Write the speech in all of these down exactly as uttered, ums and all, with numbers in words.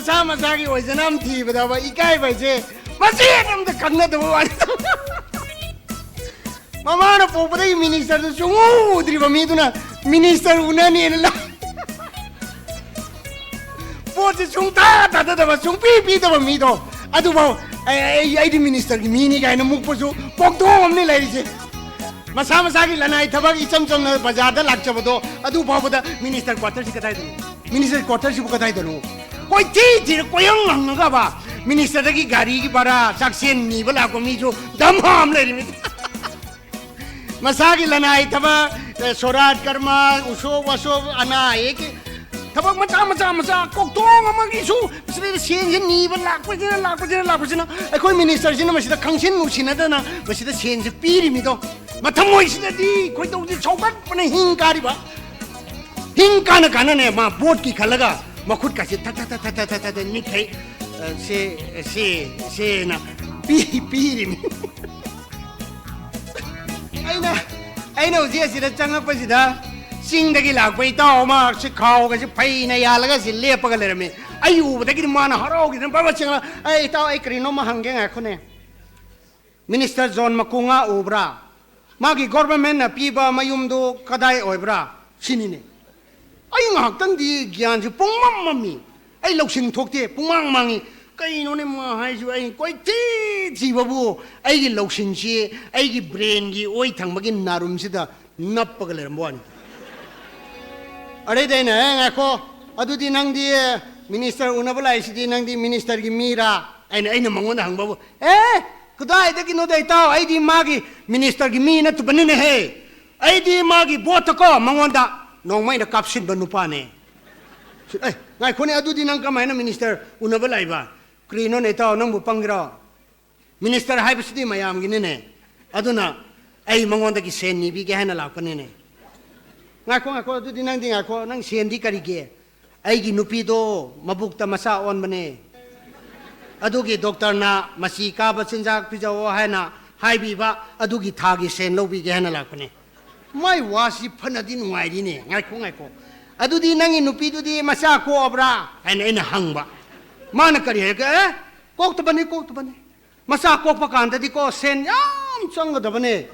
ꯃꯁꯥ ꯃꯁꯥꯒꯤ ꯑꯣꯏꯖꯅꯕ ꯊꯤꯕꯗꯕ ꯏꯀꯥꯏꯕ ꯍꯥꯏꯁꯦ ꯃꯆꯦꯠ ꯑꯝꯇ ꯈꯪꯅꯗꯕ ꯋꯥꯅꯤ꯫ ꯃꯃꯥꯅ ꯄꯣꯛꯄꯗꯒꯤ ꯃꯤꯅꯤꯁꯇꯔꯗꯨ ꯁꯨꯡꯎ ꯎꯗ꯭ꯔꯤꯕ ꯃꯤꯗꯨꯅ ꯃꯤꯅꯤꯁꯇꯔ ꯎꯅꯅꯦꯅ ꯂꯥꯛ-, ꯄꯣꯠꯁꯦ ꯁꯨꯡꯊꯥ ꯊꯥꯗꯗꯕ, ꯁꯨꯡꯄꯤ ꯄꯤꯗꯕ ꯃꯤꯗꯣ, ꯑꯗꯨꯐꯥꯎ "ꯑꯩ, ꯑꯩ, ꯑꯩꯗꯤ ꯃꯤꯅꯤꯁꯇꯔꯒꯤ ꯃꯤꯅꯤ" ꯀꯥꯏꯅ ꯃꯨꯛꯄꯁꯨ ꯀꯣꯛꯊꯣꯡ ꯑꯃꯅꯤ ꯂꯩꯔꯤꯁꯦ꯫ ꯃꯁꯥ ꯃꯁꯥꯒꯤ ꯂꯅꯥꯏ ꯊꯕꯛ ꯏꯆꯝ ꯆꯝꯅ ꯕꯖꯥꯔꯗ ꯂꯥꯛꯆꯕꯗꯣ, ꯑꯗꯨ ꯐꯥꯎꯕꯗ "ꯃꯤꯅꯤꯁꯇꯔ ꯀ꯭ꯋꯥꯇꯔꯁꯤ ꯀꯗꯥꯏꯗꯅꯣ? ꯃꯤꯅꯤꯁꯇꯔ ꯀ꯭ꯋꯥꯇꯔꯁꯤꯕꯨ ꯀꯗꯥꯏꯗꯅꯣ?" ꯀꯣꯏꯊꯤ ꯊꯤꯔ ꯀꯣꯏꯍꯪ ꯍꯪꯉꯒꯕ, ꯃꯤꯅꯤꯁꯇꯔꯗꯒꯤ ꯒꯥꯔꯤꯒꯤ ꯚꯔꯥ, ꯆꯥꯛꯁꯦꯟ ꯅꯤꯕ ꯂꯥꯛꯄ ꯃꯤꯁꯨ ꯗꯝꯍꯥ ꯑꯃ ꯂꯩꯔꯤꯃꯤ꯫ ꯃꯁꯥꯒꯤ ꯂꯅꯥꯏ ꯊꯕꯛ, ꯑꯦ, ꯁꯣꯔꯥꯠ ꯀꯔꯃ, ꯎꯁꯣꯞ ꯋꯥꯁꯣꯞ, ꯑꯅꯥ ꯑꯌꯦꯛꯀꯤ ꯊꯕꯛ ꯃꯆꯥ ꯃꯆꯥ ꯃꯆꯥ ꯀꯣꯛꯊꯣꯡ ꯑꯃꯒꯤꯁꯨ ꯁꯤꯗꯩꯗ ꯁꯦꯟꯁꯤ ꯅꯤꯕ ꯂꯥꯛꯄꯁꯤꯅ, ꯂꯥꯛꯄꯁꯤꯅ, ꯂꯥꯛꯄꯁꯤꯅ ꯑꯩꯈꯣꯏ ꯃꯤꯅꯤꯁꯇꯔꯁꯤꯅ ꯃꯁꯤꯗ ꯈꯪꯁꯤꯟ ꯅꯨꯡꯁꯤꯅꯗꯅ ꯃꯁꯤꯗ ꯁꯦꯟꯁꯤ ꯄꯤꯔꯤꯃꯤꯗꯣ꯫ ꯃꯊꯃꯣꯏꯁꯤꯗꯗꯤ ꯈꯣꯏꯗꯧꯁꯤ ꯁꯧꯒꯠꯄꯅ ꯍꯤꯡ ꯀꯥꯔꯤꯕ꯫ ꯍꯤꯡ ꯀꯥꯅ ꯀꯥꯅꯅꯦ ꯃꯥ ꯕꯣꯠꯀꯤ ꯈꯜꯂꯒ ꯃꯈꯨꯠꯀꯥꯁꯦ ꯊꯛ ꯊꯛ ꯊꯛ ꯊꯛ ꯊꯛ ꯊꯛ ꯊꯛ ꯅꯤꯛꯈꯩ, ꯑ, ꯁꯦ, ꯁꯦ, ꯁꯦꯅ ꯄꯤ-, ꯄꯤꯔꯤꯃꯤ꯫ ꯑꯩꯅ, ꯑꯩꯅ ꯍꯧꯖꯤꯛ ꯑꯁꯤꯗ ꯆꯪꯉꯛꯄꯁꯤꯗ ꯆꯤꯡꯗꯒꯤ ꯂꯥꯛꯄ ꯏꯇꯥꯎ ꯑꯃ ꯁꯤ ꯈꯥꯎꯒꯁꯤ ꯐꯩꯅ ꯌꯥꯜꯂꯒ ꯁꯤ ꯂꯦꯞꯄꯒ ꯂꯩꯔꯝꯃꯤ꯫ ꯑꯩ ꯎꯕꯗꯒꯤꯗꯤ ꯃꯥꯅ ꯍꯔꯥꯎꯈꯤꯗꯅ ꯕꯕꯥ ꯆꯦꯡꯂ, "ꯑꯩ ꯏꯇꯥꯎ, ꯑꯩ ꯀꯔꯤꯅꯣꯝꯃ ꯍꯪꯒꯦ, ꯉꯥꯏꯈꯣꯅꯦ꯫ ꯃꯤꯅꯤꯁꯇꯔ ꯖꯣꯟ ꯃꯀꯣꯡꯉꯥ ꯎꯕ꯭ꯔꯥ? ꯃꯥꯒꯤ ꯒꯣꯔꯕꯔꯃꯦꯟꯅ ꯄꯤꯕ ꯃꯌꯨꯝꯗꯨ ꯀꯗꯥꯏ ꯑꯣꯏꯕ꯭ꯔꯥ?" ꯁꯤꯅꯤꯅꯦ꯫ ꯑꯩ ꯉꯥꯏꯍꯥꯛꯇꯪꯗꯤ ꯒ꯭ꯌꯥꯟꯁꯦ ꯄꯨꯡꯃꯝ ꯃꯝꯃꯤ꯫ ꯑꯩ ꯂꯧꯁꯤꯡ ꯊꯣꯛꯇꯦ, ꯄꯨꯡꯃꯥꯡ ꯃꯥꯡꯉꯤ꯫ ꯀꯩꯅꯣꯅꯦ ꯃꯥ ꯍꯥꯏꯁꯤꯕꯨ? ꯑꯩ ꯀꯣꯏꯊꯤ ꯊꯤꯕꯕꯨ ꯑꯩꯒꯤ ꯂꯧꯁꯤꯡꯁꯤ ꯑꯩꯒꯤ ꯕ꯭ꯔꯦꯟꯒꯤ ꯑꯣꯏ ꯊꯪꯕꯒꯤ ꯅꯥꯔꯨꯝꯁꯤꯗ ꯅꯞꯄꯒ ꯂꯩꯔꯝꯕ ꯋꯥꯅꯤ꯫ ꯑꯗꯩꯗ ꯑꯩꯅ, "ꯑꯦ, ꯉꯥꯏꯈꯣ, ꯑꯗꯨꯗꯤ ꯅꯪꯗꯤ ꯃꯤꯅꯤꯁꯇꯔ ꯎꯅꯕ ꯂꯥꯛꯏꯁꯤꯗꯤ ꯅꯪꯗꯤ ꯃꯤꯅꯤꯁꯇꯔꯒꯤ ꯃꯤꯔꯥ?" ꯑꯩꯅ, ꯑꯩꯅ ꯃꯉꯣꯟꯗ ꯍꯪꯕꯕꯨ, "ꯑꯦ, ꯀꯗꯥꯏꯗꯒꯤꯅꯣꯗ ꯏꯇꯥꯎ, ꯑꯩꯗꯤ ꯃꯥꯒꯤ ꯃꯤꯅꯤꯁꯇꯔꯒꯤ ꯃꯤ ꯅꯠꯇꯕꯅꯤꯅꯦꯍꯦ꯫ ꯑꯩꯗꯤ ꯃꯥꯒꯤ ꯚꯣꯠꯇꯀꯣ ꯃꯉꯣꯟꯗ ꯅꯣꯡꯃꯩꯅ ꯀꯥꯞꯁꯤꯟꯕ ꯅꯨꯄꯥꯅꯦ꯫" "ꯑꯦ, ꯉꯥꯏꯈꯣꯅꯦ, ꯑꯗꯨꯗꯤ ꯅꯪ ꯀꯃꯥꯏꯅ ꯃꯤꯅꯤꯁꯇꯔ ꯎꯅꯕ ꯂꯥꯛꯏꯕ?" "ꯀꯔꯤꯅꯣꯅꯦ ꯏꯇꯥꯎ, ꯅꯪꯕꯨ ꯄꯪꯒꯦꯔꯣ? ꯃꯤꯅꯤꯁꯇꯔ ꯍꯥꯏꯕꯁꯤꯗꯤ ꯃꯌꯥꯝꯒꯤꯅꯤꯅꯦ꯫ ꯑꯗꯨꯅ ꯑꯩ ꯃꯉꯣꯟꯗꯒꯤ ꯁꯦꯟ ꯅꯤꯕꯤꯒꯦ ꯍꯥꯏꯅ ꯂꯥꯛꯄꯅꯤꯅꯦ꯫" "ꯉꯥꯏꯈꯣ, ꯉꯥꯏꯈꯣ, ꯑꯗꯨꯗꯤ ꯅꯪꯗꯤ ꯉꯥꯏꯈꯣ, ꯅꯪ ꯁꯦꯟꯗꯤ ꯀꯔꯤꯒꯤ?" "ꯑꯩꯒꯤ ꯅꯨꯄꯤꯗꯣ ꯃꯕꯨꯛꯇ ꯃꯆꯥ ꯑꯣꯟꯕꯅꯦ꯫ ꯑꯗꯨꯒꯤ ꯗꯣꯛꯇꯔꯅ ꯃꯆꯤ ꯀꯥꯕ ꯆꯤꯟꯖꯥꯛ ꯄꯤꯖꯧꯑꯣ ꯍꯥꯏꯅ ꯍꯥꯏꯕꯤꯕ, ꯑꯗꯨꯒꯤ ꯊꯥꯒꯤ ꯁꯦꯟ ꯂꯧꯕꯤꯒꯦ ꯍꯥꯏꯅ ꯂꯥꯛꯄꯅꯦ꯫" "ꯃꯥꯏ ꯋꯥꯁꯤ ꯐꯅꯗꯤ ꯅꯨꯡꯉꯥꯏꯔꯤꯅꯦ꯫ ꯉꯥꯏꯈꯣ, ꯉꯥꯏꯈꯣ꯫ ꯑꯗꯨꯗꯤ ꯅꯪꯒꯤ ꯅꯨꯄꯤꯗꯨꯗꯤ ꯃꯆꯥ ꯀꯣꯛꯑꯕ꯭ꯔꯥ?" ꯍꯥꯏꯅ ꯑꯩꯅ ꯍꯪꯕ꯫ ꯃꯥꯅ ꯀꯔꯤ ꯍꯥꯏꯔꯒꯦ? "ꯑꯦ, ꯀꯣꯛꯇꯕꯅꯤ, ꯀꯣꯛꯇꯕꯅꯤ꯫ ꯃꯆꯥ ꯀꯣꯛꯄ ꯀꯥꯟꯗꯗꯤꯀꯣ, ꯁꯦꯟ ꯌꯥꯝ ꯆꯪꯒꯗꯕꯅꯦ꯫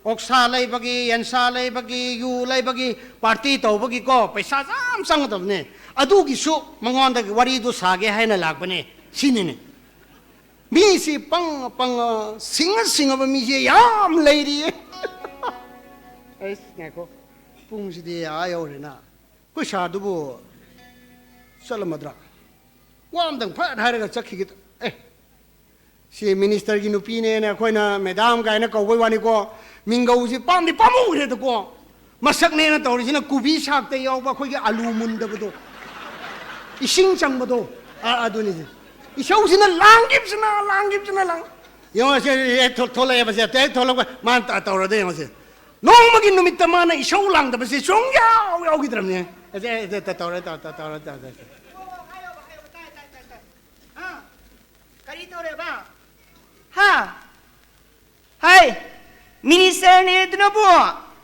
ꯑꯣꯛꯁꯥ ꯂꯩꯕꯒꯤ, ꯌꯦꯟꯁꯥ ꯂꯩꯕꯒꯤ, ꯌꯨ ꯂꯩꯕꯒꯤ, ꯄꯥꯔꯇꯤ ꯇꯧꯕꯒꯤꯀꯣ, ꯄꯩꯁꯥ ꯌꯥꯝ ꯆꯪꯒꯗꯕꯅꯦ꯫ ꯑꯗꯨꯒꯤꯁꯨ ꯃꯉꯣꯟꯗꯒꯤ ꯋꯥꯔꯤꯗꯨ ꯁꯥꯒꯦ ꯍꯥꯏꯅ ꯂꯥꯛꯄꯅꯦ", ꯁꯤꯅꯤꯅꯦ꯫ ꯃꯤꯁꯤ ꯄꯪ ꯄꯪ, ꯁꯤꯡꯉ ꯁꯤꯡꯉꯕ ꯃꯤꯁꯦ ꯌꯥꯝ ꯂꯩꯔꯤꯌꯦ꯫ ꯑꯩꯁ, ꯉꯥꯏꯈꯣ, ꯄꯨꯡꯁꯤꯗꯤ ꯑꯥ ꯌꯧꯔꯦꯅ꯫ ꯑꯩꯈꯣꯏ ꯁꯥꯔꯗꯨꯕꯨ ꯆꯠꯂꯝꯃꯗ꯭ꯔꯥ? ꯋꯥ ꯑꯝꯇꯪ ꯐꯠ ꯍꯥꯏꯔꯒ ꯆꯠꯈꯤꯒꯦ꯫ ꯑꯦ, ꯁꯤ ꯃꯤꯅꯤꯁꯇꯔꯒꯤ ꯅꯨꯄꯤꯅꯦꯅ ꯑꯩꯈꯣꯏꯅ ꯃꯦꯗꯥꯝ ꯀꯥꯏꯅ ꯀꯧꯕꯩ ꯋꯥꯅꯤꯀꯣ, ꯃꯤꯡꯒꯧꯁꯤ ꯄꯥꯝꯗꯤ ꯄꯥꯝꯃꯨꯈ꯭ꯔꯦꯗꯀꯣ꯫ ꯃꯁꯛꯅꯦꯅ ꯇꯧꯔꯤꯁꯤꯅ ꯀꯨꯕꯤ ꯁꯥꯛꯇ ꯌꯥꯎꯕ ꯑꯩꯈꯣꯏꯒꯤ ꯑꯂꯨ ꯃꯨꯟꯗꯕꯗꯣ, ꯏꯁꯤꯡ ꯆꯪꯕꯗꯣ, ꯑ-, ꯑꯗꯨꯅꯤꯁꯦ꯫ ꯏꯁꯧꯁꯤꯅ ꯂꯥꯡꯈꯤꯕꯁꯤꯅ, ꯂꯥꯡꯈꯤꯕꯁꯤꯅ, ꯂꯥꯡ-, ꯌꯦꯡꯉꯣ, ꯁꯦ, ꯁꯦ, ꯁꯦ, ꯊꯣ-, ꯊꯣꯛꯂꯛꯑꯦꯕꯁꯦ, ꯍꯦꯛ ꯊꯣꯛꯂꯛꯄ, ꯃꯥꯅ ꯇ-, ꯇꯧꯔꯗ ꯌꯦꯡꯉꯣꯁꯦ꯫ ꯅꯣꯡꯃꯒꯤ ꯅꯨꯃꯤꯠꯇ ꯃꯥꯅ ꯏꯁꯧ ꯂꯥꯡꯗꯕꯁꯦ ꯁꯨꯡꯌꯥꯎ ꯌꯥꯎꯈꯤꯗ꯭ꯔꯕꯅꯦ꯫ ꯑꯦ, ꯑꯦ, ꯑꯦ, ꯇꯧꯔꯦ, ꯇꯧꯔꯦ, ꯇꯧꯔꯦ, ꯇꯧꯔꯦ, ꯇꯧꯔꯦ꯫ ꯍꯥ? ꯀꯔꯤ ꯇꯧꯔꯦꯕ? ꯍꯥ? ꯍꯥꯏ, ꯃꯤꯅꯤꯁꯇꯔꯅꯦ ꯑꯗꯨꯅꯕꯨ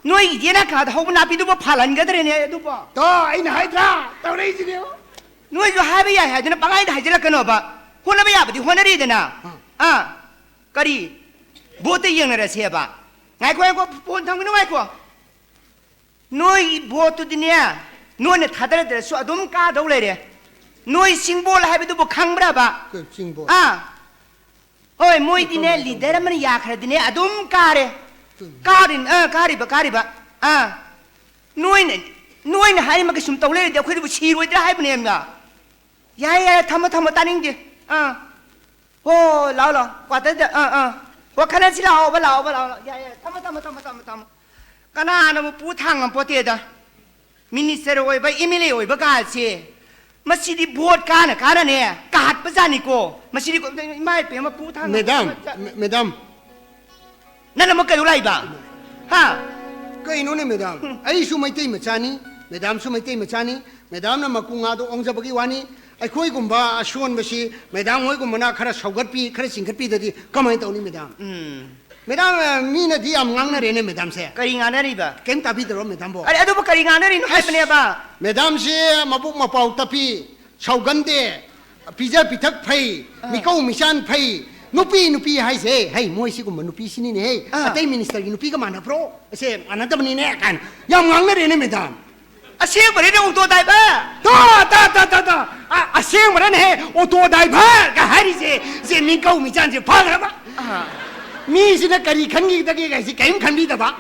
ꯅꯣꯏꯒꯤ ꯌꯦꯅꯈꯥꯗ ꯍꯧꯕ ꯅꯥꯄꯤꯗꯨꯕꯨ ꯐꯥꯜꯍꯟꯒꯗ꯭ꯔꯦꯅꯦ ꯑꯗꯨꯕꯨ? ꯇꯣ, ꯑꯩꯅ ꯍꯥꯏꯗ꯭ꯔꯥ? ꯇꯧꯔꯛꯏꯁꯤꯅꯦ꯫ ꯅꯣꯏꯁꯨ ꯍꯥꯏꯕ ꯌꯥꯏ ꯍꯥꯏꯗꯨꯅ ꯄꯪꯍꯥꯏꯗ ꯍꯥꯏꯖꯤꯜꯂꯛꯀꯅꯣꯕ꯫ ꯍꯣꯠꯅꯕ ꯌꯥꯕꯗꯤ ꯍꯣꯠꯅꯔꯤꯗꯅ꯫ ꯑꯥ꯫ ꯑꯥ, ꯀꯔꯤ? ꯚꯣꯠꯇ ꯌꯦꯡꯅꯔꯁꯦꯕ꯫ ꯉꯥꯏꯈꯣ, ꯉꯥꯏꯈꯣ, ꯐꯣꯟ ꯊꯝꯒꯅꯨ, ꯉꯥꯏꯈꯣ꯫ ꯅꯣꯏ ꯚꯣꯠꯇꯨꯗꯤꯅꯦ, ꯅꯣꯏꯅ ꯊꯥꯗꯔꯗ꯭ꯔꯁꯨ ꯑꯗꯨꯝ ꯀꯥꯗꯧ ꯂꯩꯔꯦ꯫ ꯅꯣꯏ ꯁꯤꯡꯕꯣꯜ ꯍꯥꯏꯕꯗꯨꯕꯨ ꯈꯪꯕ꯭ꯔꯕ? ꯀꯩ ꯁꯤꯡꯕꯣꯜ? ꯑꯥ꯫ ꯍꯣꯏ, ꯃꯣꯏꯗꯤꯅꯦ, ꯀꯃꯥꯏꯅ ꯇꯧꯕ? ꯂꯤꯗꯔ ꯑꯃꯅ ꯌꯥꯈ꯭ꯔꯗꯤꯅꯦ, ꯑꯗꯨꯝ ꯀꯥꯔꯦ꯫ ꯎꯝ꯫ ꯀꯥꯔꯤ-, ꯑꯥ, ꯀꯥꯔꯤꯕ, ꯀꯥꯔꯤꯕ꯫ ꯑꯥ꯫ ꯅꯣꯏꯅ, ꯅꯣꯏꯅ ꯍꯥꯏꯔꯤꯃꯈꯩ ꯁꯨꯝ ꯇꯧ ꯂꯩꯔꯗꯤ ꯑꯩꯈꯣꯏꯗꯨꯕꯨ ꯁꯤꯔꯣꯏꯗ꯭ꯔꯥ ꯍꯥꯏꯕꯅꯦꯕ꯫ ꯌꯥꯔꯦ, ꯌꯥꯔꯦ, ꯊꯝꯃꯣ, ꯊꯝꯃꯣ, ꯇꯥꯅꯤꯡꯗꯦ꯫ ꯑꯥ꯫ ꯍꯣ, ꯂꯥꯛꯑꯣ, ꯂꯥꯛꯑꯣ꯫ ꯀ꯭ꯋꯥꯇꯔꯗ, ꯑꯥ, ꯑꯥ꯫ ꯍꯣ, ꯈꯟꯅꯁꯤ ꯂꯥꯛꯑꯣꯕ, ꯂꯥꯛꯑꯣꯕ, ꯂꯥꯛꯑꯣ, ꯂꯥꯛꯑꯣ꯫ ꯌꯥꯏ, ꯌꯥꯏ꯫ ꯊꯝꯃꯣ, ꯊꯝꯃꯣ, ꯊꯝꯃꯣ, ꯊꯝꯃꯣ, ꯊꯝꯃꯣ꯫ ꯀꯅꯥꯅꯕꯨ ꯄꯨ ꯊꯥꯡꯉꯝꯄꯣꯠꯇꯦꯗ꯫ ꯃꯤꯅꯤꯁꯇꯔ ꯑꯣꯏꯕ, ꯑꯦꯝ ꯑꯦꯜ ꯑꯦ ꯑꯣꯏꯕ ꯀꯥꯁꯦ꯫ ꯃꯁꯤꯗꯤ ꯚꯣꯠ ꯀꯥꯅ ꯀꯥꯅꯅꯦ, ꯀꯥꯍꯠꯄꯖꯥꯠꯅꯤꯀꯣ꯫ ꯃꯁꯤꯗꯤ ꯀꯣ-, ꯏꯃꯥ ꯏꯄꯦꯝꯃ, ꯄꯨ ꯊꯥꯡꯉꯝꯄꯣꯠ ꯃꯦꯗꯥꯝ, ꯅꯠꯇꯦ꯫ ꯃꯦ-, ꯃꯦꯗꯥꯝ꯫ ꯅꯪꯅ ꯑꯃꯨꯛ ꯀꯩꯗꯧ ꯂꯥꯛꯏꯕ? ꯍꯥ? ꯀꯩꯅꯣꯅꯦ, ꯃꯦꯗꯥꯝ? ꯍꯨꯝ꯫ ꯑꯩꯁꯨ ꯃꯩꯇꯩ ꯃꯆꯥꯅꯤ, ꯃꯦꯗꯥꯝꯁꯨ ꯃꯩꯇꯩ ꯃꯆꯥꯅꯤ꯫ ꯃꯦꯗꯥꯝꯅ ꯃꯀꯨ ꯉꯥꯗꯣ ꯑꯣꯟꯖꯕꯒꯤ ꯋꯥꯅꯤ꯫ ꯑꯩꯈꯣꯏꯒꯨꯝꯕ ꯑꯁꯣꯟꯕꯁꯤ ꯃꯦꯗꯥꯝ ꯍꯣꯏꯒꯨꯝꯕꯅ ꯈꯔ ꯁꯧꯒꯠꯄꯤ, ꯈꯔ ꯆꯤꯡꯈꯠꯄꯤꯗꯗꯤ ꯀꯃꯥꯏꯅ ꯇꯧꯅꯤ, ꯃꯦꯗꯥꯝ? ꯎꯝ꯫ ꯃꯦꯗꯥꯝ, ꯑ, ꯃꯤꯅꯗꯤ ꯌꯥꯝ ꯉꯥꯡꯅꯔꯦꯅꯦ, ꯃꯦꯗꯥꯝꯁꯦ꯫ ꯀꯔꯤ ꯉꯥꯡꯅꯔꯤꯕ? ꯀꯩꯝ ꯇꯥꯕꯤꯗꯔꯣ, ꯃꯦꯗꯥꯝꯕꯣ? ꯑꯔꯦ, ꯑꯗꯨꯕꯨ ꯀꯔꯤ ꯉꯥꯡꯅꯔꯤꯅꯣ ꯑꯁ, ꯍꯥꯏꯕꯅꯦꯕ? ꯃꯦꯗꯥꯝꯁꯦ ꯃꯕꯨꯛ ꯃꯄꯥꯎ ꯇꯞꯄꯤ, ꯁꯧꯒꯟꯗꯦ, ꯄꯤꯖ ꯄꯤꯊꯛ ꯐꯩ, ꯑꯥ꯫ ꯃꯤꯀꯧ ꯃꯤꯆꯥꯟ ꯐꯩ, ꯅꯨꯄꯤ, ꯅꯨꯄꯤ ꯍꯥꯏꯁꯦ, ꯍꯩ, ꯃꯣꯏ ꯁꯤꯒꯨꯝꯕ ꯅꯨꯄꯤꯁꯤꯅꯤꯅꯦꯍꯦ, ꯑꯥ꯫ ꯑꯇꯩ ministerꯒꯤ ꯅꯨꯄꯤꯒ ꯃꯥꯟꯅꯕ꯭ꯔꯣ? ꯑꯁꯦ ꯃꯥꯟꯅꯗꯕꯅꯤꯅꯦ ꯀꯥꯏꯅ ꯌꯥꯝ ꯉꯥꯡꯅꯔꯦꯅꯦ, madam꯫ ꯑꯁꯦꯡꯕꯅꯤꯅꯦ, auto driver꯫ ꯇꯥ, ꯇꯥ, ꯇꯥ, ꯇꯥ, ꯇꯥ꯫ ꯑ-, ꯑꯁꯦꯡꯕꯅꯅꯦꯍꯦ, auto driverꯒ ꯍꯥꯏꯔꯤꯁꯦ, ꯁꯦ ꯃꯤꯀꯧ ꯃꯤꯆꯥꯟꯁꯦ ꯐꯈ꯭ꯔꯕ? ꯑꯥ꯫ ꯃꯤꯁꯤꯅ ꯀꯔꯤ ꯈꯟꯈꯤꯒꯗꯒꯦ ꯀꯥꯏꯁꯤ ꯀꯔꯤꯝ ꯈꯟꯕꯤꯗꯕ꯫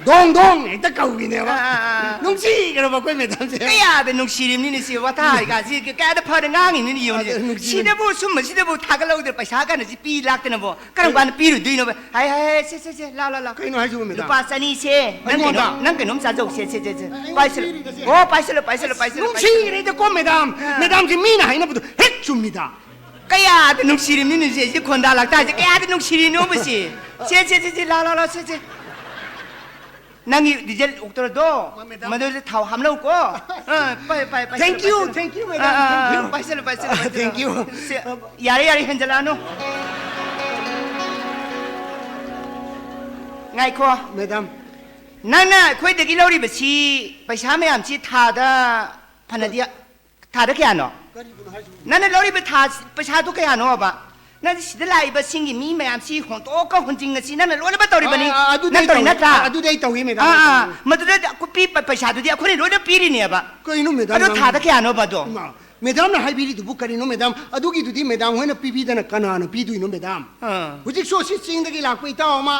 ꯗꯣꯡ ꯗꯣꯡ ꯍꯦꯛꯇ ꯀꯧꯕꯤꯅꯦꯕ꯫ ꯑꯥ, ꯑꯥ, ꯑꯥ꯫ ꯅꯨꯡꯁꯤꯈ꯭ꯔꯕ ꯑꯩꯈꯣꯏ madamꯁꯦ꯫ ꯀꯌꯥꯗ ꯅꯨꯡꯁꯤꯔꯤꯕꯅꯤꯅꯦ ꯁꯤ ꯋꯥꯇꯥ ꯍꯥꯏꯀꯥꯟꯁꯤ, ꯀꯌꯥꯗ ꯐꯅ ꯉꯥꯡꯉꯤꯕꯅꯤꯅꯦ, ꯌꯦꯡꯉꯨꯅꯦ꯫ ꯑꯗ ꯅꯨꯡꯁꯤꯕꯅꯤ꯫ ꯁꯤꯗꯕꯨ ꯁꯨꯝꯕꯁꯤꯗꯕꯨ ꯊꯥꯒꯠꯍꯧꯗꯅ ꯄꯩꯁꯥ ꯀꯥꯟꯗꯁꯤ ꯄꯤ ꯂꯥꯛꯇꯅꯕꯣ꯫ ꯀꯔꯝ ꯀꯥꯟꯗ ꯄꯤꯔꯨꯗꯣꯏꯅꯣꯕ? ꯍꯥꯏ, ꯍꯥꯏ, ꯍꯥꯏ, ꯁꯦ, ꯁꯦ, ꯁꯦ, ꯂꯥ, ꯂꯥ, ꯂꯥ꯫ ꯀꯩꯅꯣ ꯍꯥꯏꯁꯤꯕꯣ, madam? ꯂꯨꯄꯥ ꯆꯅꯤꯁꯦ, ꯅꯪ ꯑꯩꯉꯣꯟꯗ? ꯀꯩꯅꯣꯝ, ꯅꯪ ꯀꯩꯅꯣꯝ ꯆꯥꯖꯧꯁꯦ, ꯁꯦ, ꯁꯦ, ꯁꯦ꯫ ꯑꯩꯉꯣꯟꯗ ꯄꯥꯏꯁꯜꯂꯨ꯫ ꯄꯤꯔꯤꯕꯁꯦ? ꯑꯣ, ꯄꯥꯏꯁꯜꯂꯨ, ꯄꯥꯏꯁꯜꯂꯨ, ꯄꯥꯏꯁꯜꯂꯨ, ꯄꯥꯏꯁꯜꯂꯨ, ꯅꯨꯡꯁꯤꯔꯤꯗ ꯀꯣ, madam꯫ ꯑꯥ꯫ Madamꯁꯦ ꯃꯤꯅ ꯍꯥꯏꯅꯕꯗꯣ ꯍꯦꯛ ꯆꯨꯝꯃꯤꯗ꯫ ꯀꯌꯥꯗ ꯅꯨꯡꯁꯤꯔꯤꯕꯅꯤꯅꯦ ꯁꯦ, ꯁꯤ ꯈꯣꯟꯗꯥ ꯂꯥꯛꯇꯥꯏꯁꯦ, ꯀꯌꯥꯗ ꯅꯨꯡꯁꯤꯔꯤꯅꯣꯕ ꯁꯤ? ꯁꯦ, ꯁꯦ, ꯁꯦ, ꯁꯦ, ꯂꯥ, ꯂꯥ, ꯂꯥ, ꯁꯦ, ꯁꯦ꯫ ꯅꯪꯒꯤ diesel ꯑꯣꯛꯇꯣꯗꯣ, ꯃꯥ, madam꯫ ꯃꯗꯨꯗ ꯊꯥꯎ ꯍꯥꯞꯅꯧꯀꯣ꯫ ꯑꯥ, ꯄꯥꯏ-, ꯄꯥꯏ-, ꯄꯥꯏꯁꯜꯂꯨ, Thank you, ꯄꯥꯏꯁꯜꯂꯨ꯫ Thank you, madam, ah, ah, thank ah, you꯫ ꯄꯥꯏꯁꯜꯂꯨ, ꯄꯥꯏꯁꯜꯂꯨ, ꯄꯥꯏꯁꯜꯂꯨ꯫ Thank you꯫ ꯁꯦ, ꯌꯥꯔꯦ, ꯌꯥꯔꯦ, ꯍꯦꯟꯖꯜꯂꯛꯑꯅꯨ꯫ ꯉꯥꯏꯈꯣ꯫ Madam꯫ ꯅꯪꯅ ꯑꯩꯈꯣꯏꯗꯒꯤ ꯂꯧꯔꯤꯕꯁꯤ, ꯄꯩꯁꯥ ꯃꯌꯥꯝꯁꯤ ꯊꯥꯗ ꯐꯅꯗꯤ, ꯊꯥꯗ ꯀꯌꯥꯅꯣ? ꯀꯔꯤꯕꯨꯅꯣ ꯍꯥꯏꯁꯤꯕꯨ? ꯅꯪꯅ ꯂꯧꯔꯤꯕ ꯊꯥ ꯄꯩꯁꯥꯗꯨ ꯀꯌꯥꯅꯣꯕ? ꯅꯪ ꯁꯤꯗ ꯂꯥꯛꯏꯕꯁꯤꯡꯒꯤ ꯃꯤ ꯃꯌꯥꯝꯁꯤ ꯍꯣꯟꯇꯣꯛꯑꯒ ꯍꯣꯟꯖꯤꯟ ꯑꯁꯤ ꯅꯪꯅ ꯂꯣꯏꯅꯃꯛ ꯇꯧꯔꯤꯕꯅꯤ꯫ ꯑꯥ, ꯑꯥ, ꯑꯗꯨꯗꯤ ꯅꯪ ꯑꯩ ꯇꯧꯔꯤ ꯇꯧꯏ꯫ ꯅꯠꯇ꯭ꯔꯥ? ꯑꯥ, ꯑꯗꯨꯗꯤ ꯑꯩ ꯇꯧꯏ, madam, ꯑꯥ, ꯑꯩ ꯑꯥ, ꯇꯧꯏ꯫ ꯃꯗꯨꯗ ꯑꯀꯨꯞꯄꯤ ꯄ-, ꯄꯩꯁꯥꯗꯨꯗꯤ ꯑꯩꯈꯣꯏꯅ ꯂꯣꯏꯅ ꯄꯤꯔꯤꯅꯦꯕ꯫ ꯀꯩꯅꯣ, madam, ꯑꯗꯣ ꯅꯪ ꯊꯥꯗ ꯀꯌꯥꯅꯣꯕ ꯑꯗꯣ? ꯏꯃꯥ, madamꯅ ꯍꯥꯏꯕꯤꯔꯤꯗꯨꯕꯨ ꯀꯔꯤꯅꯣ, madam? ꯑꯗꯨꯒꯤꯗꯨꯗꯤ madam ꯍꯣꯏꯅ ꯄꯤꯕꯤꯗꯅ ꯀꯅꯥꯅ ꯄꯤꯗꯣꯏꯅꯣ, madam? ꯑꯥ꯫ ꯍꯧꯖꯤꯛꯁꯨ ꯑꯁꯤ ꯆꯤꯡꯗꯒꯤ ꯂꯥꯛꯄ ꯏꯇꯥꯎ ꯑꯃ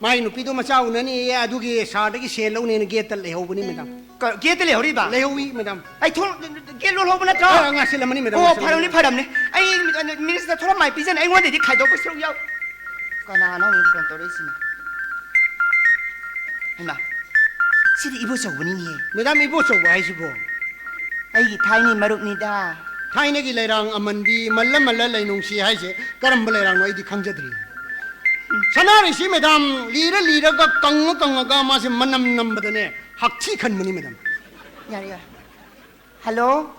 ꯃꯥꯏ ꯅꯨꯄꯤꯗꯣ ꯃꯆꯥ ꯎꯅꯅꯤꯌꯦ, ꯑꯗꯨꯒꯤ sirꯗꯒꯤ ꯁꯦꯜ ꯂꯧꯅꯦꯅ gateꯇ ꯂꯩꯍꯧꯕꯅꯤ, madam꯫ ꯀ-, gateꯇ ꯂꯩꯍꯧꯔꯤꯕ? ꯂꯩꯍꯧꯏ, madam꯫ ꯑꯩ ꯊꯣꯡ, gate ꯂꯣꯜꯍꯧꯕ ꯅꯠꯇ꯭ꯔꯣ? ꯑ, ꯉꯥꯁꯤꯜꯂꯝꯃꯅꯤ, madam, ꯑꯣ, ꯉꯥꯁꯤꯜꯂꯝꯃꯅꯤ꯫ ꯐꯔꯕꯅꯤ, ꯐꯔꯕꯅꯤ꯫ ꯑꯩ, ꯑ, ministerꯇ ꯊꯣꯛꯂꯝꯃꯥꯏ ꯄꯤꯖꯅꯤ, ꯑꯩꯉꯣꯟꯗꯗꯤ ꯈꯥꯏꯗꯣꯛꯄ ꯁꯔꯨꯛ ꯌꯥꯎ-, ꯀꯅꯥꯅꯣ ꯑꯃꯨꯛ phone ꯇꯧꯔꯛꯏꯁꯤꯅ? ꯍꯩꯃꯥ, ꯁꯤꯗꯤ ꯏꯕꯣꯆꯧꯕꯅꯤꯅꯦꯍꯦ꯫ Madam, ꯏꯕꯣꯆꯧꯕ ꯍꯥꯏꯁꯤꯕꯣ? ꯑꯩꯒꯤ ꯊꯥꯏꯅꯒꯤ ꯃꯔꯨꯞꯅꯤꯗ꯫ ꯊꯥꯏꯅꯒꯤ ꯂꯩꯔꯥꯡ ꯑꯃꯟꯕꯤ, ꯃꯜꯂ ꯃꯜꯂ ꯂꯩꯅꯨꯡꯁꯤ ꯍꯥꯏꯁꯦ ꯀꯔꯝꯕ ꯂꯩꯔꯥꯡꯅꯣ ꯑꯩꯗꯤ ꯈꯪꯖꯗ꯭ꯔꯤ꯫ ꯁꯅꯥꯔꯩꯁꯤ, madam, ꯂꯤꯔ ꯂꯤꯔꯒ ꯀꯪꯉ ꯀꯪꯉꯒ ꯃꯥꯁꯦ ꯃꯅꯝ ꯅꯝꯕꯗꯅꯦ ꯍꯛꯊꯤ ꯈꯟꯕꯅꯤ, madam꯫ ꯌꯥꯔꯦ, ꯌꯥꯔꯦ꯫ Hello?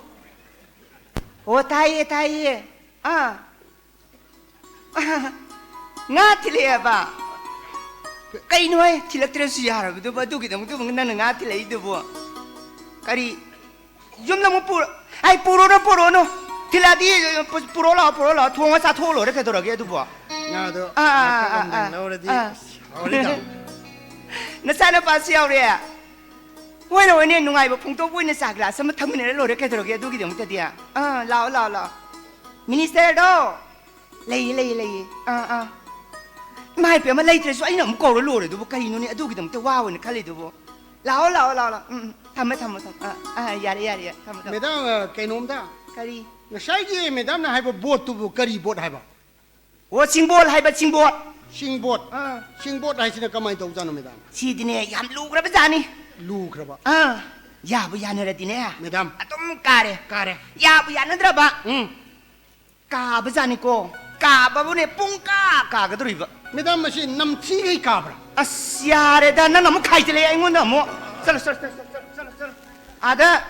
ꯑꯣ, ꯇꯥꯏꯌꯦ, ꯇꯥꯏꯌꯦ꯫ ꯑꯥ꯫ ꯉꯥ ꯊꯤꯜꯂꯛꯑꯦꯕ? ꯀꯩꯅꯣ ꯍꯦ? ꯊꯤꯜꯂꯛꯇ꯭ꯔꯁꯨ ꯌꯥꯔꯕꯗꯨꯕꯨ, ꯑꯗꯨꯒꯤꯗꯃꯛꯇꯕꯨ ꯅꯪꯅ ꯉꯥ ꯊꯤꯜꯂꯛꯏꯗꯨꯕꯨ? ꯀꯔꯤ? ꯌꯨꯝꯗ ꯑꯃꯨꯛ ꯄꯨꯔ-, ꯑꯩ ꯄꯨꯔꯨꯅꯨ, ꯄꯨꯔꯨꯅꯨ꯫ ꯊꯤꯜꯂꯛꯑꯗꯤ, ꯄꯨ-, ꯄꯨꯔꯛꯑꯣ ꯂꯥꯛꯑꯣ, ꯄꯨꯔꯛꯑꯣ ꯂꯥꯛꯑꯣ, ꯊꯣꯡꯉ ꯆꯥꯊꯣꯛꯑ ꯂꯣꯏꯔꯦ, ꯀꯩꯗꯧꯔꯒꯦ ꯑꯗꯨꯕꯣ? ꯉꯥꯗꯣ ꯑꯥ, ꯑꯥ, ꯉꯥꯛꯇꯪ ꯑꯥ, ꯑꯃꯨꯛ ꯑꯥ, ꯂꯧꯔꯗꯤ ꯑꯥ꯫ ꯑꯁ, ꯍꯥꯎꯔꯦ ꯇꯥꯃꯣ꯫ ꯅꯆꯥꯅꯨꯄꯥꯁꯨ ꯌꯥꯎꯔꯦ꯫ ꯍꯣꯏꯅꯦ, ꯍꯣꯏꯅꯦ, ꯅꯨꯡꯉꯥꯏꯕ ꯐꯣꯡꯗꯣꯛꯄ ꯑꯣꯏꯅ ꯆꯥ ꯒ꯭ꯂꯥꯁ ꯑꯃ ꯊꯛꯃꯤꯟꯅꯔ ꯂꯣꯏꯔꯦ, ꯀꯩꯗꯧꯔꯒꯦ ꯑꯗꯨꯒꯤꯗꯃꯛꯇꯗꯤ? ꯑꯥ, ꯂꯥꯛꯑꯣ, ꯂꯥꯛꯑꯣ, ꯂꯥꯛꯑꯣ꯫ ꯃꯤꯅꯤꯁꯇꯔꯗꯣ? ꯂꯩꯌꯦ, ꯂꯩꯌꯦ, ꯂꯩꯌꯦ꯫ ꯑꯥ, ꯑꯥ꯫ ꯏꯃꯥ ꯏꯄꯦꯝꯃ, ꯂꯩꯇ꯭ꯔꯁꯨ ꯑꯩꯅ ꯑꯃꯨꯛ ꯀꯧꯔ ꯂꯣꯏꯔꯦ ꯑꯗꯨꯕꯨ, ꯀꯔꯤꯅꯣꯅꯦ ꯑꯗꯨꯒꯤꯗꯃꯛꯇ ꯋꯥ ꯑꯣꯏꯅ ꯈꯜꯂꯤꯗꯨꯕꯨ? ꯂꯥꯛꯑꯣ, ꯂꯥꯛꯑꯣ, ꯂꯥꯛꯑꯣ, ꯂꯥꯛꯑꯣ꯫ ꯎꯝ, ꯎꯝ꯫ ꯊꯝꯃꯦ, ꯊꯝꯃꯣ, ꯊꯝꯃꯣ꯫ ꯑꯥ, ꯑꯥ, ꯌꯥꯔꯦ, ꯌꯥꯔꯦ, ꯌꯥꯔꯦ꯫ ꯊꯝꯃꯣ, ꯊꯝꯃꯣ꯫ ꯃꯦꯗꯥꯝ, ꯑ, ꯀꯩꯅꯣꯝꯇ꯫ ꯀꯔꯤ? ꯉꯁꯥꯏꯒꯤ ꯃꯦꯗꯥꯝꯅ ꯍꯥꯏꯕ ꯕꯣꯠꯇꯨꯕꯨ ꯀꯔꯤ ꯕꯣꯠ ꯍꯥꯏꯕ? ꯑꯣ, ꯆꯤꯡꯕꯣꯠ ꯍꯥꯏꯕ, ꯆꯤꯡꯕꯣꯠ꯫ ꯆꯤꯡꯕꯣꯠ? ꯑꯥ꯫ ꯆꯤꯡꯕꯣꯠ ꯍꯥꯏꯁꯤꯅ ꯀꯃꯥꯏꯅ ꯇꯧꯖꯥꯠꯅꯣ, ꯃꯦꯗꯥꯝ? ꯁꯤꯗꯤꯅꯦ, ꯌꯥꯝ ꯂꯨꯈ꯭ꯔꯕ ꯖꯥꯠꯅꯤ꯫ ꯂꯨꯈ꯭ꯔꯕ? ꯑꯥ꯫ ꯌꯥꯕꯨ ꯌꯥꯅꯔꯗꯤꯅꯦ, ꯃꯦꯗꯥꯝ꯫ ꯑꯗꯨꯝ ꯀꯥꯔꯦ꯫ ꯀꯥꯔꯦ꯫ ꯌꯥꯕꯨ ꯌꯥꯅꯗ꯭ꯔꯕ? ꯎꯝ꯫ ꯀꯥꯕ ꯖꯥꯠꯅꯤꯀꯣ꯫ ꯀꯥꯕꯕꯨꯅꯦ, ꯄꯨꯡ ꯀꯥ ꯀꯥꯒꯗꯧꯔꯤꯕ꯫ ꯃꯦꯗꯥꯝ, ꯃꯁꯤ ꯅꯝꯊꯤꯈꯩ ꯀꯥꯕ꯭ꯔꯥ? ꯑꯁ, ꯌꯥꯔꯦꯗ, ꯅꯪ ꯑꯃꯨꯛ ꯈꯥꯏꯖꯤꯜꯂꯛꯑꯦ ꯑꯩꯉꯣꯟꯗ ꯑꯃꯨꯛ꯫ ꯆꯠꯂꯣ, ꯆꯠꯂꯣ, ꯆꯠꯂꯣ꯫ ꯑꯥꯗ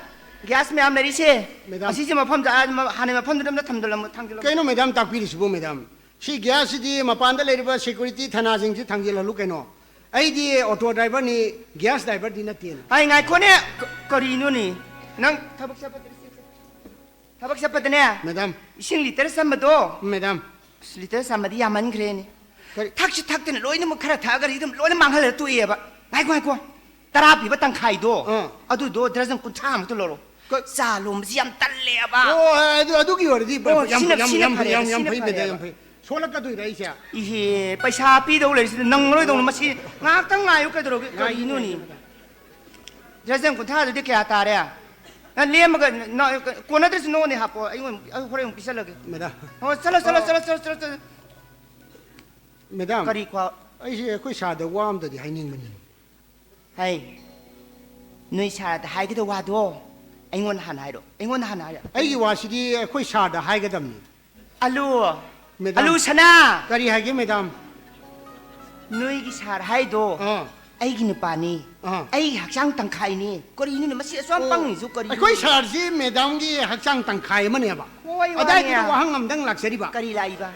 ꯒ꯭ꯌꯥꯁ ꯃꯌꯥꯝ ꯂꯩꯔꯤꯁꯦ, ꯃꯦꯗꯥꯝ꯫ ꯑꯁꯤꯁꯦ ꯃꯐꯝꯗ, ꯑꯥ, ꯃ-, ꯍꯥꯟꯅꯩ ꯃꯐꯝꯗꯨꯗ ꯑꯝꯇ ꯊꯝꯖꯤꯜꯂꯝꯃꯣ, ꯊꯥꯡꯖꯤꯜꯂꯝꯃꯣ꯫ ꯀꯩꯅꯣ ꯃꯦꯗꯥꯝ ꯇꯥꯛꯄꯤꯔꯤꯁꯤꯕꯨ, ꯃꯦꯗꯥꯝ? ꯁꯤ ꯒ꯭ꯌꯥꯁꯁꯤꯗꯤ ꯃꯄꯥꯟꯗ ꯂꯩꯔꯤꯕ ꯁꯦꯀ꯭ꯌꯨꯔꯤꯇꯤ ꯊꯅꯥꯁꯤꯡꯁꯤ ꯊꯥꯡꯖꯤꯜꯍꯜꯂꯨ ꯀꯩꯅꯣ꯫ ꯑꯩꯗꯤ ꯑꯣꯇꯣ ꯗ꯭ꯔꯥꯏꯚꯔꯅꯤ, ꯒ꯭ꯌꯥꯁ ꯗ꯭ꯔꯥꯏꯚꯔꯗꯤ ꯅꯠꯇꯦꯅ꯫ ꯑꯩ ꯉꯥꯏꯈꯣꯅꯦ, ꯀ-, ꯀꯔꯤꯅꯣꯅꯦ? ꯅꯪ ꯊꯕꯛ ꯆꯠꯄꯗ ꯊꯕꯛ ꯆꯠꯄꯗꯅꯦ, ꯃꯦꯗꯥꯝ꯫ ꯏꯁꯤꯡ ꯂꯤꯇꯔ ꯆꯝꯕꯗꯣ, ꯃꯦꯗꯥꯝ꯫ ꯑꯁ, ꯂꯤꯇꯔ ꯆꯝꯕꯗꯤ ꯌꯥꯝꯃꯟꯈ꯭ꯔꯦꯅꯦ꯫ ꯀꯔꯤ? ꯊꯛꯁꯨ ꯊꯛꯇꯅ ꯂꯣꯏꯅꯃꯛ ꯈꯔ ꯊꯛꯑꯒꯗꯤ ꯑꯗꯨꯝ ꯂꯣꯏꯅ ꯃꯥꯡꯍꯜꯂꯒ ꯇꯣꯛꯑꯦꯕ꯫ ꯉꯥꯏꯈꯣ, ꯉꯥꯏꯈꯣ꯫ ꯇꯔꯥ ꯄꯤꯕ ꯇꯪꯈꯥꯏꯗꯣ, ꯑꯥ꯫ ꯑꯗꯨꯗꯣ ꯗꯔꯖꯟ ꯀꯨꯟꯊ꯭ꯔꯥ ꯃꯨꯛꯇ ꯂꯧꯔꯣ꯫ ꯀ- ꯆꯥ ꯂꯣꯟꯕꯁꯤ ꯌꯥꯝ ꯇꯜꯂꯦꯕ꯫ ꯑꯣ, ꯑꯗꯨ, ꯑꯗꯨꯒꯤ ꯑꯣꯏꯔꯗꯤ ꯑꯣ, ꯌꯥꯝ, ꯁꯤꯅ, ꯌꯥꯝ, ꯁꯤꯅ ꯌꯥꯝ, ꯐꯔꯦ, ꯌꯥꯝ, ꯌꯥꯝ ꯁꯤꯅ ꯐꯩ, ꯃꯦꯗꯥꯝ, ꯐꯔꯦꯕ꯫ ꯌꯥꯝ ꯐꯩ꯫ ꯁꯣꯛꯂꯛꯀꯗꯣꯏꯔꯥ ꯑꯩꯁꯦ? ꯏꯍꯦ, ꯄꯩꯁꯥ ꯄꯤꯗꯧ ꯂꯩꯔꯤꯁꯤꯗ ꯅꯪꯉꯔꯣꯏꯗꯧꯅ ꯃꯁꯤ ꯉꯥꯏꯍꯥꯛꯇꯪ ꯉꯥꯏꯌꯨ, ꯀꯩꯗꯧꯔꯒꯦ? ꯉꯥꯏꯒꯦ, ꯀꯔꯤꯅꯣꯅꯦ? ꯉꯥꯏꯒꯦ, ꯃꯦꯗꯥꯝ꯫ ꯗꯔꯖꯟ ꯀꯨꯟꯊ꯭ꯔꯥꯗꯨꯗꯤ ꯀꯌꯥ ꯇꯥꯔꯦ? ꯅꯪ ꯂꯦꯝꯃꯒ, ꯅ-, ꯀꯣꯟꯅꯗ꯭ꯔꯁꯨ ꯅꯉꯣꯟꯗ ꯍꯥꯞꯄꯣ, ꯑꯩꯉꯣꯟ-, ꯑꯩ ꯍꯣꯔꯦꯟ ꯑꯃꯨꯛ ꯄꯤꯁꯜꯂꯒꯦ꯫ ꯃꯦꯗꯥꯝ꯫ ꯑꯣ, ꯆꯠꯂꯣ, ꯆꯠꯂꯣ, ꯑꯣ꯫ ꯆꯠꯂꯣ, ꯆꯠꯂꯣ, ꯆꯠꯂꯣ꯫ ꯃꯦꯗꯥꯝ, ꯀꯔꯤ ꯈ꯭ꯋꯥ-, ꯑꯩꯁꯦ ꯑꯩꯈꯣꯏ ꯁꯥꯔꯗ ꯋꯥ ꯑꯝꯇꯗꯤ ꯍꯥꯏꯅꯤꯡꯕꯅꯤ꯫ ꯍꯩ, ꯅꯣꯏ ꯁꯥꯔꯗ ꯍꯥꯏꯒꯗꯧ ꯋꯥꯗꯣ ꯑꯩꯉꯣꯟꯗ ꯍꯥꯟꯅ ꯍꯥꯏꯔꯣ, ꯑꯩꯉꯣꯟꯗ ꯍꯥꯟꯅ ꯍꯥꯏꯔꯣ꯫ ꯑꯩꯒꯤ ꯋꯥꯁꯤꯗꯤ ꯑꯩꯈꯣꯏ ꯁꯥꯔꯗ ꯍꯥꯏꯒꯗꯕꯅꯤ꯫ ꯑꯂꯨ, ꯃꯦꯗꯥꯝ꯫ ꯑꯂꯨ ꯁꯅꯥ꯫ ꯀꯔꯤ ꯍꯥꯏꯒꯦ, ꯃꯦꯗꯥꯝ? ꯅꯣꯏꯒꯤ ꯁꯥꯔ ꯍꯥꯏꯗꯣ ꯑꯥ꯫ ꯑꯩꯒꯤ ꯅꯨꯄꯥꯅꯤ, ꯑꯥ꯫ ꯑꯩꯒꯤ ꯍꯛꯆꯥꯡ ꯇꯪꯈꯥꯏꯅꯤ꯫ ꯀꯔꯤꯅꯣꯅꯦ ꯃꯁꯤ ꯑꯁꯨꯛ ꯌꯥꯝ ꯑꯣ, ꯄꯪꯉꯤꯁꯨ ꯀꯔꯤꯅꯣꯅꯦ? ꯑꯩꯈꯣꯏ ꯁꯥꯔꯁꯤ ꯃꯦꯗꯥꯝꯒꯤ ꯍꯛꯆꯥꯡ ꯇꯪꯈꯥꯏ ꯑꯃꯅꯦꯕ꯫ ꯍꯣꯏ, ꯋꯥꯅꯦ꯫ ꯑꯗꯥꯏꯗꯨꯗ ꯋꯥꯍꯪ ꯑꯝꯗꯪ ꯂꯥꯛꯆꯔꯤꯕ꯫ ꯀꯔꯤ ꯂꯥꯛꯏꯕ?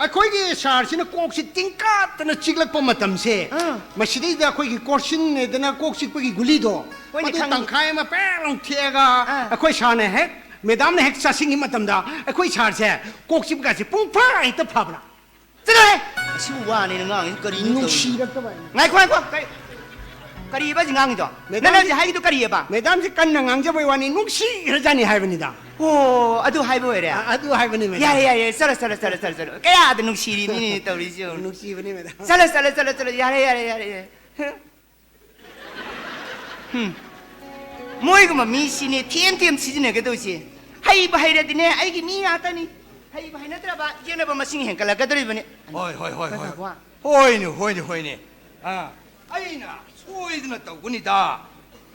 ꯑꯩꯈꯣꯏꯒꯤ ꯁꯥꯔꯁꯤꯅ ꯀꯣꯛꯁꯤ ꯇꯤꯡꯀꯥꯠꯇꯅ ꯆꯤꯛꯂꯛꯄ ꯃꯇꯝꯁꯦ, ꯑꯥ꯫ ꯃꯁꯤꯗꯩꯗ ꯑꯩꯈꯣꯏꯒꯤ ꯀꯣꯔꯁꯤꯟꯅꯦꯗꯅ ꯀꯣꯛ ꯆꯤꯛꯄꯒꯤ ꯒꯨꯂꯤꯗꯣ, ꯍꯣꯏꯅꯦ, ꯃꯗꯨ ꯈꯪꯉꯤ꯫ ꯇꯪꯈꯥꯏ ꯑꯃ ꯄꯦꯛ ꯂꯪ ꯊꯦꯛꯑꯒ ꯑꯥ꯫ ꯑꯩꯈꯣꯏ ꯁꯥꯔꯅ ꯍꯦꯛ ꯃꯦꯗꯥꯝꯅ ꯍꯦꯛ ꯆꯥꯁꯤꯟꯈꯤꯕ ꯃꯇꯝꯗ ꯑꯩꯈꯣꯏ ꯁꯥꯔꯁꯦ ꯀꯣꯛ ꯆꯤꯛꯄꯒꯁꯦ ꯄꯨꯡ ꯐꯥ ꯍꯦꯛꯇ ꯐꯕ꯭ꯔꯥ? ꯆꯠꯂꯣꯍꯦ! ꯑꯁꯤꯕꯨ ꯋꯥꯅꯦꯅ ꯉꯥꯡꯉꯤꯁꯤ ꯀꯔꯤꯅꯣ ꯇꯧꯔꯤꯁꯤ? ꯅꯨꯡꯁꯤꯔꯛꯇꯕ ꯍꯥꯏꯅ꯫ ꯉꯥꯏꯈꯣ, ꯉꯥꯏꯈꯣ꯫ ꯀꯔꯤ, ꯀꯔꯤꯑꯕ ꯍꯧꯖꯤꯛ ꯉꯥꯡꯉꯤꯗꯣ? ꯃꯦꯗꯥꯝ, ꯅꯪꯅ ꯍꯧꯖꯤꯛ ꯍꯥꯏꯒꯤꯗꯣ ꯀꯔꯤꯑꯕ? ꯃꯦꯗꯥꯝꯁꯦ ꯀꯟꯅ ꯉꯥꯡꯖꯕꯩ ꯋꯥꯅꯤ, ꯅꯨꯡꯁꯤꯈ꯭ꯔꯖꯥꯠꯅꯤ ꯍꯥꯏꯕꯅꯤꯗ꯫ ꯑꯣ, ꯑꯗꯨ ꯍꯥꯏꯕ ꯑꯣꯏꯔꯦ? ꯑ-, ꯑꯗꯨ ꯍꯥꯏꯕꯅꯤ, ꯃꯦꯗꯥꯝ꯫ ꯌꯥꯔꯦ, ꯌꯥꯔꯦ, ꯌꯥꯔꯦ꯫ ꯆꯠꯂꯣ, ꯆꯠꯂꯣ, ꯆꯠꯂꯣ, ꯆꯠꯂꯣ, ꯆꯠꯂꯣ꯫ ꯀꯌꯥꯗ ꯅꯨꯡꯁꯤꯔꯤꯕꯅꯤꯅꯦ ꯇꯧꯔꯤꯁꯤ ꯌꯦꯡꯉꯨ꯫ ꯅꯨꯡꯁꯤꯕꯅꯤ, ꯃꯦꯗꯥꯝ꯫ ꯆꯠꯂꯣ, ꯆꯠꯂꯣ, ꯆꯠꯂꯣ, ꯆꯠꯂꯣ꯫ ꯌꯥꯔꯦ, ꯌꯥꯔꯦ, ꯌꯥꯔꯦ, ꯌꯥꯔꯦ꯫ ꯍꯝ꯫ ꯃꯣꯏꯒꯨꯝꯕ ꯃꯤꯁꯤꯅꯦ ꯊꯦꯝ ꯊꯦꯝ ꯁꯤꯖꯤꯟꯅꯒꯗꯧꯁꯦ꯫ ꯍꯩꯕ ꯍꯩꯔꯗꯤꯅꯦ ꯑꯩꯒꯤ ꯃꯤ ꯉꯥꯛꯇꯅꯤ꯫ ꯍꯩꯕ ꯍꯩꯅꯗ꯭ꯔꯕ ꯌꯦꯛꯅꯕ ꯃꯁꯤꯡ ꯍꯦꯟꯀꯠꯂꯛꯀꯗꯧꯔꯤꯕꯅꯤ꯫ ꯍꯣꯏ, ꯍꯣꯏ, ꯍꯣꯏ, ꯍꯣꯏ꯫ ꯐꯖꯕ꯫ ꯍꯣꯏꯅꯦ, ꯍꯣꯏꯅꯦ, ꯍꯣꯏꯅꯦ꯫ ꯑꯥ, ꯑꯩꯅ ꯁꯣꯏꯗꯅ ꯇꯧꯒꯅꯤꯗ꯫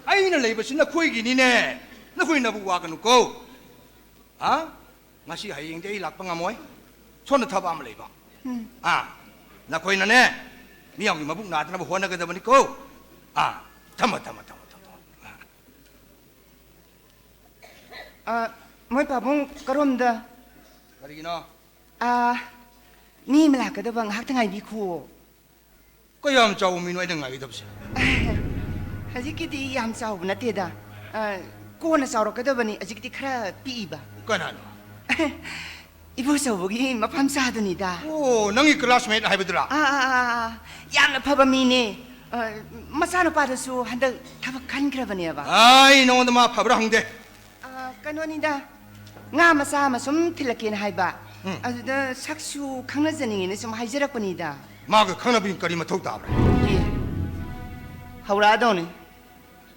ꯑꯩꯅ ꯂꯩꯕꯁꯤ ꯅꯈꯣꯏꯒꯤꯅꯤꯅꯦ꯫ ꯅꯈꯣꯏꯅꯕꯨ ꯋꯥꯒꯅꯨꯀꯣ꯫ ꯍꯥ? ꯉꯁꯤ ꯍꯌꯦꯡꯗꯤ ꯑꯩ ꯂꯥꯛꯄ ꯉꯝꯃꯣꯏ꯫ ꯁꯣꯝꯗ ꯊꯕꯛ ꯑꯃ ꯂꯩꯕ꯫ ꯎꯝ꯫ ꯑꯥ, ꯅꯈꯣꯏꯅꯅꯦ, ꯃꯤꯌꯥꯝꯒꯤ ꯃꯕꯨꯛ ꯅꯥꯗꯅꯕ ꯍꯣꯠꯅꯒꯗꯕꯅꯤꯀꯣ꯫ ꯑꯥ, ꯊꯝꯃꯣ, ꯊꯝꯃꯣ, ꯊꯝꯃꯣ, ꯊꯝꯃꯣ꯫ ꯑ, ꯃꯣꯏ ꯄꯥꯕꯨꯡ ꯀꯔꯣꯝꯗ? ꯀꯔꯤꯒꯤꯅꯣ? ꯑ, ꯃꯤ ꯑꯃ ꯂꯥꯛꯀꯗꯕ, ꯉꯥꯏꯍꯥꯛꯇ ꯉꯥꯏꯕꯤꯈꯣ꯫ ꯀꯌꯥꯝ ꯆꯥꯎꯕ ꯃꯤꯅꯣ ꯑꯩꯅ ꯉꯥꯏꯒꯗꯕꯁꯦ? ꯍꯧꯖꯤꯛꯀꯤꯗꯤ ꯌꯥꯝ ꯆꯥꯎꯕ ꯅꯠꯇꯦꯗ꯫ ꯑ, ꯀꯣꯟꯅ ꯆꯥꯎꯔꯛꯀꯗꯕꯅꯤ, ꯍꯧꯖꯤꯛꯇꯤ ꯈꯔ ꯄꯤꯛꯏꯕ꯫ ꯀꯅꯥꯅꯣ? ꯏꯕꯣꯆꯧꯕꯒꯤ ꯃꯐꯝꯆꯥꯗꯨꯅꯤꯗ꯫ ꯑꯣ, ꯅꯪꯒꯤ classmate ꯍꯥꯏꯕꯗꯨꯔꯥ? ꯑꯥ, ꯑꯥ, ꯑꯥ, ꯑꯥ꯫ ꯌꯥꯝꯅ ꯐꯕ ꯃꯤꯅꯦ꯫ ꯑ, ꯃꯆꯥꯅꯨꯄꯥꯗꯨꯁꯨ ꯍꯟꯗꯛ ꯊꯕꯛ ꯈꯟꯈ꯭ꯔꯕꯅꯦꯕ꯫ ꯑꯩ ꯅꯉꯣꯟꯗ ꯃꯥ ꯐꯕ꯭ꯔꯥ ꯍꯪꯗꯦ꯫ ꯑ, ꯀꯩꯅꯣꯅꯤꯗ, ꯉꯥ ꯃꯆꯥ ꯑꯃ ꯁꯨꯝ ꯊꯤꯜꯂꯛꯀꯦꯅ ꯍꯥꯏꯕ꯫ ꯎꯝ꯫ ꯑꯗꯨꯗ ꯁꯛꯁꯨ ꯈꯪꯅꯖꯅꯤꯡꯉꯦꯅ ꯁꯨꯝ ꯍꯥꯏꯖꯔꯛꯄꯅꯤꯗ꯫ ꯃꯥꯒ ꯈꯪꯅꯕꯒꯤ ꯀꯔꯤ ꯃꯊꯧ ꯇꯥꯕ꯭ꯔꯥ? ꯑꯦ, ꯍꯧꯔꯛꯑꯗꯧꯅꯤ꯫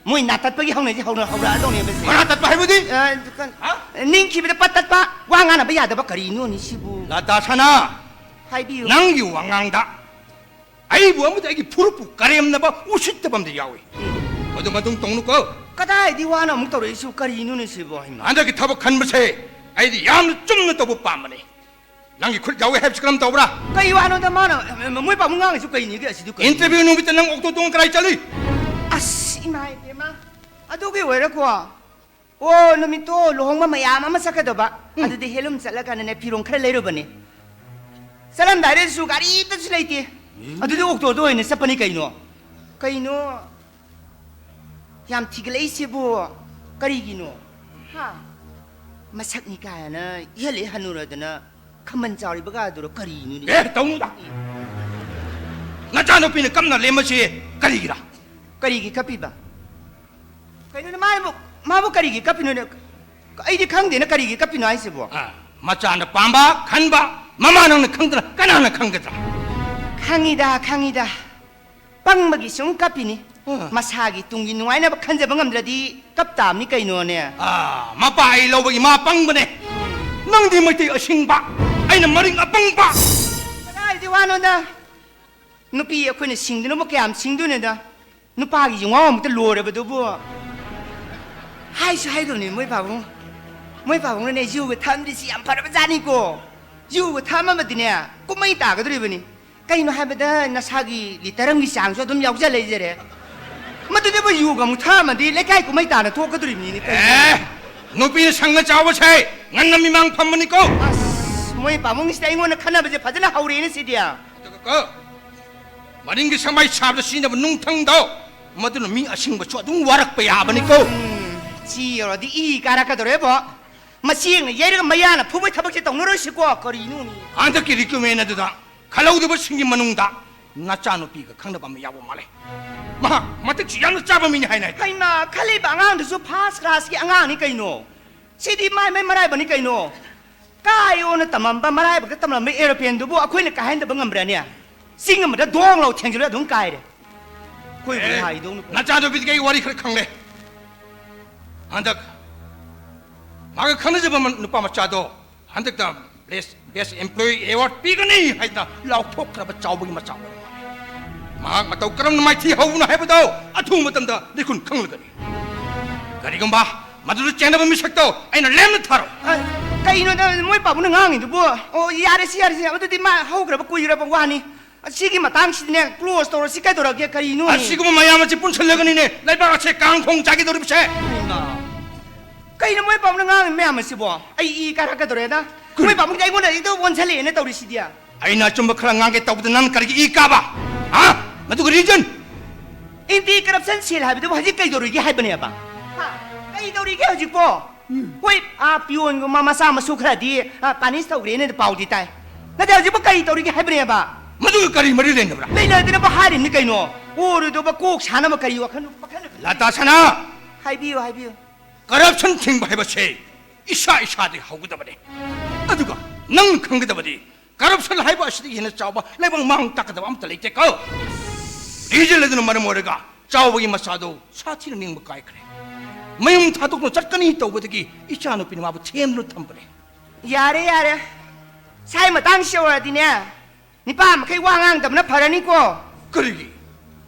ꯃꯣꯏ ꯅꯥꯇꯠꯄꯒꯤ ꯍꯧꯅꯩꯁꯦ ꯍꯧꯔ-, ꯍꯧꯔꯛꯑꯗꯧꯅꯦꯕ ꯁꯦ꯫ ꯃꯅꯥ ꯇꯠꯄ ꯍꯥꯏꯕꯗꯤ? ꯑ, ꯀ-, ꯍꯥ? ꯅꯤꯡꯈꯤꯕꯗ ꯄꯠ ꯇꯠꯄ, ꯋꯥ ꯉꯥꯡꯅꯕ ꯌꯥꯗꯕ ꯀꯔꯤꯅꯣꯅꯦ ꯁꯤꯕꯨ? ꯂꯇꯥ ꯁꯅꯥ, ꯍꯥꯏꯕꯤꯌꯨ꯫ ꯅꯪꯒꯤ ꯋꯥꯉꯥꯡꯗ ꯑꯩꯕꯨ ꯑꯃꯗꯤ ꯑꯩꯒꯤ ꯐꯨꯔꯨꯞꯄꯨ ꯀꯔꯦꯝꯅꯕ, ꯎꯁꯤꯠꯇꯕ ꯑꯃꯗꯤ ꯌꯥꯎꯏ꯫ ꯃꯗꯨ ꯃꯇꯨꯡ ꯇꯧꯅꯨꯀꯣ꯫ ꯀꯗꯥꯏꯗꯤ ꯋꯥꯅ ꯑꯃꯨꯛ ꯇꯧꯔꯛꯏꯁꯤꯕꯨ ꯀꯔꯤꯅꯣꯅꯦ ꯁꯤꯕꯨ ꯍꯥꯏꯃ? ꯍꯟꯗꯛꯀꯤ ꯊꯕꯛ ꯈꯟꯕꯁꯦ ꯑꯩꯗꯤ ꯌꯥꯝꯅ ꯆꯨꯝꯅ ꯇꯧꯕ ꯄꯥꯝꯕꯅꯤ꯫ ꯅꯪꯒꯤ ꯈꯨꯠ ꯌꯥꯎꯏ ꯍꯥꯏꯕꯁꯤ ꯀꯔꯝ ꯇꯧꯕ꯭ꯔꯥ? ꯀꯩ ꯋꯥꯅꯣꯗ ꯃꯥꯅ, ꯃꯣꯏ ꯄꯥꯕꯨꯡ ꯉꯥꯡꯉꯤꯁꯨ ꯀꯩꯅꯤꯒꯦ ꯑꯁꯤꯗꯨ ꯀꯩꯅꯣ? Interview ꯅꯨꯃꯤꯠꯇ ꯅꯪ ꯑꯣꯛꯇꯣ ꯇꯣꯡꯉ ꯀꯗꯥꯏ ꯆꯠꯂꯨꯏ? ꯑꯁ, ꯏꯃꯥ ꯏꯕꯦꯝꯃ, ꯑꯗꯨꯒꯤ ꯑꯣꯏꯔꯦꯀꯣ꯫ ꯑꯣ, ꯅꯨꯃꯤꯠꯇꯣ ꯂꯨꯍꯣꯡꯕ ꯃꯌꯥꯝ ꯑꯃ ꯆꯠꯀꯗꯕ꯫ ꯎꯝ꯫ ꯑꯗꯨꯗꯤ ꯍꯦꯂꯨꯝ ꯆꯠꯂꯀꯥꯟꯗꯅꯦ ꯐꯤꯔꯣꯟ ꯈꯔ ꯂꯩꯔꯨꯕꯅꯦ꯫ ꯆꯠꯂꯝꯗꯥꯏꯗꯁꯨ ꯒꯥꯔꯤ ꯑꯝꯇꯁꯨ ꯂꯩꯇꯦ꯫ ꯎꯝ꯫ ꯑꯗꯨꯗꯤ ꯑꯣꯛꯇꯣꯗ ꯑꯣꯏꯅ ꯆꯠꯄꯅꯤ ꯀꯩꯅꯣ꯫ ꯀꯩꯅꯣ? ꯌꯥꯝ ꯊꯤꯒꯠꯂꯛꯏꯁꯤꯕꯨ ꯀꯔꯤꯒꯤꯅꯣ? ꯍꯥ? ꯃꯁꯛꯅꯤ ꯀꯥꯏꯅ ꯏꯍꯜ ꯏꯍꯜꯂꯨꯔꯗꯅ ꯈꯝꯕꯟ ꯆꯥꯎꯔꯤꯕꯒꯗꯨꯔꯣ ꯀꯔꯤꯅꯣꯅꯦ? ꯑꯦ, ꯇꯧꯅꯨꯗ꯫ ꯅꯆꯥꯅꯨꯄꯤꯅ ꯀꯞꯅ ꯂꯦꯝꯕꯁꯤ ꯀꯔꯤꯒꯤꯔ? ꯀꯔꯤꯒꯤ ꯀꯞꯄꯤꯕ? ꯀꯩꯅꯣꯅꯦ, ꯃꯥꯕꯨ, ꯃꯥꯕꯨ ꯀꯔꯤꯒꯤ ꯀꯞꯄꯤꯅꯣꯅꯦ? ꯑꯩꯗꯤ ꯈꯪꯗꯦꯅ ꯀꯔꯤꯒꯤ ꯀꯞꯄꯤꯅꯣ ꯍꯥꯏꯁꯤꯕꯣ? ꯑ, ꯃꯆꯥꯅ ꯄꯥꯝꯕ ꯈꯟꯕ ꯃꯃꯥ ꯅꯪꯅ ꯈꯪꯗꯅ ꯀꯅꯥꯅ ꯈꯪꯒꯗ꯭ꯔꯥ? ꯈꯪꯉꯤꯗ, ꯈꯪꯉꯤꯗ꯫ ꯄꯪꯕꯒꯤ ꯁꯨꯝ ꯀꯞꯄꯤꯅꯤ꯫ ꯑ꯫ ꯃꯁꯥꯒꯤ ꯇꯨꯡꯒꯤ ꯅꯨꯡꯉꯥꯏꯅꯕ ꯈꯟꯖꯕ ꯉꯝꯗ꯭ꯔꯗꯤ ꯀꯞ ꯇꯥꯕꯅꯤ ꯀꯩꯅꯣꯅꯦ꯫ ꯑ, ꯃꯄꯥ ꯑꯩ ꯂꯧꯕꯒꯤ ꯃꯥ ꯄꯪꯕꯅꯦ꯫ ꯅꯪꯗꯤ ꯃꯩꯇꯩ ꯑꯁꯤꯡꯕ, ꯑꯩꯅ ꯃꯔꯤꯡ ꯑꯄꯪꯕ꯫ ꯀꯗꯥꯏꯗꯤ ꯋꯥꯅꯣꯗ? ꯅꯨꯄꯤ ꯑꯩꯈꯣꯏꯅ ꯁꯤꯡꯗꯅꯕꯨ ꯀꯌꯥꯝ ꯁꯤꯡꯗꯣꯏꯅꯣꯗ? ꯅꯨꯄꯥꯒꯤ ꯌꯨꯉꯥꯎ ꯑꯃꯨꯛꯇ ꯂꯣꯏꯔꯕꯗꯨꯕꯨ꯫ ꯍꯥꯏꯁꯨ ꯍꯥꯏꯗꯧꯅꯦ ꯃꯣꯏ ꯄꯥꯕꯨꯡ꯫ ꯃꯣꯏ ꯄꯥꯕꯨꯡꯅꯅꯦ ꯌꯨꯒ ꯊꯛꯑꯝꯗ꯭ꯔꯤꯁꯤ ꯌꯥꯝ ꯐꯔꯕ ꯖꯥꯠꯅꯤꯀꯣ꯫ ꯌꯨꯒ ꯊꯛꯑꯝꯃꯕꯗꯤꯅꯦ, ꯀꯨꯝꯍꯩ ꯇꯥꯒꯗꯧꯔꯤꯕꯅꯤ꯫ ꯀꯩꯅꯣ ꯍꯥꯏꯕꯗ ꯅꯁꯥꯒꯤ ꯂꯤꯇꯔ ꯑꯃꯒꯤ ꯆꯥꯡꯁꯨ ꯑꯗꯨꯝ ꯌꯥꯎꯖ ꯂꯩꯖꯔꯦ꯫ ꯃꯗꯨꯗꯕꯨ ꯌꯨꯒ ꯑꯃꯨꯛ ꯊꯛꯑꯝꯃꯗꯤ ꯂꯩꯀꯥꯏ ꯀꯨꯝꯍꯩ ꯇꯥꯅ ꯊꯣꯛꯀꯗꯧꯔꯤꯕꯅꯤꯅꯦ ꯀꯩꯅꯣ꯫ ꯑꯦ, ꯅꯨꯄꯤꯅ ꯁꯪꯒ ꯆꯥꯎꯕꯁꯦ ꯉꯟꯅ ꯃꯤꯃꯥꯡ ꯐꯝꯕꯅꯤꯀꯣ꯫ ꯑꯁ, ꯃꯣꯏ ꯄꯥꯕꯨꯡꯁꯤꯗ ꯑꯩꯉꯣꯟꯗ ꯈꯟꯅꯕꯁꯦ ꯐꯖꯅ ꯍꯧꯔꯦꯅꯦ ꯁꯤꯗꯤ꯫ ꯀꯣ, ꯀꯣ꯫ ꯃꯅꯤꯡꯒꯤ ꯁꯪꯕꯥꯏ ꯁꯥꯕꯗ ꯁꯤꯖꯤꯟꯅꯕ ꯅꯨꯡꯊꯪꯗꯣ, ꯃꯗꯨꯅ ꯃꯤ ꯑꯁꯤꯡꯕꯁꯨ ꯑꯗꯨꯝ ꯋꯥꯔꯛꯄ ꯌꯥꯕꯅꯤꯀꯣ꯫ ꯎꯝ, ꯁꯤ ꯌꯧꯔꯗꯤ ꯏ ꯀꯥꯔꯛꯀꯗꯧꯔꯦꯕꯣ꯫ ꯃꯆꯦꯡꯅ ꯌꯩꯔꯒ ꯃꯌꯥꯅ ꯐꯨꯕꯩ ꯊꯕꯛꯁꯦ ꯇꯧꯅꯔꯣꯏꯁꯤꯀꯣ, ꯀꯔꯤꯅꯣꯅꯦ? ꯍꯟꯗꯛꯀꯤ recommend ꯑꯗꯨꯗ ꯈꯜꯍꯧꯗꯕꯁꯤꯡꯒꯤ ꯃꯅꯨꯡꯗ ꯅꯆꯥꯅꯨꯄꯤꯒ ꯈꯪꯅꯕ ꯑꯃ ꯌꯥꯎꯕ ꯃꯥꯜꯂꯦ꯫ ꯃꯍꯥꯛ ꯃꯇꯤꯛꯁꯨ ꯌꯥꯝꯅ ꯆꯥꯕ ꯃꯤꯅꯤ ꯍꯥꯏꯅ ꯍꯥꯏ꯫ ꯍꯩꯃꯥ, ꯈꯜꯂꯤꯕ ꯑꯉꯥꯡꯗꯨꯁꯨ first class ꯀꯤ ꯑꯉꯥꯡꯅꯤ ꯀꯩꯅꯣ꯫ ꯁꯤꯗꯤ ꯃꯥꯏ ꯃꯥꯏ ꯃꯔꯥꯏꯕꯛꯅꯤ ꯀꯩꯅꯣ꯫ ꯀꯥꯏꯌꯣꯅ ꯇꯝꯃꯝꯕ, ꯃꯔꯥꯏꯕꯛꯇ ꯇꯝꯂꯝꯕ aeroplane ꯗꯨꯕꯨ ꯑꯩꯈꯣꯏꯅ ꯀꯥꯏꯍꯟꯗꯕ ꯉꯝꯕ꯭ꯔꯅꯦ? ꯆꯤꯡ ꯑꯃꯗ ꯗꯣꯡ ꯂꯥꯎ ꯊꯦꯡꯖꯤꯜꯂ ꯑꯗꯨꯝ ꯀꯥꯏꯔꯦ꯫ ꯑꯩꯈꯣꯏꯕꯨꯗꯤ ꯑꯦ, ꯍꯥꯏꯗꯧꯅ ꯅꯆꯥꯅꯨꯄꯤꯗꯒꯤ ꯑꯩ ꯋꯥꯔꯤ ꯈꯔ ꯈꯪꯂꯦ꯫ ꯍꯟꯗꯛ ꯃꯥꯒ ꯈꯪꯅꯖꯕ ꯃ-, ꯅꯨꯄꯥ ꯃꯆꯥꯗꯣ ꯍꯟꯗꯛꯇ best, best employee award ꯄꯤꯒꯅꯤ ꯍꯥꯏꯗꯅ ꯂꯥꯎꯊꯣꯛꯈ꯭ꯔꯕ ꯆꯥꯎꯕꯒꯤ ꯃꯆꯥ ꯑꯣꯏꯔ ꯃꯥꯜꯂꯦ꯫ ꯃꯍꯥꯛ ꯃꯇꯧ ꯀꯔꯝꯅ ꯃꯥꯏꯊꯤ ꯍꯧꯕꯅꯣ ꯍꯥꯏꯕꯗꯣ ꯑꯊꯨꯕ ꯃꯇꯝꯗ ꯂꯤꯈꯨꯟ ꯈꯪꯂꯒꯅꯤ꯫ ꯀꯔꯤꯒꯨꯝꯕ ꯃꯗꯨꯗ ꯆꯦꯟꯅꯕ ꯃꯤꯁꯛꯇꯣ ꯑꯩꯅ ꯂꯦꯝꯅ ꯊꯥꯔꯣꯏ꯫ ꯑ, ꯀꯩꯅꯣꯗ ꯃꯣꯏ ꯄꯥꯕꯨꯡꯅ ꯉꯥꯡꯉꯤꯗꯨꯕꯨ? ꯑꯣ, ꯌꯥꯔꯦꯁꯤ, ꯌꯥꯔꯦꯁꯤ, ꯑꯗꯨꯗꯤ ꯃꯥ ꯍꯧꯈ꯭ꯔꯕ ꯀꯨꯏꯔꯕ ꯋꯥꯅꯤ꯫ ꯑꯁꯤꯒꯤ ꯃꯇꯥꯡꯁꯤꯗꯤꯅꯦ, close ꯇꯧꯔꯁꯤ ꯀꯩꯗꯧꯔꯒꯦ? ꯀꯔꯤꯅꯣꯅꯦ? ꯑꯁꯤꯒꯨꯝꯕ ꯃꯌꯥꯝ ꯑꯁꯤ ꯄꯨꯟꯁꯤꯜꯂꯒꯅꯤꯅꯦ ꯂꯩꯕꯥꯛ ꯑꯁꯦ ꯀꯥꯡꯈꯣꯡ ꯆꯥꯏꯒꯗꯧꯔꯤꯕꯁꯦ꯫ ꯏꯃꯥ꯫ ꯀꯩꯅꯣ ꯃꯣꯏ ꯄꯥꯕꯨꯡꯅ ꯉꯥꯡꯉꯤ ꯃꯌꯥꯝ ꯑꯁꯤꯕꯣ? ꯑꯩ ꯏ ꯀꯥꯔꯛꯀꯗꯧꯔꯦꯗ꯫ ꯀꯔꯤ? ꯃꯣꯏ ꯄꯥꯕꯨꯡꯗꯤ ꯑꯩꯉꯣꯟꯗ ꯍꯦꯛꯇ ꯑꯣꯟꯁꯜꯂꯛꯑꯦꯅ ꯇꯧꯔꯤꯁꯤꯗꯤ꯫ ꯑꯩꯅ ꯑꯆꯨꯝꯕ ꯈꯔ ꯉꯥꯡꯒꯦ ꯇꯧꯕꯗ ꯅꯪ ꯀꯔꯤꯒꯤ ꯏ ꯀꯥꯕ? ꯍꯥ? ꯃꯗꯨꯒꯤ reason? Anti corruption cell ꯍꯥꯏꯕꯗꯨꯕꯨ ꯍꯧꯖꯤꯛ ꯀꯩꯗꯧꯔꯤꯒꯦ ꯍꯥꯏꯕꯅꯦꯕ? ꯍꯥ? ꯀꯩꯗꯧꯔꯤꯒꯦ ꯍꯧꯖꯤꯛꯄꯣ? ꯍꯣꯏ, ꯑꯥ, ꯄꯤꯌꯣꯟꯒꯨꯝꯕ ꯃꯆꯥ ꯃꯁꯨ ꯈꯔꯗꯤ, ꯑꯥ, ꯄꯥꯅꯤꯁ ꯇꯧꯈ꯭ꯔꯦꯅ ꯄꯥꯎꯗꯤ ꯇꯥꯏ꯫ ꯅꯠꯇꯦ, ꯍꯧꯖꯤꯛꯄꯨ ꯀꯔꯤ ꯇꯧꯔꯤꯒꯦ ꯍꯥꯏꯕꯅꯦꯕ? ꯃꯗꯨꯒ ꯀꯔꯤ ꯃꯔꯤ ꯂꯩꯅꯕ꯭ꯔꯥ? ꯂꯩꯅꯗꯅꯕ ꯍꯥꯏꯔꯤꯕꯅꯤ ꯀꯩꯅꯣ꯫ ꯑꯣꯏꯔꯣꯏꯗꯧꯕ ꯀꯣꯛ ꯁꯥꯅꯕ ꯀꯔꯤ ꯋꯥꯈꯜ, ꯋꯥꯈꯜ? ꯂꯇꯥ ꯁꯅꯥ! ꯍꯥꯏꯕꯤꯌꯨ, ꯍꯥꯏꯕꯤꯌꯨ꯫ ꯀꯔꯞꯁꯟ ꯊꯤꯡꯕ ꯍꯥꯏꯕꯁꯦ ꯏꯁꯥ ꯏꯁꯥꯗꯒꯤ ꯍꯧꯒꯗꯕꯅꯤ꯫ ꯑꯗꯨꯒ ꯅꯪ ꯈꯪꯒꯗꯕꯗꯤ, ꯀꯔꯞꯁꯟ ꯍꯥꯏꯕ ꯑꯁꯤꯗꯒꯤ ꯍꯦꯟꯅ ꯆꯥꯎꯕ ꯂꯩꯕꯥꯛ ꯃꯥꯡ ꯇꯥꯛꯀꯗꯕ ꯑꯃꯠꯇ ꯂꯩꯇꯦꯀꯣ꯫ ꯔꯤꯖꯟ ꯑꯗꯨꯅ ꯃꯔꯝ ꯑꯣꯏꯔꯒ ꯆꯥꯎꯕꯒꯤ ꯃꯆꯥꯗꯣ ꯁꯥꯊꯤꯅ ꯅꯤꯡꯕ ꯀꯥꯏꯈ꯭ꯔꯦ꯫ ꯃꯌꯨꯝ ꯊꯥꯗꯣꯛꯇꯨꯅ ꯆꯠꯀꯅꯤ ꯇꯧꯕꯗꯒꯤ ꯏꯆꯥꯅꯨꯄꯤꯅ ꯃꯥꯕꯨ ꯊꯦꯝꯗꯨꯅ ꯊꯝꯕꯅꯦ꯫ ꯌꯥꯔꯦ, ꯌꯥꯔꯦ꯫ ꯁꯥꯏ ꯃꯇꯥꯡꯁꯤ ꯌꯧꯔꯗꯤꯅꯦ, ꯅꯤꯄꯥ ꯃꯈꯩ ꯋꯥ ꯉꯥꯡꯗꯕꯅ ꯐꯔꯅꯤꯀꯣ꯫ ꯀꯔꯤꯒꯤ?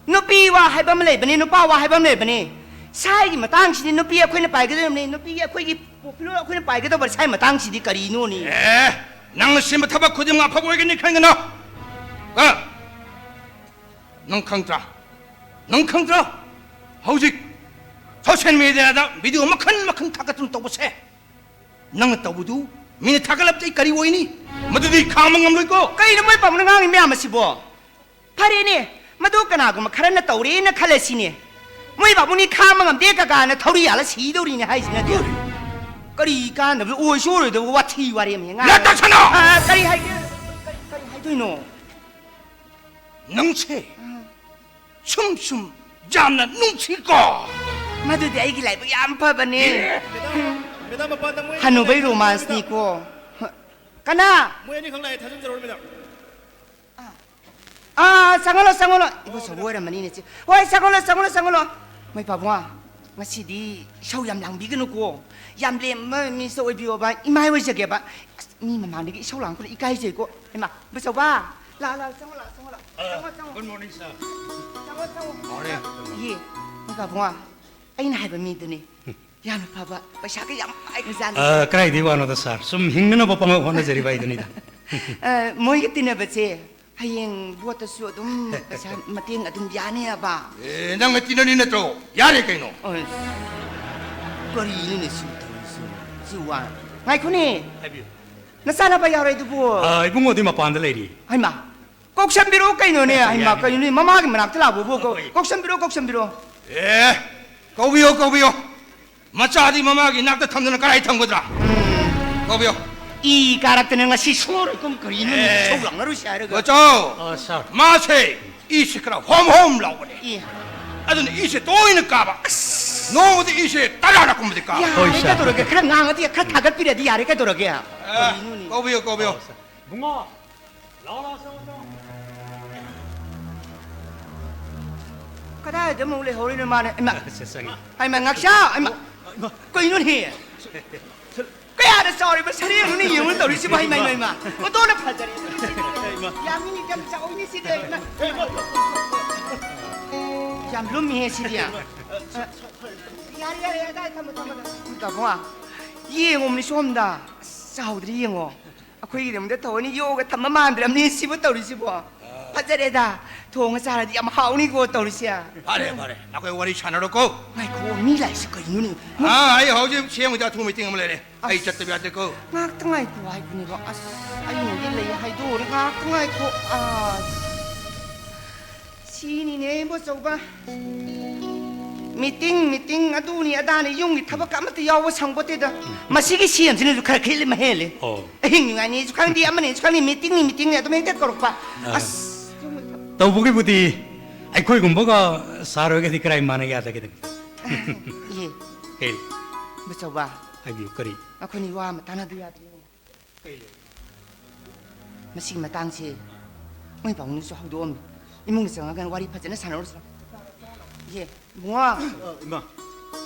ꯅꯨꯄꯤ ꯋꯥ ꯍꯥꯏꯕ ꯑꯃ ꯂꯩꯕꯅꯤ, ꯅꯨꯄꯥ ꯋꯥ ꯍꯥꯏꯕ ꯑꯃ ꯂꯩꯕꯅꯤ꯫ ꯁꯥꯏꯒꯤ ꯃꯇꯥꯡꯁꯤꯗꯤ ꯅꯨꯄꯤ ꯑꯩꯈꯣꯏꯅ ꯄꯥꯏꯒꯗꯕꯅꯤ, ꯅꯨꯄꯤꯒꯤ ꯑꯩꯈꯣꯏꯒꯤ ꯄꯣꯄꯨꯂꯔ ꯑꯩꯈꯣꯏꯅ ꯄꯥꯏꯒꯗꯧꯕ ꯁꯥꯏ ꯃꯇꯥꯡꯁꯤꯗꯤ ꯀꯔꯤꯅꯣꯅꯤ? ꯑꯦ, ꯅꯪꯅ ꯁꯤꯟꯕ ꯊꯕꯛ ꯈꯨꯗꯤꯡꯃꯛ ꯑꯐꯕ ꯑꯣꯏꯒꯅꯤ ꯈꯟꯒꯅꯨ꯫ ꯑ? ꯅꯪ ꯈꯪꯗ꯭ꯔꯥ? ꯅꯪ ꯈꯪꯗ꯭ꯔꯥ? ꯍꯧꯖꯤꯛ ꯁꯣꯁꯤꯌꯦꯜ ꯃꯦꯗꯤꯌꯥꯗ ꯚꯤꯗꯤꯑꯣ ꯃꯈꯜ ꯃꯈꯜ ꯊꯥꯒꯠꯇꯨꯅ ꯇꯧꯕꯁꯦ, ꯅꯪꯅ ꯇꯧꯕꯗꯨ ꯃꯤꯅ ꯊꯥꯒꯠꯂꯕꯗꯤ ꯑꯩ ꯀꯔꯤ ꯑꯣꯏꯅꯤ? ꯃꯗꯨꯗꯤ ꯈꯥꯡꯕ ꯉꯝꯂꯣꯏꯀꯣ꯫ ꯀꯩꯅꯣ ꯃꯣꯏ ꯄꯥꯕꯨꯡꯅ ꯉꯥꯡꯉꯤ ꯃꯌꯥꯝ ꯑꯁꯤꯕꯣ? ꯐꯔꯦꯅꯦ, ꯃꯗꯨ ꯀꯅꯥꯒꯨꯝꯕ ꯈꯔꯅ ꯇꯧꯔꯦꯅ ꯈꯜꯂꯁꯤꯅꯦ꯫ ꯃꯣꯏ ꯄꯥꯕꯨꯡꯅꯤ ꯈꯥꯡꯕ ꯉꯝꯗꯦ ꯀꯀꯥꯅ ꯊꯧꯔꯤ ꯌꯥꯜꯂ ꯁꯤꯗꯧꯔꯤꯅꯦ ꯍꯥꯏꯁꯤꯅꯗꯤ꯫ ꯀꯔꯤ ꯀꯥꯟꯅꯕ, ꯑꯣꯏꯁꯨ ꯑꯣꯏꯔꯣꯏꯗꯕ ꯋꯥꯊꯤ ꯋꯥꯔꯦꯝ ꯉꯥꯡꯉꯤ꯫ ꯂꯇꯥ ꯁꯅꯥ! ꯑ, ꯀꯔꯤ ꯍꯥꯏꯒꯦ? ꯀꯔꯤ, ꯀꯔꯤ ꯍꯥꯏꯗꯣꯏꯅꯣ? ꯅꯪꯁꯦ ꯁꯨꯝ ꯁꯨꯝ ꯌꯥꯝꯅ ꯅꯨꯡꯁꯤꯀꯣ꯫ ꯃꯗꯨꯗꯤ ꯑꯩꯒꯤ ꯂꯥꯏꯕꯛ ꯌꯥꯝ ꯐꯕꯅꯦ꯫ ꯑꯦ꯫ ꯃꯦꯗꯥꯝ, ꯃꯦꯗꯥꯝ, ꯃꯄꯥꯟꯗ ꯃꯣꯏ ꯑꯅꯤ ꯍꯅꯨꯕꯩ ꯈꯛ ꯂꯩ, ꯊꯥꯖꯤꯟꯖꯔꯣ, ꯔꯣꯃꯥꯟꯁꯅꯤꯀꯣ꯫ ꯀꯅꯥ? ꯃꯣꯏ ꯑꯅꯤ ꯈꯛ ꯂꯥꯛꯑꯦ, ꯊꯥꯖꯤꯟꯖꯔꯣ, ꯃꯦꯗꯥꯝ꯫ ꯑꯥ, ꯆꯪꯍꯜꯂꯣ, ꯆꯪꯍꯜꯂꯣ꯫ ꯏꯕꯣꯆꯧꯕ ꯑꯣꯏꯔꯝꯃꯅꯤꯅꯦ, ꯆꯦ꯫ ꯍꯣꯏ, ꯆꯪꯍꯜꯂꯣ, ꯆꯪꯍꯜꯂꯣ, ꯆꯪꯍꯜꯂꯣ꯫ ꯃꯣꯏ ꯄꯥꯕꯨꯡ, ꯉꯁꯤꯗꯤ ꯏꯁꯧ ꯌꯥꯝ ꯂꯥꯡꯕꯤꯒꯅꯨꯀꯣ꯫ ꯌꯥꯝ ꯂꯦꯝꯕ ꯃꯤꯁꯇ ꯑꯣꯏꯕꯤꯌꯣꯕ꯫ ꯏꯃꯥ ꯑꯣꯏꯖꯒꯦꯕ꯫ ꯑꯁ, ꯃꯤ ꯃꯃꯥꯡꯗꯒꯤ ꯏꯁꯧ ꯂꯥꯡꯉꯛꯄꯗ ꯏꯀꯥꯏꯖꯩꯀꯣ꯫ ꯏꯃꯥ, ꯏꯕꯣꯆꯧꯕ, ꯂꯥꯛ, ꯂꯥꯛ, ꯆꯪꯉꯣ, ꯂꯥꯛ, ꯆꯪꯉꯣ, ꯂꯥꯛ꯫ ꯑ, ꯆꯪꯉꯣ, ꯆꯪꯉꯣ꯫ Good morning, sir. ꯆꯪꯉꯣ, ꯆꯪꯉꯣ꯫ Morning. ꯏꯌꯦ, ꯃꯣꯏ ꯄꯥꯕꯨꯡ, ꯑꯩꯅ ꯍꯥꯏꯕ ꯃꯤꯗꯨꯅꯤ꯫ ꯌꯥꯝꯅ ꯐꯕ, ꯄꯩꯁꯥꯒ ꯌꯥꯝ ꯄꯥꯏꯈ꯭ꯔꯖꯥꯠꯅꯤ꯫ ꯑ, ꯀꯗꯥꯏꯗꯒꯤ ꯋꯥꯅꯣꯗ, sir? ꯁꯨꯝ ꯍꯤꯡꯅꯅꯕ ꯄꯪꯍꯣꯠ ꯍꯣꯠꯅꯖꯔꯤꯕ ꯍꯥꯏꯗꯨꯅꯤꯗ꯫ ꯑ, ꯃꯣꯏꯒ ꯇꯤꯟꯅꯕꯁꯦ ꯍꯌꯦꯡ ꯚꯣꯠꯇꯁꯨ ꯑꯗꯨꯝ ꯄꯩꯁꯥ ꯃꯇꯦꯡ ꯑꯗꯨꯝ ꯌꯥꯅꯦꯕ꯫ ꯑꯦ, ꯅꯪꯒ ꯇꯤꯟꯅꯅꯤ ꯅꯠꯇ꯭ꯔꯣ? ꯌꯥꯔꯦ ꯀꯩꯅꯣ꯫ ꯑꯁ, ꯀꯔꯤꯅꯣꯅꯦ ꯁꯤ ꯇꯧꯔꯤꯁꯤꯕꯣ? ꯁꯤ ꯋꯥ-, ꯉꯥꯏꯈꯣꯅꯦ꯫ ꯍꯥꯏꯕꯤꯌꯨ꯫ ꯅꯆꯥꯅꯨꯄꯥ ꯌꯥꯎꯔꯦ ꯑꯗꯨꯕꯨ? ꯑ, ꯏꯕꯨꯡꯉꯣꯗꯤ ꯃꯄꯥꯟꯗ ꯂꯩꯔꯤ꯫ ꯍꯩꯃꯥ, ꯀꯧꯁꯟꯕꯤꯔꯛꯑꯣ ꯀꯩꯅꯣꯅꯦ꯫ ꯍꯩꯃꯥ, ꯌꯥꯅꯤ꯫ ꯀꯩꯅꯣꯅꯦ, ꯃꯃꯥꯒꯤ ꯃꯅꯥꯛꯇ ꯂꯥꯛꯄꯕꯨ ꯀꯧ-, ꯍꯣꯏ꯫ ꯀꯧꯁꯟꯕꯤꯔꯛꯑꯣ, ꯀꯧꯁꯟꯕꯤꯔꯛꯑꯣ꯫ ꯑꯦ, ꯀꯧꯕꯤꯌꯣ, ꯀꯧꯕꯤꯌꯣ꯫ ꯃꯆꯥꯗꯤ ꯃꯃꯥꯒꯤ ꯅꯥꯛꯇ ꯊꯝꯗꯅ ꯀꯗꯥꯏ ꯊꯝꯒꯗ꯭ꯔꯥ? ꯀꯧꯕꯤꯌꯣ꯫ ꯏ ꯀꯥꯔꯛꯇꯅ ꯉꯁꯤ ꯁꯣꯔꯣꯏ ꯀꯨꯝ ꯀꯔꯤꯅꯣꯅꯦ? ꯑꯦ꯫ ꯏꯁꯧ ꯂꯥꯡꯅꯔꯨꯁꯤ ꯍꯥꯏꯔꯒ꯫ ꯕꯣꯆꯧ꯫ ꯑ, ꯁꯥꯔ꯫ ꯃꯥꯁꯦ ꯏꯁꯦ ꯈꯔ ꯍꯣꯝ ꯍꯣꯝ ꯂꯥꯎꯕꯅꯦ꯫ ꯏ꯫ ꯑꯗꯨꯅ ꯏꯁꯦ ꯇꯣꯏꯅ ꯀꯥꯕ꯫ ꯑꯁ꯫ ꯅꯣꯡꯃꯗ ꯏꯁꯦ ꯇꯔꯥꯔꯛ ꯀꯨꯝꯕꯗꯤ ꯀꯥꯕ꯫ ꯍꯣꯏ, ꯌꯥꯔꯦ, ꯁꯥꯔ꯫ ꯀꯩꯗꯧꯔꯒꯦ? ꯈꯔ ꯉꯥꯡꯉꯗꯤ, ꯈꯔ ꯊꯥꯒꯠꯄꯤꯔꯗꯤ ꯌꯥꯔꯦ, ꯀꯩꯗꯧꯔꯒꯦ? ꯑ, ꯀꯔꯤꯅꯣꯅꯦ? ꯀꯧꯕꯤꯌꯨ, ꯀꯧꯕꯤꯌꯨ꯫ ꯍꯣꯏ, ꯁꯥꯔ꯫ ꯕꯨꯡꯉꯣ, ꯂꯥꯛꯑꯣ, ꯂꯥꯛꯑꯣ, ꯆꯪꯉꯣ, ꯆꯪꯉꯣ꯫ ꯀꯗꯥꯏꯗ ꯑꯃꯨꯛ ꯂꯩꯍꯧꯔꯤꯅꯣ ꯃꯥꯅ? ꯏꯃꯥ! ꯑꯁ, ꯆꯪꯉꯤ꯫ ꯍꯩꯃꯥ, ꯉꯛꯁꯥ! ꯍꯩꯃꯥ! ꯏꯃꯥ! ꯀꯩꯅꯣꯅꯦ? ꯀꯌꯥꯗ ꯆꯥꯎꯔꯤꯕ ꯁꯔꯦꯡꯅꯣꯅꯦ ꯌꯦꯡꯉꯨꯅꯦ ꯇꯧꯔꯤꯁꯤꯕꯣ? ꯍꯩꯃꯥ, ꯏꯃꯥ, ꯏꯃꯥ! ꯑꯣꯟꯊꯣꯛꯅ ꯐꯖꯔꯦ꯫ ꯏꯃꯥ! ꯌꯥꯝꯃꯤꯅꯦ, ꯌꯥꯝ ꯆꯥꯎꯏꯅꯦ ꯁꯤꯗꯤ, ꯏꯃꯥ! ꯌꯥꯝ ꯂꯨꯝꯃꯤꯍꯦ ꯁꯤꯗꯤ꯫ ꯌꯥꯔꯦ, ꯌꯥꯔꯦ, ꯌꯥꯔꯦ, ꯊꯝꯃꯣ, ꯊꯝꯃꯣ, ꯊꯝꯃꯣ꯫ ꯇꯥꯃꯣ, ꯌꯦꯡꯉꯣ, ꯃꯤ ꯁꯣꯝꯗ꯫ ꯑꯁ, ꯆꯥꯎꯗ꯭ꯔꯤ ꯌꯦꯡꯉꯣ꯫ ꯑꯩꯈꯣꯏꯒꯤꯗꯃꯛꯇ ꯊꯑꯣꯏꯅ ꯌꯣꯛꯑꯒ ꯊꯝꯕ ꯃꯥꯟꯗ꯭ꯔꯕꯅꯤ ꯁꯤꯕꯨ ꯇꯧꯔꯤꯁꯤꯕꯣ꯫ ꯐꯖꯔꯦꯗ, ꯊꯣꯡꯉ ꯆꯥꯔꯗꯤ ꯌꯥꯝ ꯍꯥꯎꯅꯤꯀꯣ ꯇꯧꯔꯤꯁꯦ꯫ ꯐꯔꯦ, ꯐꯔꯦ, ꯅꯈꯣꯏ ꯋꯥꯔꯤ ꯁꯥꯟꯅꯔꯣꯀꯣ꯫ ꯉꯥꯏꯈꯣ, ꯃꯤ ꯂꯥꯛꯏꯁꯤ ꯀꯩꯅꯣꯅꯦ? ꯑꯥ, ꯑꯩ ꯍꯧꯖꯤꯛ ꯁꯤ ꯑꯦꯝꯒꯤꯗ ꯑꯊꯨꯕ ꯃꯤꯇꯤꯡ ꯑꯃ ꯂꯩꯔꯦ, ꯑꯩ ꯑꯁ, ꯆꯠꯇꯕ ꯌꯥꯗꯦꯀꯣ꯫ ꯉꯥꯛꯇ ꯉꯥꯏꯈꯣ ꯍꯥꯏꯕꯅꯦꯕ꯫ ꯑꯁ, ꯑꯩꯅꯗꯤ ꯂꯩ ꯍꯥꯏꯗꯣꯛꯎꯔꯦ, ꯉꯥꯛꯇ ꯉꯥꯏꯈꯣ꯫ ꯑꯁ, ꯁꯤꯅꯤꯅꯦ ꯏꯕꯣꯆꯧꯕ꯫ ꯃꯤꯇꯤꯡ, ꯃꯤꯇꯤꯡ, ꯑꯗꯨꯅꯤ ꯑꯗꯥꯅꯤ, ꯌꯨꯝꯒꯤ ꯊꯕꯛ ꯑꯃꯠꯇ ꯌꯥꯎꯕ ꯁꯪꯄꯣꯠꯇꯦꯗ꯫ ꯃꯁꯤꯒꯤ ꯁꯦꯟꯁꯤꯅꯁꯨ ꯈꯔ ꯈꯤꯜ ꯑꯃ ꯍꯦꯜꯂꯦ꯫ ꯑꯣ꯫ ꯑꯍꯤꯡ ꯅꯨꯡꯉꯥꯏꯅꯤꯁꯨ ꯈꯪꯗꯦ, ꯑꯃꯅꯤꯁꯨ ꯈꯪꯗꯦ, ꯃꯤꯇꯤꯡꯅꯤ, ꯃꯤꯇꯤꯡꯅꯤ ꯑꯗꯨꯝ ꯍꯦꯛꯇ ꯀꯧꯔꯛꯄ꯫ ꯑꯥ꯫ ꯑꯁ, ꯌꯨꯝꯒꯤ ꯊꯕꯛ꯫ ꯇꯧꯕꯒꯤꯕꯨꯗꯤ ꯑꯩꯈꯣꯏꯒꯨꯝꯕꯒ ꯁꯥꯔ ꯍꯣꯏꯒꯗꯤ ꯀꯔꯥꯏ ꯃꯥꯟꯅ ꯌꯥꯗꯒꯦ? ꯏꯍꯦ꯫ ꯀꯩ? ꯏꯕꯣꯆꯧꯕ꯫ ꯍꯥꯏꯕꯤꯌꯨ, ꯀꯔꯤ? ꯑꯩꯈꯣꯏꯅꯤ ꯋꯥ ꯑꯃ ꯇꯥꯟꯅꯗ ꯌꯥꯗꯦ꯫ ꯀꯩ? ꯃꯁꯤꯒꯤ ꯃꯇꯥꯡꯁꯦ ꯃꯣꯏ ꯄꯥꯕꯨꯡꯅꯁꯨ ꯍꯧꯗꯣꯛꯑꯝꯃꯤ꯫ ꯏꯃꯨꯡꯗ ꯆꯪꯉꯒ ꯋꯥꯔꯤ ꯐꯖꯅ ꯁꯥꯟꯅꯔꯨꯁꯤ ꯂꯥꯎ꯫ ꯌꯦ, ꯏꯕꯨꯡꯉꯣ꯫ ꯑ, ꯏꯃꯥ꯫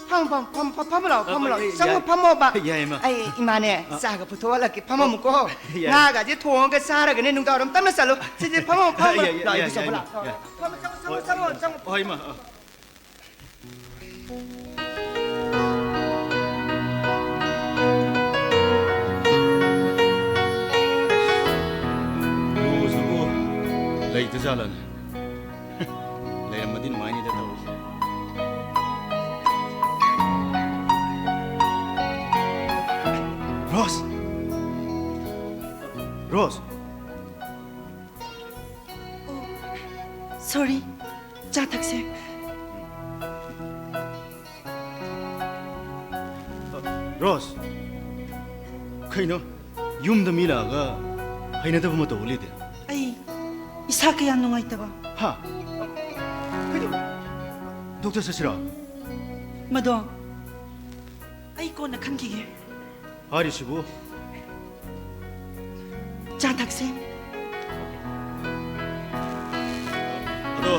ꯐꯝ, ꯐꯝ, ꯐꯝ, ꯐꯝ, ꯐꯝꯃ ꯂꯥꯎ, ꯑ, ꯐꯝꯃ ꯂꯥꯎ꯫ ꯑ, ꯆꯪꯉꯣ, ꯌꯥꯏ꯫ ꯐꯝꯃꯣꯕ꯫ ꯌꯥꯏ, ꯏꯃꯥ꯫ ꯑꯩ, ꯏꯃꯥꯅꯦ, ꯑ, ꯆꯥꯒ ꯄꯨꯊꯣꯛꯍꯜꯂꯛꯀꯦ, ꯐꯝꯃꯝꯃꯨꯀꯣ꯫ ꯌꯥꯏ꯫ ꯉꯥꯒꯁꯦ ꯊꯣꯡꯉꯒ ꯆꯥꯔꯒꯅꯦ, ꯅꯨꯡꯗꯥꯡꯋꯥꯏꯔꯝ ꯇꯞꯅ ꯆꯠꯂꯨ꯫ ꯁꯤꯁꯦ ꯐꯝꯃꯣ, ꯐꯝꯃꯣ꯫ ꯌꯥꯏ, ꯌꯥꯏ, ꯂꯥꯎ, ꯌꯥꯏ, ꯏꯕꯣꯆꯧꯕ, ꯌꯥꯏ, ꯂꯥꯎ꯫ ꯌꯥꯏ꯫ ꯐꯝꯃꯣ, ꯆꯪꯉꯣ, ꯆꯪꯉꯣ, ꯆꯪꯉꯣ, ꯆꯪꯉꯣ꯫ ꯍꯣꯏ, ꯏꯃꯥ꯫ ꯑ꯫ ꯔꯣꯁꯇꯨꯕꯨ ꯂꯩꯇꯖꯥꯠꯂꯅꯦ? ꯂꯩꯔꯝꯃꯗꯤ ꯅꯨꯡꯉꯥꯏꯅꯤꯗ ꯇꯧꯔꯤꯁꯦ꯫ ꯔꯣꯁ! ꯔꯣꯁ! ꯑꯣ, sorry꯫ ꯆꯥ ꯊꯛꯁꯦ꯫ ꯔꯣꯁ, ꯀꯩꯅꯣ? ꯌꯨꯝꯗ ꯃꯤ ꯂꯥꯛꯑꯒ ꯍꯩꯅꯗꯕ ꯃꯇꯧ ꯎꯠꯂꯤꯗꯤ? ꯑꯩ ꯏꯁꯥ ꯀꯌꯥ ꯅꯨꯡꯉꯥꯏꯇꯕ꯫ ꯍꯥ? ꯀꯩꯅꯣ? ꯗꯣꯛꯇꯔ ꯆꯠꯁꯤꯔꯣ? ꯃꯗꯣ ꯑꯩ ꯀꯣꯟꯅ ꯈꯟꯈꯤꯒꯦ꯫ ꯍꯥꯏꯔꯤꯁꯤꯕꯨ? ꯆꯥ ꯊꯛꯁꯦ꯫ ꯑꯗꯣ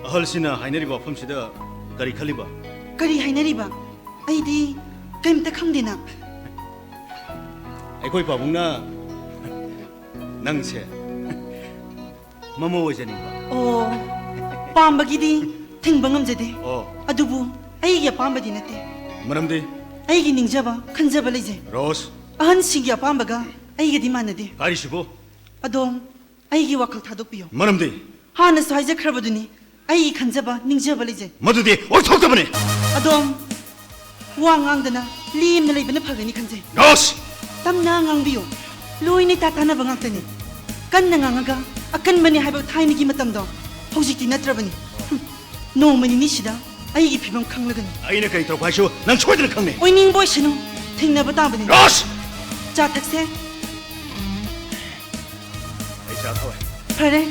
ꯑꯍꯜꯁꯤꯅ ꯍꯥꯏꯅꯔꯤꯕ ꯋꯥꯐꯝꯁꯤꯗ ꯀꯔꯤ ꯈꯜꯂꯤꯕ? ꯀꯔꯤ ꯍꯥꯏꯅꯔꯤꯕ? ꯑꯩꯗꯤ ꯀꯩꯝꯇ ꯈꯪꯗꯦꯅ꯫ ꯑꯩꯈꯣꯏ ꯄꯥꯕꯨꯡꯅ ꯅꯪꯁꯦ ꯃꯃꯧ ꯑꯣꯏꯖꯅꯤꯡꯕ꯫ ꯑꯣ, ꯄꯥꯝꯕꯒꯤꯗꯤ ꯊꯤꯡꯕ ꯉꯝꯖꯗꯦ꯫ ꯑꯣ꯫ ꯑꯗꯨꯕꯨ ꯑꯩꯒꯤ ꯑꯄꯥꯝꯕꯗꯤ ꯅꯠꯇꯦ꯫ ꯃꯔꯝꯗꯤ? ꯑꯩꯒꯤ ꯅꯤꯡꯖꯕ, ꯈꯟꯖꯕ ꯂꯩꯖꯩ꯫ ꯔꯣꯁ꯫ ꯑꯍꯟꯁꯤꯡꯒꯤ ꯑꯄꯥꯝꯕꯒ ꯑꯩꯒꯗꯤ ꯃꯥꯟꯅꯗꯦ꯫ ꯍꯥꯏꯔꯤꯁꯤꯕꯨ? ꯑꯗꯣꯝ ꯑꯩꯒꯤ ꯋꯥꯈꯜ ꯊꯥꯗꯣꯛꯄꯤꯌꯨ꯫ ꯃꯔꯝꯗꯤ? ꯍꯥꯟꯅꯁꯨ ꯍꯥꯏꯖꯈ꯭ꯔꯕꯗꯨꯅꯤ, ꯑꯩꯒꯤ ꯈꯟꯖꯕ, ꯅꯤꯡꯖꯕ ꯂꯩꯖꯩ꯫ ꯃꯗꯨꯗꯤ ꯑꯣꯏꯊꯣꯛꯇꯕꯅꯤ꯫ ꯑꯗꯣꯝ ꯋꯥ ꯉꯥꯡꯗꯅ ꯂꯦꯝꯅ ꯂꯩꯕꯅ ꯐꯒꯅꯤ ꯈꯟꯖꯩ꯫ ꯔꯣꯁ! ꯇꯞꯅ ꯉꯥꯡꯕꯤꯌꯨ꯫ ꯂꯣꯏꯅ ꯏꯇꯥ ꯇꯥꯅꯕ ꯉꯥꯛꯇꯅꯤ꯫ ꯀꯟꯅ ꯉꯥꯡꯉꯒ ꯑꯀꯟꯕꯅꯤ ꯍꯥꯏꯕ ꯊꯥꯏꯅꯒꯤ ꯃꯇꯝꯗꯣ ꯍꯧꯖꯤꯛꯇꯤ ꯅꯠꯇ꯭ꯔꯕꯅꯤ꯫ ꯍꯨꯝ꯫ ꯅꯣꯡꯃ ꯅꯤꯅꯤꯁꯤꯗ ꯑꯩꯒꯤ ꯐꯤꯕꯝ ꯈꯪꯂꯒꯅꯤ꯫ ꯑꯩꯅ ꯀꯔꯤ ꯇꯧꯔꯛꯄ ꯍꯥꯏꯁꯨ ꯅꯪ ꯁꯣꯏꯗꯅ ꯈꯪꯅꯤ꯫ ꯑꯣꯏꯅꯤꯡꯕ ꯑꯣꯏꯁꯅꯨ, ꯊꯦꯡꯅꯕ ꯇꯥꯕꯅꯤ꯫ ꯔꯣꯁ! ꯆꯥ ꯊꯛꯁꯦ꯫ ꯑꯩ ꯆꯥ ꯊꯛꯑꯣꯏ꯫ ꯐꯔꯦ,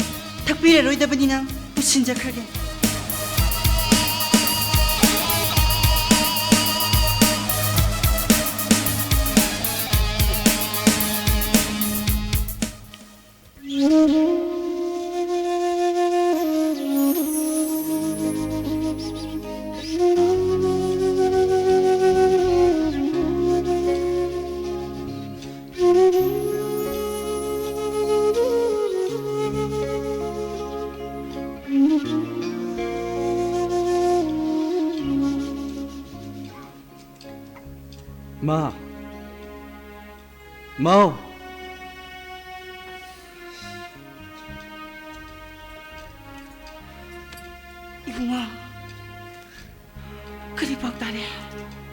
ꯊꯛꯄꯤꯔꯔꯣꯏꯗꯕꯅꯤꯅ ꯄꯨꯁꯤꯟꯖꯈ꯭ꯔꯒꯦ꯫ ꯃꯥ! ꯃꯥꯎ! ꯏꯕꯨꯡꯉꯣ, ꯀꯔꯤ ꯄꯥꯎ ꯇꯥꯔꯦ?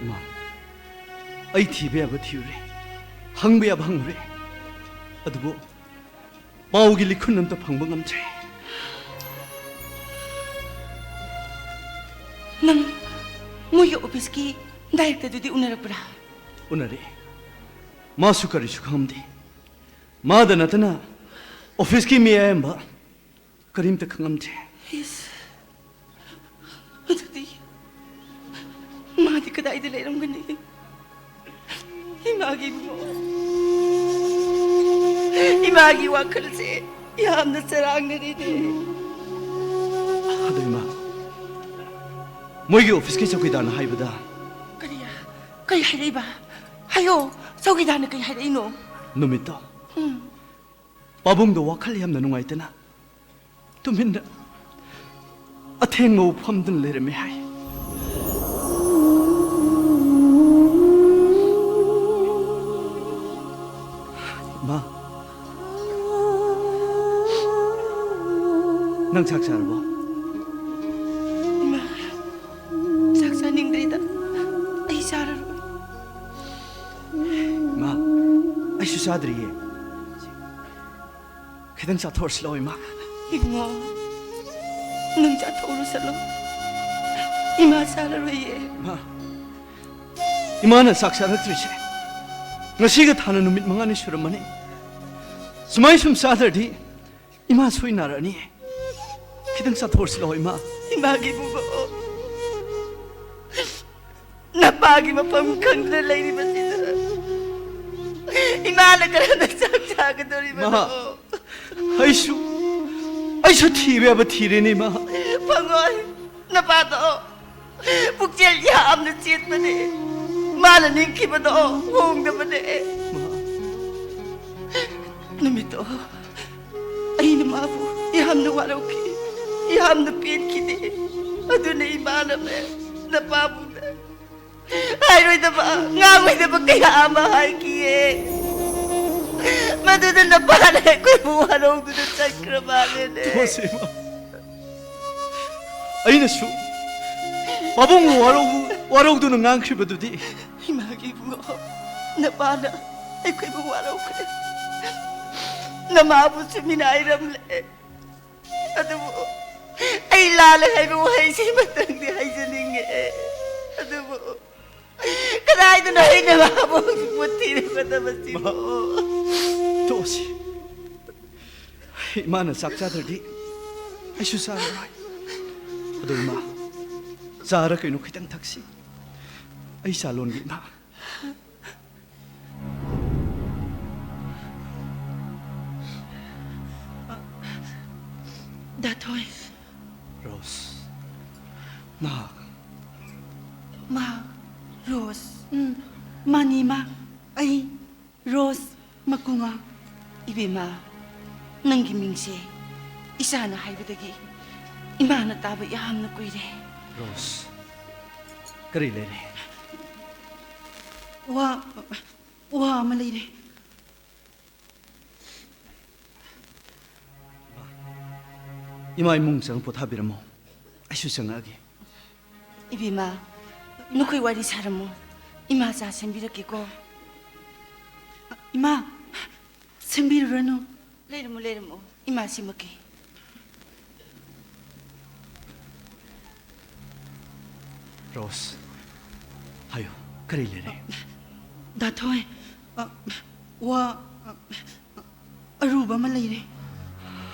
ꯃꯥ, ꯑꯩ ꯊꯤꯕ ꯌꯥꯕ ꯊꯤꯔꯨꯔꯦ, ꯍꯪꯕ ꯌꯥꯕ ꯍꯪꯉꯨꯔꯦ, ꯑꯗꯨꯕꯨ ꯄꯥꯎꯒꯤ ꯂꯤꯈꯨꯟ ꯑꯝꯇ ꯐꯪꯕ ꯉꯝꯗ꯭ꯔꯦ꯫ ꯅꯪ ꯃꯣꯏꯒꯤ ꯑꯣꯐꯤꯁꯀꯤ ꯗꯥꯏꯔꯦꯛꯇꯔꯗꯨꯗꯤ ꯎꯅꯔꯛꯄ꯭ꯔꯥ? ꯎꯅꯔꯦ꯫ ꯃꯥꯁꯨ ꯀꯔꯤꯁꯨ ꯈꯪꯉꯝꯗꯦ꯫ ꯃꯥꯗ ꯅꯠꯇꯅ ꯑꯣꯐꯤꯁꯀꯤ ꯃꯤ ꯑꯌꯥꯝꯕ ꯀꯔꯤꯝꯇ ꯈꯪꯉꯝꯗ꯭ꯔꯦ꯫ ꯏꯁ, ꯑꯗꯨꯗꯤ ꯃꯥꯗꯤ ꯀꯗꯥꯏꯗ ꯂꯩꯔꯝꯒꯅꯤ? ꯏꯃꯥꯒꯤ ꯏꯕꯨꯡꯉꯣ, ꯏꯃꯥꯒꯤ ꯋꯥꯈꯜꯁꯦ ꯌꯥꯝꯅ ꯆꯔꯥꯡꯅꯔꯤꯅꯦ꯫ ꯑꯗꯣ ꯏꯃꯥ, ꯃꯣꯏꯒꯤ ꯑꯣꯐꯤꯁꯀꯤ ꯆꯧꯀꯤꯗꯥꯔꯅ ꯍꯥꯏꯕꯗ ꯀꯔꯤ? ꯀꯩ ꯍꯥꯏꯔꯛꯏꯕ? ꯍꯥꯏꯌꯣ, ꯆꯧꯀꯤꯗꯥꯔꯅ ꯀꯩ ꯍꯥꯏꯔꯛꯏꯅꯣ? ꯅꯨꯃꯤꯠꯇꯣ ꯎꯝ꯫ ꯄꯥꯕꯨꯡꯗꯣ ꯋꯥꯈꯜ ꯌꯥꯝꯅ ꯅꯨꯡꯉꯥꯏꯇꯅ ꯇꯨꯃꯤꯟꯅ ꯑꯊꯦꯡꯕ ꯐꯝꯗꯨꯅ ꯂꯩꯔꯝꯃꯦ ꯍꯥꯏ꯫ ꯃꯥ, ꯅꯪ ꯆꯥꯛ ꯆꯥꯔꯕꯣ? ꯏꯃꯥ, ꯆꯥꯛ ꯆꯥꯅꯤꯡꯗ꯭ꯔꯤꯗ꯫ ꯑꯩ ꯆꯥꯔꯔꯣꯏ꯫ ꯏꯃꯥ, ꯑꯩꯁꯨ ꯆꯥꯗ꯭ꯔꯤꯌꯦ꯫ ꯈꯤꯇꯪ ꯆꯥꯊꯣꯛꯑꯁꯤ ꯂꯥꯛꯑꯣ, ꯏꯃꯥ꯫ ꯏꯕꯨꯡꯉꯣ, ꯅꯪ ꯆꯥꯊꯣꯛꯎꯔꯣ ꯆꯠꯂꯣ꯫ ꯏꯃꯥ ꯆꯥꯔꯔꯣꯏꯌꯦ꯫ ꯏꯃꯥ, ꯏꯃꯥꯅ ꯆꯥꯛ ꯆꯥꯔꯛꯇ꯭ꯔꯤꯁꯦ ꯉꯁꯤꯒ ꯊꯥꯅ ꯅꯨꯃꯤꯠ ꯃꯉꯥꯅꯤ ꯁꯨꯔꯝꯃꯅꯤ꯫ ꯁꯨꯃꯥꯏ ꯁꯨꯝ ꯆꯥꯗ꯭ꯔꯗꯤ ꯏꯃꯥ ꯁꯣꯏ ꯅꯥꯔꯛꯑꯅꯤ꯫ ꯈꯤꯇꯪ ꯆꯥꯊꯣꯛꯑꯁꯤ ꯂꯥꯛꯑꯣ, ꯏꯃꯥ꯫ ꯏꯃꯥꯒꯤ ꯏꯕꯨꯡꯉꯣ, ꯅꯄꯥꯒꯤ ꯃꯐꯝ ꯈꯪꯗꯅ ꯂꯩꯔꯤꯕꯁꯤꯗ ꯏꯃꯥꯅ ꯀꯔꯝꯅ ꯆꯥꯛ ꯆꯥꯒꯗꯧꯔꯤꯕꯅꯣ? ꯃꯥ, ꯑꯩꯁꯨ, ꯑꯩꯁꯨ ꯊꯤꯕ ꯌꯥꯕ ꯊꯤꯔꯦꯅꯦ, ꯏꯃꯥ꯫ ꯐꯪꯉꯣꯏ꯫ ꯅꯄꯥꯗꯣ ꯄꯨꯛꯆꯦꯜ ꯌꯥꯝꯅ ꯆꯦꯠꯄꯅꯦ꯫ ꯃꯥꯅ ꯅꯤꯡꯈꯤꯕꯗꯣ ꯍꯣꯡꯗꯕꯅꯦ꯫ ꯃꯥ, ꯅꯨꯃꯤꯠꯇꯣ ꯑꯩꯅ ꯃꯥꯕꯨ ꯌꯥꯝꯅ ꯋꯥꯔꯧꯈꯤ, ꯌꯥꯝꯅ ꯄꯦꯟꯈꯤꯗꯦ꯫ ꯑꯗꯨꯅ ꯏꯃꯥꯅꯅꯦ, ꯅꯄꯥꯕꯨꯅꯦ, ꯍꯥꯏꯔꯣꯏꯗꯕ, ꯉꯥꯡꯉꯣꯏꯗꯕ ꯀꯌꯥ ꯑꯃ ꯍꯥꯏꯈꯤꯌꯦ꯫ ꯃꯗꯨꯗ ꯅꯄꯥꯅ ꯑꯩꯈꯣꯏꯕꯨ ꯋꯥꯔꯧꯗꯨꯅ ꯆꯠꯈ꯭ꯔ ꯃꯥꯜꯂꯦꯅꯦ꯫ ꯇꯣꯛꯑꯁꯤ, ꯏꯃꯥ꯫ ꯑꯩꯅꯁꯨ ꯄꯥꯕꯨꯡꯕꯨ ꯋꯥꯔꯧ-, ꯋꯥꯔꯧꯗꯨꯅ ꯉꯥꯡꯈ꯭ꯔꯤꯕꯗꯨꯗꯤ꯫ ꯏꯃꯥꯒꯤ ꯏꯕꯨꯡꯉꯣ, ꯅꯄꯥꯅ ꯑꯩꯈꯣꯏꯕꯨ ꯋꯥꯔꯧꯈ꯭ꯔꯦ꯫ ꯅꯃꯥꯕꯨꯁꯨ ꯃꯤꯅꯥꯏꯔꯝꯂꯦ꯫ ꯑꯗꯨꯕꯨ ꯑꯩ ꯂꯥꯜꯂꯦ ꯍꯥꯏꯕ ꯋꯥꯍꯩꯁꯤꯃꯇꯪꯗꯤ ꯍꯥꯏꯖꯅꯤꯡꯉꯦ꯫ ꯑꯗꯨꯕꯨ ꯀꯗꯥꯏꯗꯅꯣ ꯑꯩꯅ ꯃꯥꯕꯨ ꯍꯧꯖꯤꯛ ꯃꯨꯠ ꯊꯤꯔꯨꯒꯗꯕꯁꯤꯕꯨ? ꯇꯣꯛꯑꯁꯤ꯫ ꯏꯃꯥꯅ ꯆꯥꯛ ꯆꯥꯗ꯭ꯔꯗꯤ ꯑꯩꯁꯨ ꯆꯥꯔꯔꯣꯏ꯫ ꯑꯗꯣ ꯏꯃꯥ, ꯆꯥꯔ ꯀꯩꯅꯣ ꯈꯤꯇꯪ ꯊꯛꯁꯤ꯫ ꯑꯩ ꯆꯥ ꯂꯣꯟꯒꯦ, ꯏꯃꯥ꯫ ꯗꯥꯊꯣꯏ꯫ ꯔꯣꯁ꯫ ꯃꯍꯥꯛ꯫ ꯃꯍꯥꯛ ꯔꯣꯁ꯫ ꯎꯝ, ꯃꯥꯅꯤ, ꯃꯥ꯫ ꯑꯩ ꯔꯣꯁ ꯃꯀꯨꯉꯥ꯫ ꯏꯕꯦꯝꯃ, ꯅꯪꯒꯤ ꯃꯤꯡꯁꯦ ꯏꯆꯥꯅ ꯍꯥꯏꯕꯗꯒꯤ ꯏꯃꯥꯅ ꯇꯥꯕ ꯌꯥꯝꯅ ꯀꯨꯏꯔꯦ꯫ ꯔꯣꯁ, ꯀꯔꯤ ꯂꯩꯔꯦ? ꯋꯥ, ꯋꯥ ꯑꯃ ꯂꯩꯔꯦ꯫ ꯏꯃꯥ ꯏꯃꯨꯡ ꯆꯪ ꯄꯣꯊꯥꯕꯤꯔꯝꯃꯣ, ꯑꯩꯁꯨ ꯆꯪꯉꯛꯑꯒꯦ꯫ ꯏꯕꯦꯝꯃ, ꯅꯈꯣꯏ ꯋꯥꯔꯤ ꯁꯥꯔꯝꯃꯣ, ꯏꯃꯥ ꯆꯥ ꯁꯦꯝꯕꯤꯔꯛꯀꯦꯀꯣ꯫ ꯏꯃꯥ, ꯁꯦꯝꯕꯤꯔꯨꯔꯅꯨ꯫ ꯂꯩꯔꯝꯃꯣ, ꯂꯩꯔꯝꯃꯣ, ꯏꯃꯥ ꯁꯦꯝꯃꯛꯀꯦ꯫ ꯔꯣꯁ, ꯍꯥꯏꯌꯨ, ꯀꯔꯤ ꯂꯩꯔꯦ? ꯗꯥꯊꯣꯏ, ꯑ, ꯋꯥ, ꯑ, ꯑꯔꯨꯕ ꯑꯃ ꯂꯩꯔꯦ꯫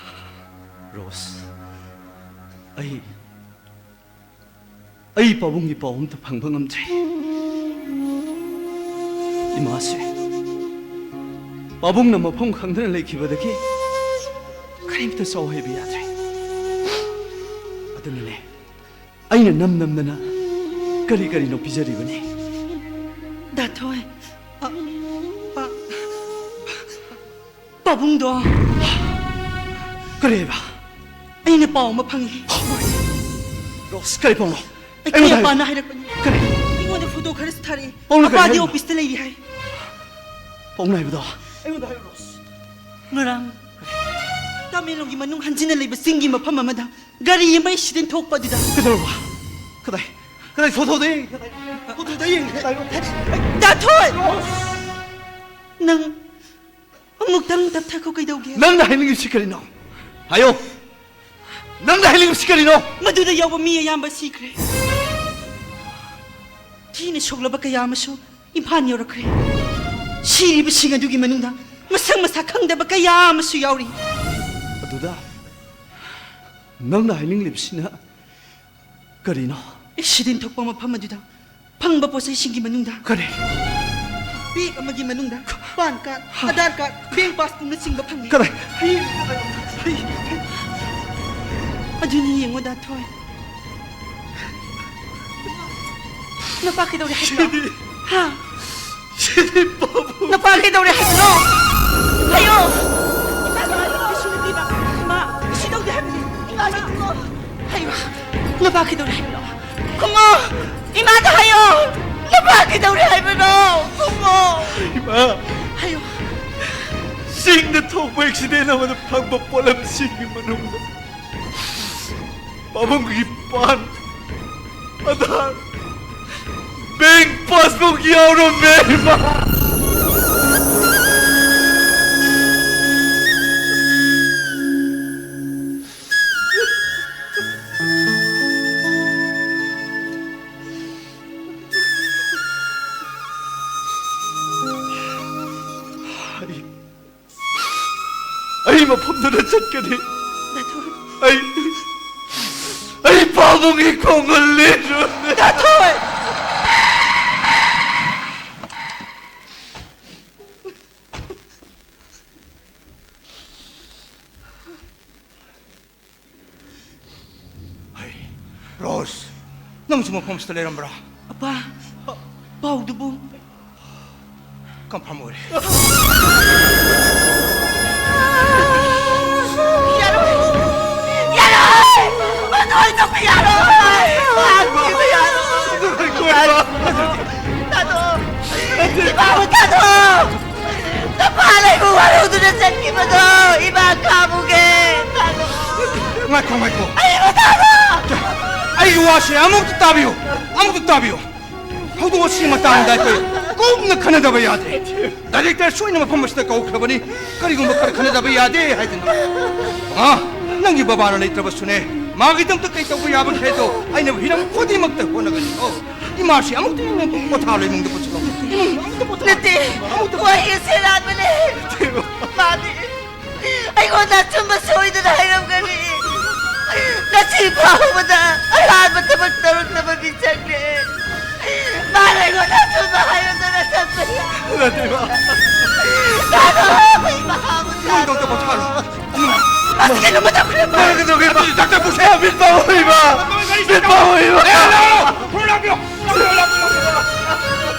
ꯔꯣꯁ, ꯑꯩ, ꯑꯩ ꯄꯥꯕꯨꯡꯒꯤ ꯄꯥꯎ ꯑꯝꯇ ꯐꯪꯕ ꯉꯝꯗ꯭ꯔꯦ꯫ ꯏꯃꯥꯁꯦ ꯄꯥꯕꯨꯡꯅ ꯃꯐꯝ ꯈꯪꯗꯅ ꯂꯩꯈꯤꯕꯗꯒꯤ ꯀꯔꯤꯝꯇ ꯆꯥꯎ ꯍꯥꯏꯕ ꯌꯥꯗ꯭ꯔꯦ꯫ ꯑꯗꯨꯅꯅꯦ, ꯑꯩꯅ ꯅꯝ ꯅꯝꯗꯅ ꯀꯔꯤ ꯀꯔꯤꯅꯣ ꯄꯤꯖꯔꯤꯕꯅꯤ꯫ ꯗꯥꯊꯣꯏ, ꯄꯥ-, ꯄꯥ-, ꯄꯥꯕꯨꯡꯗꯣ꯫ ꯀꯔꯤ ꯍꯥꯏꯕ? ꯑꯩꯅ ꯄꯥꯎ ꯑꯃ ꯐꯪꯉꯤ꯫ ꯔꯣꯁ, ꯀꯔꯤ ꯄꯥꯎꯅꯣ? ꯑꯩꯈꯣꯏ ꯑꯩꯉꯣꯟꯗ ꯍꯥꯏꯌꯨ꯫ ꯑꯄꯥꯅ ꯍꯥꯏꯔꯛꯄꯅꯤ꯫ ꯀꯔꯤ? ꯑꯩꯉꯣꯟꯗ ꯐꯣꯇꯣ ꯈꯔꯁꯨ ꯊꯥꯔꯛꯏ꯫ ꯄꯥꯎꯅ ꯀꯔꯤ ꯑꯄꯥꯗꯤ ꯍꯥꯏꯔꯤꯅꯣ? ꯑꯣꯐꯤꯁꯇ ꯂꯩꯔꯤ ꯍꯥꯏ꯫ ꯄꯥꯎꯅ ꯍꯥꯏꯕꯗꯣ? ꯑꯩꯉꯣꯟꯗ ꯍꯥꯏꯌꯨ, ꯔꯣꯁ꯫ ꯉꯔꯥꯡ ꯇꯃꯦꯡꯂꯣꯡꯒꯤ ꯃꯅꯨꯡ ꯍꯟꯖꯤꯟꯅ ꯂꯩꯕ ꯆꯤꯡꯒꯤ ꯃꯐꯝ ꯑꯃꯗ ꯒꯥꯔꯤ ꯑꯃ ꯑꯦꯛꯁꯤꯗꯦꯟ ꯊꯣꯛꯄ ꯑꯗꯨꯗ꯫ ꯀꯩꯗꯧꯔꯕ? ꯀꯗꯥꯏ? ꯀꯗꯥꯏ? ꯐꯣꯇꯣꯗ ꯌꯦꯡꯒꯦ꯫ ꯐꯣꯇꯣꯗ ꯌꯦꯡꯒꯦ꯫ ꯗꯥꯊꯣꯏ! ꯅꯪ ꯑꯃꯨꯛꯇꯪ ꯇꯞꯊꯈꯣ, ꯀꯩꯗꯧꯒꯦ? ꯅꯪꯅ ꯍꯥꯏꯅꯤꯡꯉꯤꯁꯤ ꯀꯔꯤꯅꯣ? ꯍꯥꯏꯌꯣ꯫ ꯅꯪꯅ ꯍꯥꯏꯅꯤꯡꯉꯤꯁꯤ ꯀꯔꯤꯅꯣ? ꯃꯗꯨꯗ ꯌꯥꯎꯕ ꯃꯤ ꯑꯌꯥꯝꯕ ꯁꯤꯈ꯭ꯔꯦ꯫ ꯁꯤꯅ ꯁꯣꯛꯂꯕ ꯀꯌꯥ ꯑꯃꯁꯨ ꯏꯝꯐꯥꯜ ꯌꯧꯔꯛꯈ꯭ꯔꯦ꯫ ꯁꯤꯔꯤꯕꯁꯤꯡ ꯑꯗꯨꯒꯤ ꯃꯅꯨꯡꯗ ꯃꯁꯛ ꯃꯁꯥ ꯈꯪꯗꯕ ꯀꯌꯥ ꯑꯃꯁꯨ ꯌꯥꯎꯔꯤ꯫ ꯑꯗꯨꯗ ꯅꯪꯅ ꯍꯥꯏꯅꯤꯡꯂꯤꯕꯁꯤꯅ ꯀꯔꯤꯅꯣ? ꯑꯦꯛꯁꯤꯗꯦꯟ ꯊꯣꯛꯄ ꯃꯐꯝ ꯑꯗꯨꯗ ꯐꯪꯕ ꯄꯣꯠꯆꯩꯁꯤꯡꯒꯤ ꯃꯅꯨꯡꯗ ꯀꯔꯤ? ꯕꯦꯒ ꯑꯃꯒꯤ ꯃꯅꯨꯡꯗ pan card, Aadhaar card, bank ꯄꯥꯁꯕꯨꯛꯅꯆꯤꯡꯕ ꯐꯪꯉꯤ꯫ ꯀꯗꯥꯏ? ꯑꯗꯨꯅꯤ ꯌꯦꯡꯉꯣ, ꯗꯥ ꯊꯣꯏ꯫ ꯅꯄꯥ ꯀꯩꯗꯧꯔꯦ ꯍꯥꯏꯕꯅꯣ? ꯁꯤꯗꯤ, ꯍꯥ? ꯁꯤꯗꯤ ꯄꯥꯕꯨꯡ꯫ ꯅꯄꯥ ꯀꯩꯗꯧꯔꯦ ꯍꯥꯏꯕꯅꯣ? ꯍꯥꯏꯌꯣ! ꯏꯃꯥ, ꯀꯩꯁꯨ ꯅꯠꯇꯦ, ꯏꯃꯥ꯫ ꯏꯃꯥ, ꯀꯩꯁꯨ ꯇꯧꯗꯦ ꯍꯥꯏꯕꯅꯤ꯫ ꯏꯃꯥ, ꯍꯥꯏꯌꯣ꯫ ꯅꯄꯥ ꯀꯩꯗꯧꯔꯦ ꯍꯥꯏꯕꯅꯣ? ꯈꯨꯝꯃꯣ! ꯏꯃꯥꯗ ꯍꯥꯏꯌꯣ! ꯅꯄꯥ ꯀꯩꯗꯧꯔꯦ ꯍꯥꯏꯕꯅꯣ? ꯈꯨꯝꯃꯣ! ꯏꯃꯥ! ꯍꯥꯏꯌꯣ꯫ ꯆꯤꯡꯗ ꯊꯣꯛꯄ ꯑꯦꯛꯁꯤꯗꯦꯟ ꯑꯃꯗ ꯐꯪꯕ ꯄꯣꯠꯂꯝꯁꯤꯡꯒꯤ ꯃꯅꯨꯡꯗ ꯄꯥꯕꯨꯡꯒꯤ ꯄꯥꯟ, ꯑꯙꯥꯔ, ꯕꯦꯡ ꯄꯥꯁꯕꯨꯛ ꯌꯥꯎꯔꯝꯃꯦ, ꯏꯃꯥ꯫ ꯑꯩ ꯃꯐꯝꯗꯨꯗ ꯆꯠꯀꯅꯤ꯫ ꯗꯥꯊꯣꯏ꯫ ꯑꯩ, ꯑꯩ ꯄꯥꯕꯨꯡꯒꯤ ꯈꯣꯡꯒꯨꯜ ꯂꯦꯟꯂꯨꯅꯤ꯫ ꯗꯥꯊꯣꯏ! ꯍꯩ, ꯔꯣꯁ, ꯅꯪꯁꯨ ꯃꯐꯝꯁꯤꯗ ꯂꯩꯔꯝꯕ꯭ꯔꯥ? ꯑꯄꯥ, ꯄꯥꯎꯗꯨꯕꯨ? ꯀꯟꯐꯥꯔꯝ ꯑꯣꯏꯔꯦ꯫ ꯌꯥꯔꯣꯏ! ꯌꯥꯔꯣꯏ! ꯃꯗꯨ ꯑꯩ ꯆꯠꯄ ꯌꯥꯔꯣꯏ! ꯂꯥꯛꯄꯤꯕ ꯌꯥꯔꯣꯏ! ꯊꯥꯗꯣꯛ! ꯏꯃꯥꯕꯨ ꯊꯥꯗꯣꯛ! ꯅꯄꯥ ꯂꯩꯕ ꯋꯥꯔꯧꯗꯨꯅ ꯆꯠꯈꯤꯕꯗꯣ ꯏꯃꯥ ꯀꯥꯕꯨꯒꯦ! ꯉꯥꯏꯈꯣ, ꯉꯥꯏꯈꯣ꯫ ꯑꯩꯕꯨ ꯊꯥꯗꯣꯛ! ꯑꯩꯒꯤ ꯋꯥꯁꯦ ꯑꯃꯨꯛꯇ ꯇꯥꯕꯤꯌꯨ, ꯑꯃꯨꯛꯇ ꯇꯥꯕꯤꯌꯨ꯫ ꯊꯧꯗꯣꯛ ꯑꯁꯤꯒꯤ ꯃꯇꯥꯡꯗ ꯑꯩꯈꯣꯏ ꯀꯨꯞꯅ ꯈꯟꯅꯗꯕ ꯌꯥꯗꯦ꯫ ꯗꯥꯏꯔꯦꯛꯇꯔ ꯁꯣꯏꯅ ꯃꯐꯝ ꯑꯁꯤꯗ ꯀꯧꯈ꯭ꯔꯕꯅꯤ꯫ ꯀꯔꯤꯒꯨꯝꯕ ꯈꯔ ꯈꯟꯅꯗꯕ ꯌꯥꯗꯦ ꯍꯥꯏꯗꯨꯅ꯫ ꯑ, ꯅꯪꯒꯤ ꯕꯕꯥꯅ ꯂꯩꯇ꯭ꯔꯕꯁꯨꯅꯦ, ꯃꯥꯒꯤꯗꯃꯛꯇ ꯀꯩ ꯇꯧꯕ ꯌꯥꯕꯒꯦ ꯍꯥꯏꯗꯣ ꯑꯩꯅ ꯍꯤꯔꯝ ꯈꯨꯗꯤꯡꯃꯛꯇ ꯍꯣꯠꯅꯒꯅꯤ꯫ ꯑꯣ꯫ ꯏꯃꯥꯁꯤ ꯑꯃꯨꯛꯇ ꯌꯦꯡꯉꯨ꯫ ꯄꯣꯊꯥꯔꯣ, ꯏꯃꯨꯡꯗ ꯄꯣꯠꯁꯤꯜꯂꯣ꯫ ꯏꯃꯨꯡꯗ ꯑꯃꯨꯛꯇ ꯄꯣꯊꯥꯔꯣ꯫ ꯅꯠꯇꯦ, ꯑꯃꯨꯛꯇ ꯋꯥꯍꯩ ꯑꯁꯤ ꯑꯔꯥꯟꯕꯅꯦ꯫ ꯅꯠꯇꯦꯕ꯫ ꯃꯥꯗꯤ ꯑꯩꯉꯣꯟꯗ ꯑꯆꯨꯝꯕ ꯁꯣꯏꯗꯅ ꯍꯥꯏꯔꯝꯒꯅꯤ꯫ ꯉꯁꯤ ꯐꯥꯎꯕꯗ ꯑꯔꯥꯟꯕ ꯊꯕꯛ ꯇꯧꯔꯛꯇꯕ ꯃꯤꯁꯛꯅꯦ꯫ ꯃꯥꯅ ꯑꯩꯉꯣꯟꯗ ꯑꯆꯨꯝꯕ ꯍꯥꯏꯔꯝꯗꯅ ꯆꯠꯄꯅꯤ꯫ ꯅꯠꯇꯦꯕ꯫ ꯃꯥꯅ ꯑꯩꯈꯣꯏ ꯃꯍꯥꯕꯨ ꯏꯃꯨꯡꯗ ꯑꯃꯨꯛꯇ ꯄꯣꯊꯥꯔꯣ꯫ ꯏꯃꯥ꯫ ꯑꯁ, ꯀꯩꯅꯣꯝꯃ ꯇꯧꯈ꯭ꯔꯦ, ꯃꯥ꯫ ꯀꯩꯅꯣꯝꯃ ꯇꯧꯈ꯭ꯔꯦ, ꯏꯃꯥ꯫ ꯗꯥꯛꯇꯔ ꯄꯨꯁꯦ꯫ ꯃꯤꯠ ꯄꯥꯡꯉꯣ, ꯏꯃꯥ꯫ ꯃꯤꯠ ꯄꯥꯡꯉꯣ, ꯏꯃꯥ꯫ ꯂꯥꯛꯑꯣ, ꯂꯥꯛꯑꯣ, ꯂꯥꯛꯑꯣ꯫ ꯐꯣꯟ ꯂꯥꯛꯄꯤꯌꯣ꯫ ꯂꯥꯛꯄꯤꯌꯣ, ꯂꯥꯛꯄꯤꯌꯣ, ꯂꯥꯛꯄꯤꯌꯣ꯫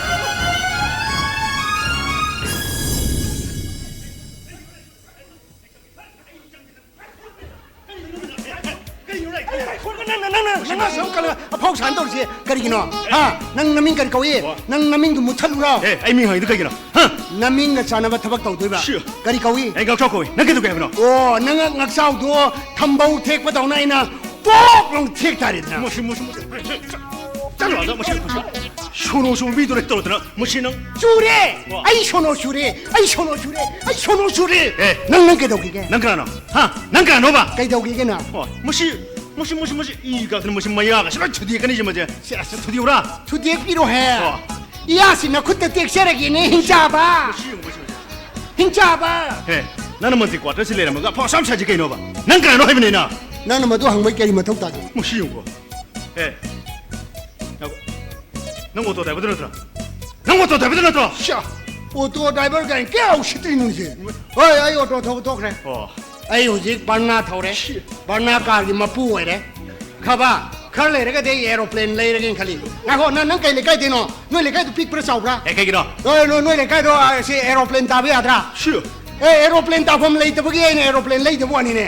ꯀꯩꯅꯣ, ꯅꯪꯅ, ꯅꯪꯅ, ꯅꯪꯅ ꯑꯁꯨꯛ ꯀꯟꯅ ꯑꯐꯥꯎ ꯁꯥꯟꯅ ꯇꯧꯔꯤꯁꯦ ꯀꯔꯤꯒꯤꯅꯣ? ꯍꯥ? ꯅꯪ ꯅꯃꯤꯡ ꯀꯔꯤ ꯀꯧꯏ? ꯅꯪ ꯅꯃꯤꯡꯗꯨ ꯃꯨꯠꯊꯠꯂꯨꯔꯣ? ꯑꯦ, ꯑꯩ ꯃꯤꯡ ꯍꯪꯉꯤꯗꯨ ꯀꯩꯒꯤꯅꯣ? ꯍꯥ? ꯅꯃꯤꯡꯒ ꯆꯥꯟꯅꯕ ꯊꯕꯛ ꯇꯧꯗꯣꯏꯕ꯫ ꯁꯤ꯫ ꯀꯔꯤ ꯀꯧꯏ? ꯑꯩ ꯉꯛꯆꯥꯎ ꯀꯧꯏ꯫ ꯅꯪ ꯀꯩꯗꯧꯒꯦ ꯍꯥꯏꯕꯅꯣ? ꯑꯣ, ꯅꯪ ꯉꯛꯆꯥꯎꯗꯣ ꯊꯝꯕꯧ ꯊꯦꯛꯄꯗꯧꯅ ꯑꯩꯅ ꯄꯣꯛ ꯂꯥꯎꯅ ꯊꯦꯛ ꯇꯥꯔꯦꯗꯅ꯫ ꯃꯁꯤ, ꯃꯁꯤ, ꯃꯁꯤ꯫ ꯆꯠꯂꯣ ꯑꯗ, ꯃꯁꯤ, ꯃꯁꯤ꯫ ꯁꯣꯅꯣ ꯁꯨꯕ ꯃꯤꯗꯨꯔ ꯇꯧꯔꯗꯅ, ꯃꯁꯤ ꯅꯪ꯫ ꯆꯨꯔꯦ! ꯋꯥ꯫ ꯑꯩ ꯁꯣꯅꯣ ꯁꯨꯔꯦ! ꯑꯩ ꯁꯣꯅꯣ ꯁꯨꯔꯦ! ꯑꯩ ꯁꯣꯅꯣ ꯁꯨꯔꯦ! ꯑꯦ꯫ ꯅꯪ, ꯅꯪ ꯀꯩꯗꯧꯈꯤꯒꯦ? ꯅꯪ ꯀꯅꯥꯅꯣ? ꯍꯥ? ꯅꯪ ꯀꯅꯥꯅꯣꯕ? ꯀꯩꯗꯧꯈꯤꯒꯦ ꯅꯪ? ꯑꯣ, ꯃꯁꯤ, ꯃꯁꯤ, ꯃꯁꯤ, ꯃꯁꯤ, ꯏ ꯀꯥꯗꯅ ꯃꯁꯤ ꯃꯌꯥꯒꯁꯤ ꯂꯣꯏ ꯊꯨꯗꯦꯛꯀꯅꯤ ꯁꯤ ꯃꯁꯦ꯫ ꯁꯦ, ꯑꯁ, ꯊꯨꯗꯦꯛꯎꯔꯥ? ꯊꯨꯗꯦꯛꯄꯤꯔꯣꯍꯦ! ꯑꯣ꯫ ꯏꯌꯥꯁꯤ ꯅꯈꯨꯠꯇ ꯇꯦꯛꯆꯔꯒꯦꯅꯦ, ꯍꯤꯡꯆꯥꯕ! ꯃꯁꯤ ꯌꯦꯡꯉꯨ, ꯃꯁꯤ, ꯃꯁꯤ꯫ ꯍꯤꯡꯆꯥꯕ! ꯍꯦ, ꯅꯪꯅ ꯃꯟꯇ꯭ꯔꯤ ꯀ꯭ꯋꯥꯇꯔꯁꯤ ꯂꯩꯔꯝꯃꯒ ꯑꯐꯥꯎ ꯑꯁꯥꯝ ꯁꯥꯏꯁꯤ ꯀꯩꯅꯣꯕ? ꯅꯪ ꯀꯅꯥꯅꯣ ꯍꯥꯏꯕꯅꯦ ꯅꯪ? ꯅꯪꯅ ꯃꯗꯨ ꯍꯪꯕꯩ ꯀꯔꯤ ꯃꯊꯧ ꯇꯥꯒꯦ? ꯃꯁꯤ ꯌꯦꯡꯉꯨꯀꯣ꯫ ꯑꯦ, ꯉꯥꯏꯈꯣ꯫ ꯅꯪ ꯑꯣꯇꯣ ꯗ꯭ꯔꯥꯏꯚꯔꯗꯨ ꯅꯠꯇ꯭ꯔꯣ? ꯅꯪ ꯑꯣꯇꯣ ꯗ꯭ꯔꯥꯏꯚꯔꯗꯨ ꯅꯠꯇ꯭ꯔꯣ? ꯁ꯭ꯌꯥ, ꯑꯣꯇꯣ ꯗ꯭ꯔꯥꯏꯚꯔ ꯀꯥꯏꯅ ꯀꯌꯥ ꯎꯁꯤꯠꯇ꯭ꯔꯤꯅꯣꯁꯦ? ꯍꯣꯏ, ꯑꯩ ꯑꯣꯇꯣ ꯊꯧꯕ ꯇꯣꯛꯈ꯭ꯔꯦ꯫ ꯑꯣ꯫ ꯑꯩ ꯍꯧꯖꯤꯛ ꯕꯔꯅꯥ ꯊꯧꯔꯦ꯫ ꯁꯤ꯫ ꯕꯔꯅꯥ ꯀꯥꯔꯒꯤ ꯃꯄꯨ ꯑꯣꯏꯔꯦ꯫ ꯈꯕ, ꯈꯔ ꯂꯩꯔꯒꯗꯤ ꯑꯩ ꯑꯦꯔꯣꯄ꯭ꯂꯦꯟ ꯂꯩꯔꯒꯦꯅ ꯈꯜꯂꯤ꯫ ꯉꯥꯏꯈꯣ, ꯅꯪ, ꯅꯪ ꯀꯩ ꯂꯩꯀꯥꯏꯗꯩꯅꯣ? ꯅꯣꯏ ꯂꯩꯀꯥꯏꯗꯨ ꯄꯤꯛꯄ꯭ꯔꯥ ꯆꯥꯎꯕ꯭ꯔꯥ? ꯑꯦ, ꯀꯩꯒꯤꯅꯣ? ꯅꯣꯏ, ꯅꯣꯏ, ꯅꯣꯏ ꯂꯩꯀꯥꯏꯗꯣ, ꯑ, ꯁꯤ ꯑꯦꯔꯣꯄ꯭ꯂꯦꯟ ꯇꯥꯕ ꯌꯥꯗ꯭ꯔꯥ? ꯁꯤ꯫ ꯑꯦ, ꯑꯦꯔꯣꯄ꯭ꯂꯦꯟ ꯇꯥꯐꯝ ꯂꯩꯇꯕꯒꯤ ꯑꯩꯅ ꯑꯦꯔꯣꯄ꯭ꯂꯦꯟ ꯂꯩꯗꯕ ꯋꯥꯅꯤꯅꯦ꯫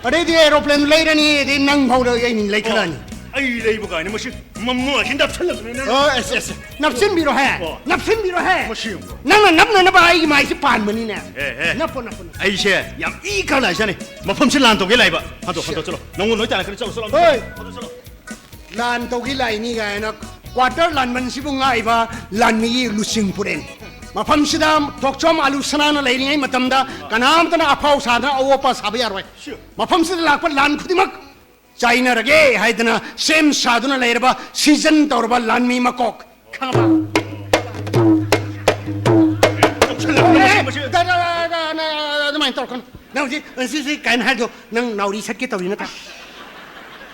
ꯑꯗꯩꯗꯤ ꯑꯦꯔꯣꯄ꯭ꯂꯦꯟ ꯂꯩꯔꯅꯤ, ꯑꯗꯩ ꯅꯪ ꯐꯥꯎꯗ ꯑꯩ ꯂꯩꯈꯠꯂꯛꯑꯅꯤ꯫ ꯑꯣ, ꯑꯩ ꯂꯩꯕ ꯀꯥꯏꯅ ꯃꯁꯤ ꯃꯃꯣ ꯑꯁꯤ ꯅꯞꯁꯜꯂꯛꯄꯅꯤꯅ꯫ ꯑꯣ, ꯑꯦꯁ, ꯑꯦꯁ꯫ ꯅꯞꯁꯤꯟꯕꯤꯔꯣꯍꯦ꯫ ꯑꯣ꯫ ꯅꯞꯁꯤꯟꯕꯤꯔꯣꯍꯦ꯫ ꯃꯁꯤ ꯌꯦꯡꯉꯨ꯫ ꯅꯪꯅ ꯅꯞꯅꯅꯕ ꯑꯩꯒꯤ ꯃꯥꯏꯁꯦ ꯄꯥꯟꯕꯅꯤꯅꯦ꯫ ꯑꯦ, ꯑꯦ꯫ ꯅꯞꯄꯣ, ꯅꯞꯄꯣ, ꯅꯞꯄꯣ꯫ ꯑꯩꯁꯦ ꯌꯥꯝ ꯏ ꯀꯥ ꯂꯥꯏꯖꯥꯠꯅꯤ꯫ ꯃꯐꯝꯁꯤ ꯂꯥꯟ ꯇꯧꯒꯦ ꯂꯥꯛꯏꯕ꯫ ꯍꯟꯗꯣꯛ, ꯍꯟꯗꯣꯛ ꯆꯠꯂꯣ꯫ ꯅꯪꯉꯣꯟ ꯂꯣꯏ ꯇꯥꯟꯅꯈ꯭ꯔꯦ꯫ ꯆꯠꯂꯣ, ꯆꯠꯂꯣ꯫ ꯍꯣꯏ꯫ ꯍꯟꯗꯣꯛ ꯆꯠꯂꯣ꯫ ꯂꯥꯟ ꯇꯧꯒꯦ ꯂꯥꯛꯏꯅꯤ ꯀꯥꯏꯅ ꯀ꯭ꯋꯥꯇꯔ ꯂꯥꯟꯃꯟꯁꯤꯕꯨ ꯉꯥꯛꯏꯕ ꯂꯥꯟꯃꯤꯒꯤ ꯂꯨꯆꯤꯡ ꯄꯨꯔꯦꯟ꯫ ꯃꯐꯝꯁꯤꯗ ꯇꯣꯛꯆꯣꯝ ꯑꯂꯨ ꯁꯅꯥꯅ ꯂꯩꯔꯤꯉꯩ ꯃꯇꯝꯗ ꯀꯅꯥꯝꯇꯅ ꯑꯐꯥꯎ ꯁꯥꯗꯅ ꯑꯋꯣꯄꯥ ꯁꯥꯕ ꯌꯥꯔꯣꯏ꯫ ꯁꯤ꯫ ꯃꯐꯝꯁꯤꯗ ꯂꯥꯛꯄ ꯂꯥꯟ ꯈꯨꯗꯤꯡꯃꯛ ꯆꯥꯏꯅꯔꯒꯦ ꯍꯥꯏꯗꯅ ꯁꯦꯝ ꯁꯥꯗꯨꯅ ꯂꯩꯔꯕ, ꯁꯤꯖꯟ ꯇꯧꯔꯕ ꯂꯥꯟꯃꯤ ꯃꯀꯣꯛ, ꯈꯪꯉꯕ? ꯇꯧꯁꯜꯂꯛꯀꯅꯨ, ꯃꯁꯤ, ꯃꯁꯤ꯫ ꯗꯥ, ꯗꯥ, ꯗꯥ, ꯗꯥ, ꯅ-, ꯑꯗꯨꯃꯥꯏꯅ ꯇꯧꯔꯛꯀꯅꯨ꯫ ꯅꯪ ꯍꯧꯖꯤꯛ, ꯍꯧꯖꯤꯛ, ꯍꯧꯖꯤꯛ ꯀꯥꯏꯅ ꯍꯥꯏꯗꯣ ꯅꯪ ꯅꯥꯎꯔꯤ ꯁꯠꯀꯦ ꯇꯧꯔꯤ ꯅꯠꯇ꯭ꯔꯥ?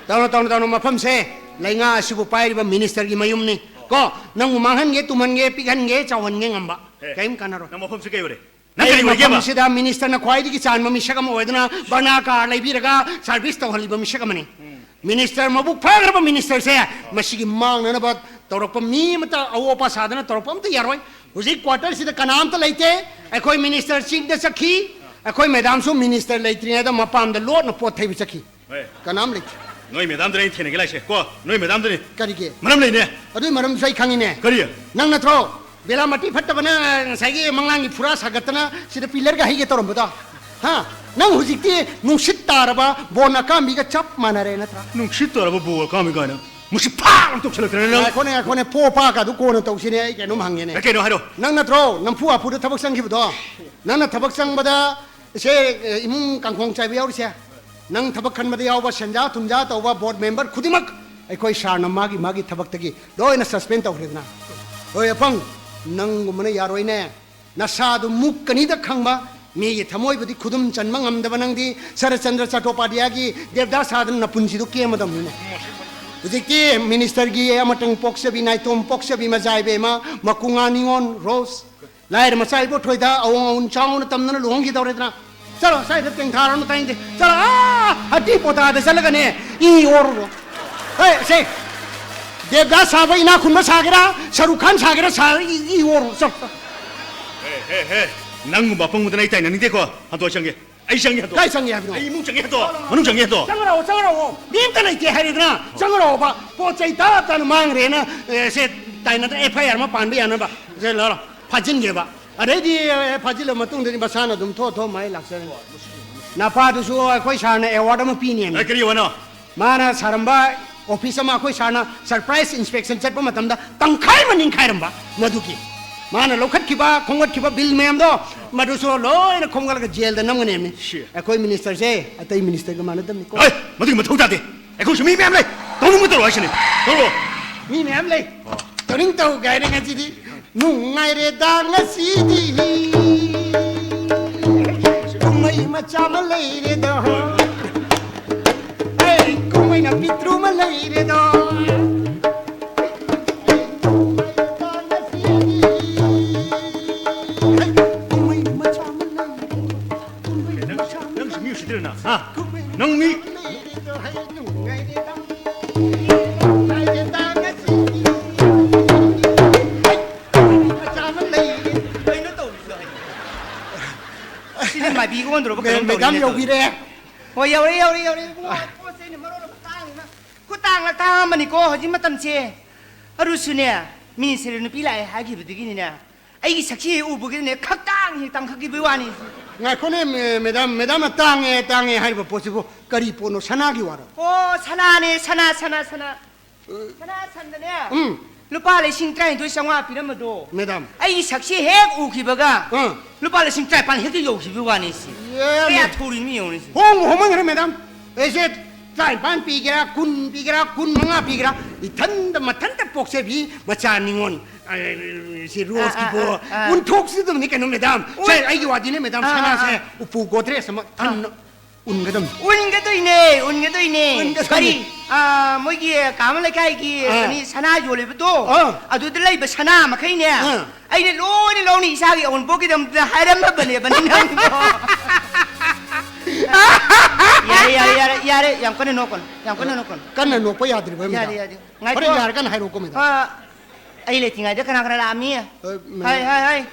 ꯇꯧꯅꯣ, ꯇꯧꯅꯣ, ꯇꯧꯅꯣ꯫ ꯃꯐꯝꯁꯦ ꯂꯩꯉꯥꯛ ꯑꯁꯤꯕꯨ ꯄꯥꯏꯔꯤꯕ ꯃꯤꯅꯤꯁꯇꯔꯒꯤ ꯃꯌꯨꯝꯅꯤ꯫ ꯀꯣ, ꯅꯪꯕꯨ ꯃꯥꯡꯍꯟꯒꯦ, ꯇꯨꯝꯍꯟꯒꯦ, ꯄꯤꯛꯍꯟꯒꯦ, ꯆꯥꯎꯍꯟꯒꯦ ꯉꯝꯕ꯫ ꯑꯦ, ꯀꯔꯤꯝ ꯀꯥꯟꯅꯔꯣꯏ꯫ ꯅꯪ ꯃꯐꯝꯁꯤ ꯀꯩ ꯑꯣꯏꯔꯦ? ꯅꯪ ꯑꯩ ꯀꯔꯤ ꯑꯣꯏꯒꯦꯕ? ꯃꯐꯝꯁꯤꯗ ꯃꯤꯅꯤꯁꯇꯔꯅ ꯈ꯭ꯋꯥꯏꯗꯒꯤ ꯆꯥꯟꯕ ꯃꯤꯁꯛ ꯑꯃ ꯑꯣꯏꯗꯨꯅ ꯕꯔꯅꯥ ꯀꯥꯔ ꯂꯩꯕꯤꯔꯒ ꯁꯥꯔꯚꯤꯁ ꯇꯧꯍꯜꯂꯤꯕ ꯃꯤꯁꯛ ꯑꯃꯅꯤ꯫ ꯎꯝ꯫ ꯃꯤꯅꯤꯁꯇꯔ, ꯃꯕꯨꯛ ꯐꯈ꯭ꯔꯕ ꯃꯤꯅꯤꯁꯇꯔꯁꯦ ꯃꯁꯤꯒꯤ ꯃꯥꯡꯅꯅꯕ ꯇꯧꯔꯛꯄ ꯃꯤ ꯑꯃꯠꯇ, ꯑꯋꯣꯄꯥ ꯁꯥꯗꯅ ꯇꯧꯔꯛꯄ ꯑꯝꯇ ꯌꯥꯔꯣꯏ꯫ ꯍꯧꯖꯤꯛ ꯀ꯭ꯋꯥꯇꯔꯁꯤꯗ ꯀꯅꯥꯝꯇ ꯂꯩꯇꯦ꯫ ꯑꯩꯈꯣꯏ ꯃꯤꯅꯤꯁꯇꯔ ꯆꯤꯡꯗ ꯆꯠꯈꯤ, ꯑꯩꯈꯣꯏ ꯃꯦꯗꯥꯝꯁꯨ ꯃꯤꯅꯤꯁꯇꯔ ꯂꯩꯇ꯭ꯔꯤꯉꯩꯗ ꯃꯄꯥꯝꯗ ꯂꯣꯠꯅ ꯄꯣꯠ ꯊꯩꯕ ꯆꯠꯈꯤ꯫ ꯍꯣꯏ꯫ ꯀꯅꯥꯝ ꯂꯩꯇꯦ꯫ ꯅꯣꯏ ꯃꯦꯗꯥꯝꯗꯨꯅꯦ ꯑꯩꯅ ꯊꯦꯡꯅꯒꯦ ꯂꯥꯛꯏꯁꯦ ꯀꯣ, ꯅꯣꯏ ꯃꯦꯗꯥꯝꯗꯨꯅꯦ꯫ ꯀꯔꯤꯒꯤ? ꯃꯔꯝ ꯂꯩꯅꯦ꯫ ꯑꯗꯨꯏ ꯃꯔꯝꯁꯨ ꯑꯩ ꯈꯪꯉꯤꯅꯦ꯫ ꯀꯔꯤ? ꯅꯪ ꯅꯠꯇ꯭ꯔꯣ ꯕꯦꯂꯥꯃꯇꯤ ꯐꯠꯇꯕꯅ ꯉꯁꯥꯏꯒꯤ ꯃꯪꯂꯥꯡꯒꯤ ꯐꯨꯔꯥ ꯁꯥꯒꯠꯇꯅ ꯁꯤꯗ ꯄꯤꯂꯔꯒ ꯍꯩꯒꯦ ꯇꯧꯔꯝꯕꯗꯣ? ꯍꯥ? ꯅꯪ ꯍꯧꯖꯤꯛꯇꯤ ꯅꯨꯡꯁꯤꯠ ꯇꯥꯔꯕ ꯕꯣꯟ ꯑꯀꯥꯝꯕꯤꯒ ꯆꯞ ꯃꯥꯟꯅꯔꯦ ꯅꯠꯇ꯭ꯔꯥ? ꯅꯨꯡꯁꯤꯠ ꯇꯥꯔꯕ ꯕꯣꯟ ꯑꯀꯥꯝꯕꯤ ꯀꯥꯏꯅ꯫ ꯃꯁꯤ ꯐꯥ ꯑꯃ ꯇꯧꯁꯜꯂꯛꯇꯅ ꯅꯪ꯫ ꯉꯥꯏꯈꯣꯅꯦ, ꯉꯥꯏꯈꯣꯅꯦ, ꯄꯣ ꯄꯥ ꯀꯥꯗꯨ ꯀꯣꯟꯅ ꯇꯧꯁꯤꯅꯦ, ꯑꯩ ꯀꯩꯅꯣꯝ ꯍꯪꯒꯦꯅꯦ꯫ ꯑꯦ, ꯀꯩꯅꯣ ꯍꯥꯏꯔꯣ꯫ ꯅꯪ ꯅꯠꯇ꯭ꯔꯣ ꯅꯝꯐꯨ ꯍꯥꯐꯨꯗ ꯊꯕꯛ ꯆꯪꯈꯤꯕꯗꯣ? ꯅꯪꯅ ꯊꯕꯛ ꯆꯪꯕꯗ ꯁꯦ, ꯑꯦ, ꯏꯃꯨꯡ ꯀꯥꯡꯈꯣꯡ ꯆꯥꯏꯕ ꯌꯥꯎꯔꯤꯁꯦ, ꯅꯪ ꯊꯕꯛ ꯈꯟꯕꯗ ꯌꯥꯎꯕ ꯁꯦꯟꯖꯥ ꯊꯨꯝꯖꯥ ꯇꯧꯕ ꯕꯣꯔꯗ ꯃꯦꯝꯕꯔ ꯈꯨꯗꯤꯡꯃꯛ ꯑꯩꯈꯣꯏ ꯁꯥꯔꯅ ꯃꯥꯒꯤ ꯃꯥꯒꯤ ꯊꯕꯛꯇꯒꯤ ꯂꯣꯏꯅ ꯁꯁꯄꯦꯟ ꯇꯧꯈ꯭ꯔꯦꯗꯅ꯫ ꯍꯣꯏ ꯑꯄꯪ, ꯅꯪꯒꯨꯝꯕꯅ ꯌꯥꯔꯣꯏꯅꯦ꯫ ꯅꯁꯥꯗꯨ ꯃꯨꯛꯀꯅꯤꯗ ꯈꯪꯕ, ꯃꯤꯒꯤ ꯊꯃꯣꯏꯕꯨꯗꯤ ꯈꯨꯗꯨꯝ ꯆꯟꯕ ꯉꯝꯗꯕ ꯅꯪꯗꯤ ꯁꯔꯠꯆꯟꯗ꯭ꯔ ꯆꯇꯣꯄꯥꯙ꯭ꯌꯥꯒꯤ ꯗꯦꯕꯗꯥꯁ ꯁꯥꯗꯅ ꯅꯄꯨꯟꯁꯤꯗꯨ ꯀꯦꯝꯃꯗꯕꯅꯤꯅꯦ꯫ ꯍꯧꯖꯤꯛꯇꯤ ꯃꯤꯅꯤꯁꯇꯔꯒꯤ ꯑꯃꯇꯪ ꯄꯣꯛꯆꯕꯤ, ꯅꯥꯏꯇꯣꯝ ꯄꯣꯛꯆꯕꯤ, ꯃꯖꯥ ꯏꯕꯦꯝꯃ, ꯃꯀꯨꯉꯥ ꯅꯤꯉꯣꯟ, ꯔꯣꯁ, ꯂꯥꯏꯔ ꯃꯆꯥ ꯏꯕꯣ ꯊꯣꯏꯗ ꯑꯋꯣꯡ ꯑꯋꯨꯟ ꯆꯥꯎꯅ ꯇꯝꯗꯅ ꯂꯨꯍꯣꯡꯈꯤꯗꯧꯔꯦꯗꯅ꯫ ꯆꯠꯂꯣ, ꯁ꯭ꯋꯥꯏꯗ ꯇꯦꯡꯊꯥꯔꯅꯨ ꯇꯥꯏꯅꯤꯡꯗꯦ꯫ ꯆꯠꯂꯣ, ꯑꯥ, ꯍꯇꯤ ꯄꯣꯇꯥꯗ ꯆꯠꯂꯒꯅꯦ, ꯏ ꯑꯣꯔꯨꯔꯣ꯫ ꯍꯣꯏ, ꯁꯦ, ꯗꯦꯕꯗꯥꯁ ꯁꯥꯕ ꯏꯅꯥꯛ ꯈꯨꯟꯕ ꯁꯥꯒꯦꯔꯥ, ꯁꯔꯨꯛ ꯈꯥꯟ ꯁꯥꯒꯦꯔꯥ, ꯁꯥꯔ ꯏ, ꯏ ꯑꯣꯔꯨꯔꯣ꯫ ꯆꯠꯂꯣ꯫ ꯍꯦ, ꯍꯦ, ꯍꯦ, ꯅꯪꯒꯨꯝꯕ ꯑꯄꯪꯕꯗꯨꯅ ꯑꯩ ꯇꯥꯏꯅꯅꯤꯡꯗꯦꯀꯣ꯫ ꯍꯟꯗꯣꯛ, ꯑꯩ ꯆꯪꯒꯦ꯫ ꯑꯩ ꯆꯪꯒꯦ, ꯍꯟꯗꯣꯛ꯫ ꯀꯥꯏ ꯆꯪꯒꯦ ꯍꯥꯏꯕꯅꯣ? ꯑꯩ ꯏꯃꯨꯡ ꯆꯪꯒꯦ, ꯍꯟꯗꯣꯛ꯫ ꯃꯅꯨꯡ ꯆꯪꯒꯦ, ꯍꯟꯗꯣꯛ꯫ ꯆꯪꯉꯛꯑꯣ, ꯆꯪꯉꯛꯑꯣ꯫ ꯃꯤ ꯑꯝꯇ ꯂꯩꯇꯦ ꯍꯥꯏꯔꯦꯗꯅ꯫ ꯆꯪꯉꯛꯑꯣꯕ꯫ ꯄꯣꯠ ꯆꯩ ꯇꯥꯞ ꯇꯥꯅ ꯃꯥꯡꯈ꯭ꯔꯦꯅ, ꯑꯦ, ꯁꯦ, ꯇꯥꯏꯅꯗ ꯑꯦꯐ ꯑꯥꯏ ꯑꯥꯔ ꯑꯃ ꯄꯥꯟꯕ ꯌꯥꯅꯕ꯫ ꯁꯦ, ꯂꯧꯔꯣ꯫ ꯐꯥꯖꯤꯟꯒꯦꯕ꯫ ꯑꯗꯩꯗꯤ, ꯑꯦ, ꯐꯥꯖꯤꯜꯂ ꯃꯇꯨꯡꯗꯗꯤ ꯃꯁꯥꯅ ꯑꯗꯨꯝ ꯊꯣꯛꯑ ꯊꯣꯛꯑ ꯃꯥꯏ ꯂꯥꯛꯆꯔꯅꯤ꯫ ꯅꯄꯥꯗꯨꯁꯨ ꯑꯩꯈꯣꯏ ꯁꯥꯔꯅ ꯑꯦꯋꯥꯔꯗ ꯑꯃ ꯄꯤꯅꯦꯃꯤ꯫ ꯑꯦ, ꯀꯔꯤ ꯑꯣꯏꯅꯣ? ꯃꯥꯅ ꯁꯥꯔꯝꯕ ꯑꯣꯐꯤꯁ ꯑꯃ ꯑꯩꯈꯣꯏ ꯁꯥꯔꯅ ꯁꯔꯄ꯭ꯔꯥꯏꯖ ꯏꯟꯁꯄꯦꯛꯁꯟ ꯆꯠꯄ ꯃꯇꯝꯗ ꯇꯪꯈꯥꯏ ꯑꯃ ꯅꯤꯡꯈꯥꯏꯔꯝꯕ ꯃꯗꯨꯒꯤ꯫ ꯃꯥꯅ ꯂꯧꯈꯠꯈꯤꯕ, ꯈꯣꯝꯒꯠꯈꯤꯕ ꯕꯤꯜ ꯃꯌꯥꯝꯗꯣ, ꯃꯗꯨꯁꯨ ꯂꯣꯏꯅ ꯈꯣꯝꯒꯠꯂꯒ ꯖꯦꯜꯗ ꯅꯝꯒꯅꯦꯕꯅꯤ꯫ ꯁꯤ꯫ ꯑꯩꯈꯣꯏ ꯃꯤꯅꯤꯁꯇꯔꯁꯦ ꯑꯇꯩ ꯃꯤꯅꯤꯁꯇꯔꯒ ꯃꯥꯟꯅꯗꯕꯅꯤꯀꯣ꯫ ꯍꯩ! ꯃꯗꯨꯒꯤ ꯃꯊꯧ ꯇꯥꯗꯦ꯫ ꯑꯩꯈꯣꯏꯁꯨ ꯃꯤ ꯃꯌꯥꯝ ꯂꯩ꯫ ꯇꯧꯅꯤꯡꯕ ꯇꯧꯔꯣ ꯍꯥꯏꯁꯤꯅꯤ꯫ ꯇꯧꯔꯣ꯫ ꯃꯤ ꯃꯌꯥꯝ ꯂꯩ꯫ ꯑꯣ꯫ ꯇꯧꯅꯤꯡ ꯇꯧ ꯀꯥꯏꯅ ꯉꯁꯤꯗꯤ ꯅꯨꯡꯉꯥꯏꯔꯦꯗ ꯉꯁꯤꯗꯤ꯫ ꯀꯨꯝꯍꯩ ꯃꯆꯥ ꯑꯃ ꯂꯩꯔꯦꯗꯣ꯫ ꯑꯩ ꯀꯨꯝꯍꯩꯅ ꯄꯤꯛꯇ꯭ꯔꯨ ꯑꯃ ꯂꯩꯔꯦꯗꯣ꯫ ꯀꯨꯝꯍꯩ ꯃꯆꯥ ꯑꯃ ꯂꯩꯔꯦ꯫ ꯀꯨꯝꯍꯩ ꯃꯆꯥ ꯑꯃ ꯅꯪꯁꯨ ꯃꯤ ꯎꯁꯤꯠꯇ꯭ꯔꯦ ꯅꯪ, ꯍꯥ? ꯅꯪ ꯃꯤ ꯀꯩꯅꯣ ꯇꯧꯔꯤꯁꯤꯗꯣ ꯍꯥꯏ꯫ ꯁꯤꯗꯤ ꯃꯥꯏꯕꯤꯒ ꯑꯣꯟꯗꯣꯔꯕ ꯀꯩꯅꯣꯝ ꯇꯧꯔꯤꯅꯦ ꯃꯦꯗꯥꯝ ꯇꯧꯔꯤꯁꯦ꯫ ꯌꯧꯕꯤꯔꯦ꯫ ꯍꯣꯏ, ꯌꯧꯔꯦ, ꯌꯧꯔꯦ, ꯌꯧꯔꯦ꯫ ꯏꯕꯨꯡꯉꯣ, ꯄꯣꯠ ꯆꯩꯅ ꯃꯔꯣꯟ ꯑꯃ ꯇꯥꯡꯉꯤꯕ꯫ ꯈꯨꯇꯥꯡꯅ ꯇꯥꯡꯉꯝꯃꯅꯤꯀꯣ ꯍꯧꯖꯤꯛ ꯃꯇꯝꯁꯦ꯫ ꯑꯗꯨꯁꯨꯅꯦ, ꯃꯤꯅꯤꯁꯇꯔ ꯅꯨꯄꯤ ꯂꯥꯛꯑꯦ ꯍꯥꯏꯈꯤꯕꯗꯒꯤꯅꯤꯅꯦ, ꯑꯩꯒꯤ ꯁꯛꯁꯤ ꯍꯦꯛ ꯎꯕꯒꯤꯅꯦ, ꯈꯛꯇꯥꯡ ꯍꯦꯛ ꯇꯥꯡꯈꯠꯈꯤꯕꯩ ꯋꯥꯅꯤ꯫ ꯉꯥꯏꯈꯣꯅꯦ, ꯃꯦ-, ꯃꯦꯗꯥꯝ, ꯃꯦꯗꯥꯝꯅ ꯇꯥꯡꯉꯦ, ꯇꯥꯡꯉꯦ ꯍꯥꯏꯔꯤꯕ ꯄꯣꯠꯁꯤꯕꯨ ꯀꯔꯤ ꯄꯣꯠꯅꯣ? ꯁꯅꯥꯒꯤ ꯋꯥꯔꯣ? ꯑꯣ, ꯁꯅꯥꯅꯦ, ꯁꯅꯥ, ꯁꯅꯥ, ꯁꯅꯥ꯫ ꯁꯅꯥ ꯁꯟꯗꯅꯦ, ꯎꯝ꯫ ꯂꯨꯄꯥ ꯂꯤꯁꯤꯡ ꯇꯔꯥꯅꯤꯊꯣꯏ ꯆꯥꯝꯃꯉꯥ ꯄꯤꯔꯝꯕꯗꯣ, ꯃꯦꯗꯥꯝ꯫ ꯑꯩꯒꯤ ꯁꯛꯁꯤ ꯍꯦꯛ ꯎꯈꯤꯕꯒ, ꯑꯥ꯫ ꯂꯨꯄꯥ ꯂꯤꯁꯤꯡ ꯇꯔꯥꯅꯤꯄꯥꯟ ꯍꯦꯛꯇ ꯌꯧꯈꯤꯕꯒꯤ ꯋꯥꯅꯤ ꯁꯤ꯫ ꯌꯦ, ꯀꯌꯥ ꯃꯦ-, ꯊꯨꯔꯤꯅꯣ ꯌꯦꯡꯉꯨꯅꯦ ꯁꯤ꯫ ꯍꯣꯡꯕꯨ ꯍꯣꯡꯃꯟꯈ꯭ꯔꯦ, ꯃꯦꯗꯥꯝ꯫ ꯑꯩꯁꯦ ꯇꯔꯥꯅꯤꯄꯥꯟ ꯄꯤꯒꯦꯔꯥ, ꯀꯨꯟ ꯄꯤꯒꯦꯔꯥ, ꯀꯨꯟ ꯃꯉꯥ ꯄꯤꯒꯦꯔꯥ, ꯏꯊꯟꯗ ꯃꯊꯟꯇ ꯄꯣꯛꯆꯕꯤ ꯃꯆꯥ ꯅꯤꯉꯣꯜ, ꯑ, ꯁꯤ ꯔꯣꯁꯀꯤ ꯑꯥ, ꯑꯥ, ꯕꯣ ꯑꯥ, ꯑꯥ꯫ ꯎꯟꯊꯣꯛꯆꯗꯕꯅꯤ ꯀꯩꯅꯣ, ꯃꯦꯗꯥꯝ꯫ ꯁꯦ, ꯎꯟ-, ꯑꯩꯒꯤ ꯋꯥꯗꯤꯅꯦ, ꯃꯦꯗꯥꯝ, ꯑꯥ, ꯑꯥ, ꯁꯅꯥꯁꯦ ꯑꯥ꯫ ꯎꯄꯨ ꯒꯣꯗ꯭ꯔꯦꯖ ꯑꯃ ꯑꯥ꯫ ꯊꯟꯅ ꯎꯟꯒꯗꯝꯅꯤ꯫ ꯎꯟꯒꯗꯣꯏꯅꯦ, ꯎꯟꯒꯗꯣꯏꯅꯦ꯫ ꯎꯟꯒꯗꯣꯏꯅꯦ꯫ ꯀꯔꯤ? ꯑꯥ, ꯃꯣꯏꯒꯤ ꯀꯥꯃ ꯂꯩꯀꯥꯏꯒꯤ ꯑꯥ꯫ ꯀꯅꯤ ꯁꯅꯥ ꯌꯣꯜꯂꯤꯕꯗꯣ, ꯑꯥ꯫ ꯑꯗꯨꯗ ꯂꯩꯕ ꯁꯅꯥ ꯃꯈꯩꯅꯦ, ꯑꯥ꯫ ꯑꯩꯅ ꯂꯣꯏꯅ ꯂꯧꯅꯤ, ꯏꯆꯥꯒꯤ ꯑꯋꯨꯟꯄꯣꯠꯀꯤꯗꯃꯛꯇ ꯍꯥꯏꯔꯝꯃꯕꯅꯦꯕ ꯅꯪꯕꯣ꯫ ꯌꯥꯔꯦ, ꯌꯥꯔꯦ, ꯌꯥꯔꯦ, ꯌꯥꯔꯦ, ꯌꯥꯝ ꯀꯟꯅ ꯅꯣꯛꯀꯅꯨ, ꯌꯥꯝ ꯀꯟꯅ ꯅꯣꯛꯀꯅꯨ꯫ ꯀꯟꯅ ꯅꯣꯛꯄ ꯌꯥꯗ꯭ꯔꯤꯕ, ꯌꯥꯗꯦ, ꯃꯦꯗꯥꯝ? ꯌꯥꯗꯦ꯫ ꯉꯥꯏꯈꯣ꯫ ꯍꯣꯔꯦꯟ ꯌꯥꯔꯀꯥꯟꯗ ꯍꯥꯏꯔꯛꯎꯀꯣ, ꯃꯦꯗꯥꯝ꯫ ꯑꯥ, ꯑꯩ ꯂꯩꯇ꯭ꯔꯤꯉꯩꯗ ꯀꯅꯥ ꯀꯅꯥ ꯂꯥꯛꯑꯝꯃꯤ? ꯑ, ꯃꯦ-, ꯍꯥꯏ, ꯍꯥꯏ, ꯍꯥꯏ꯫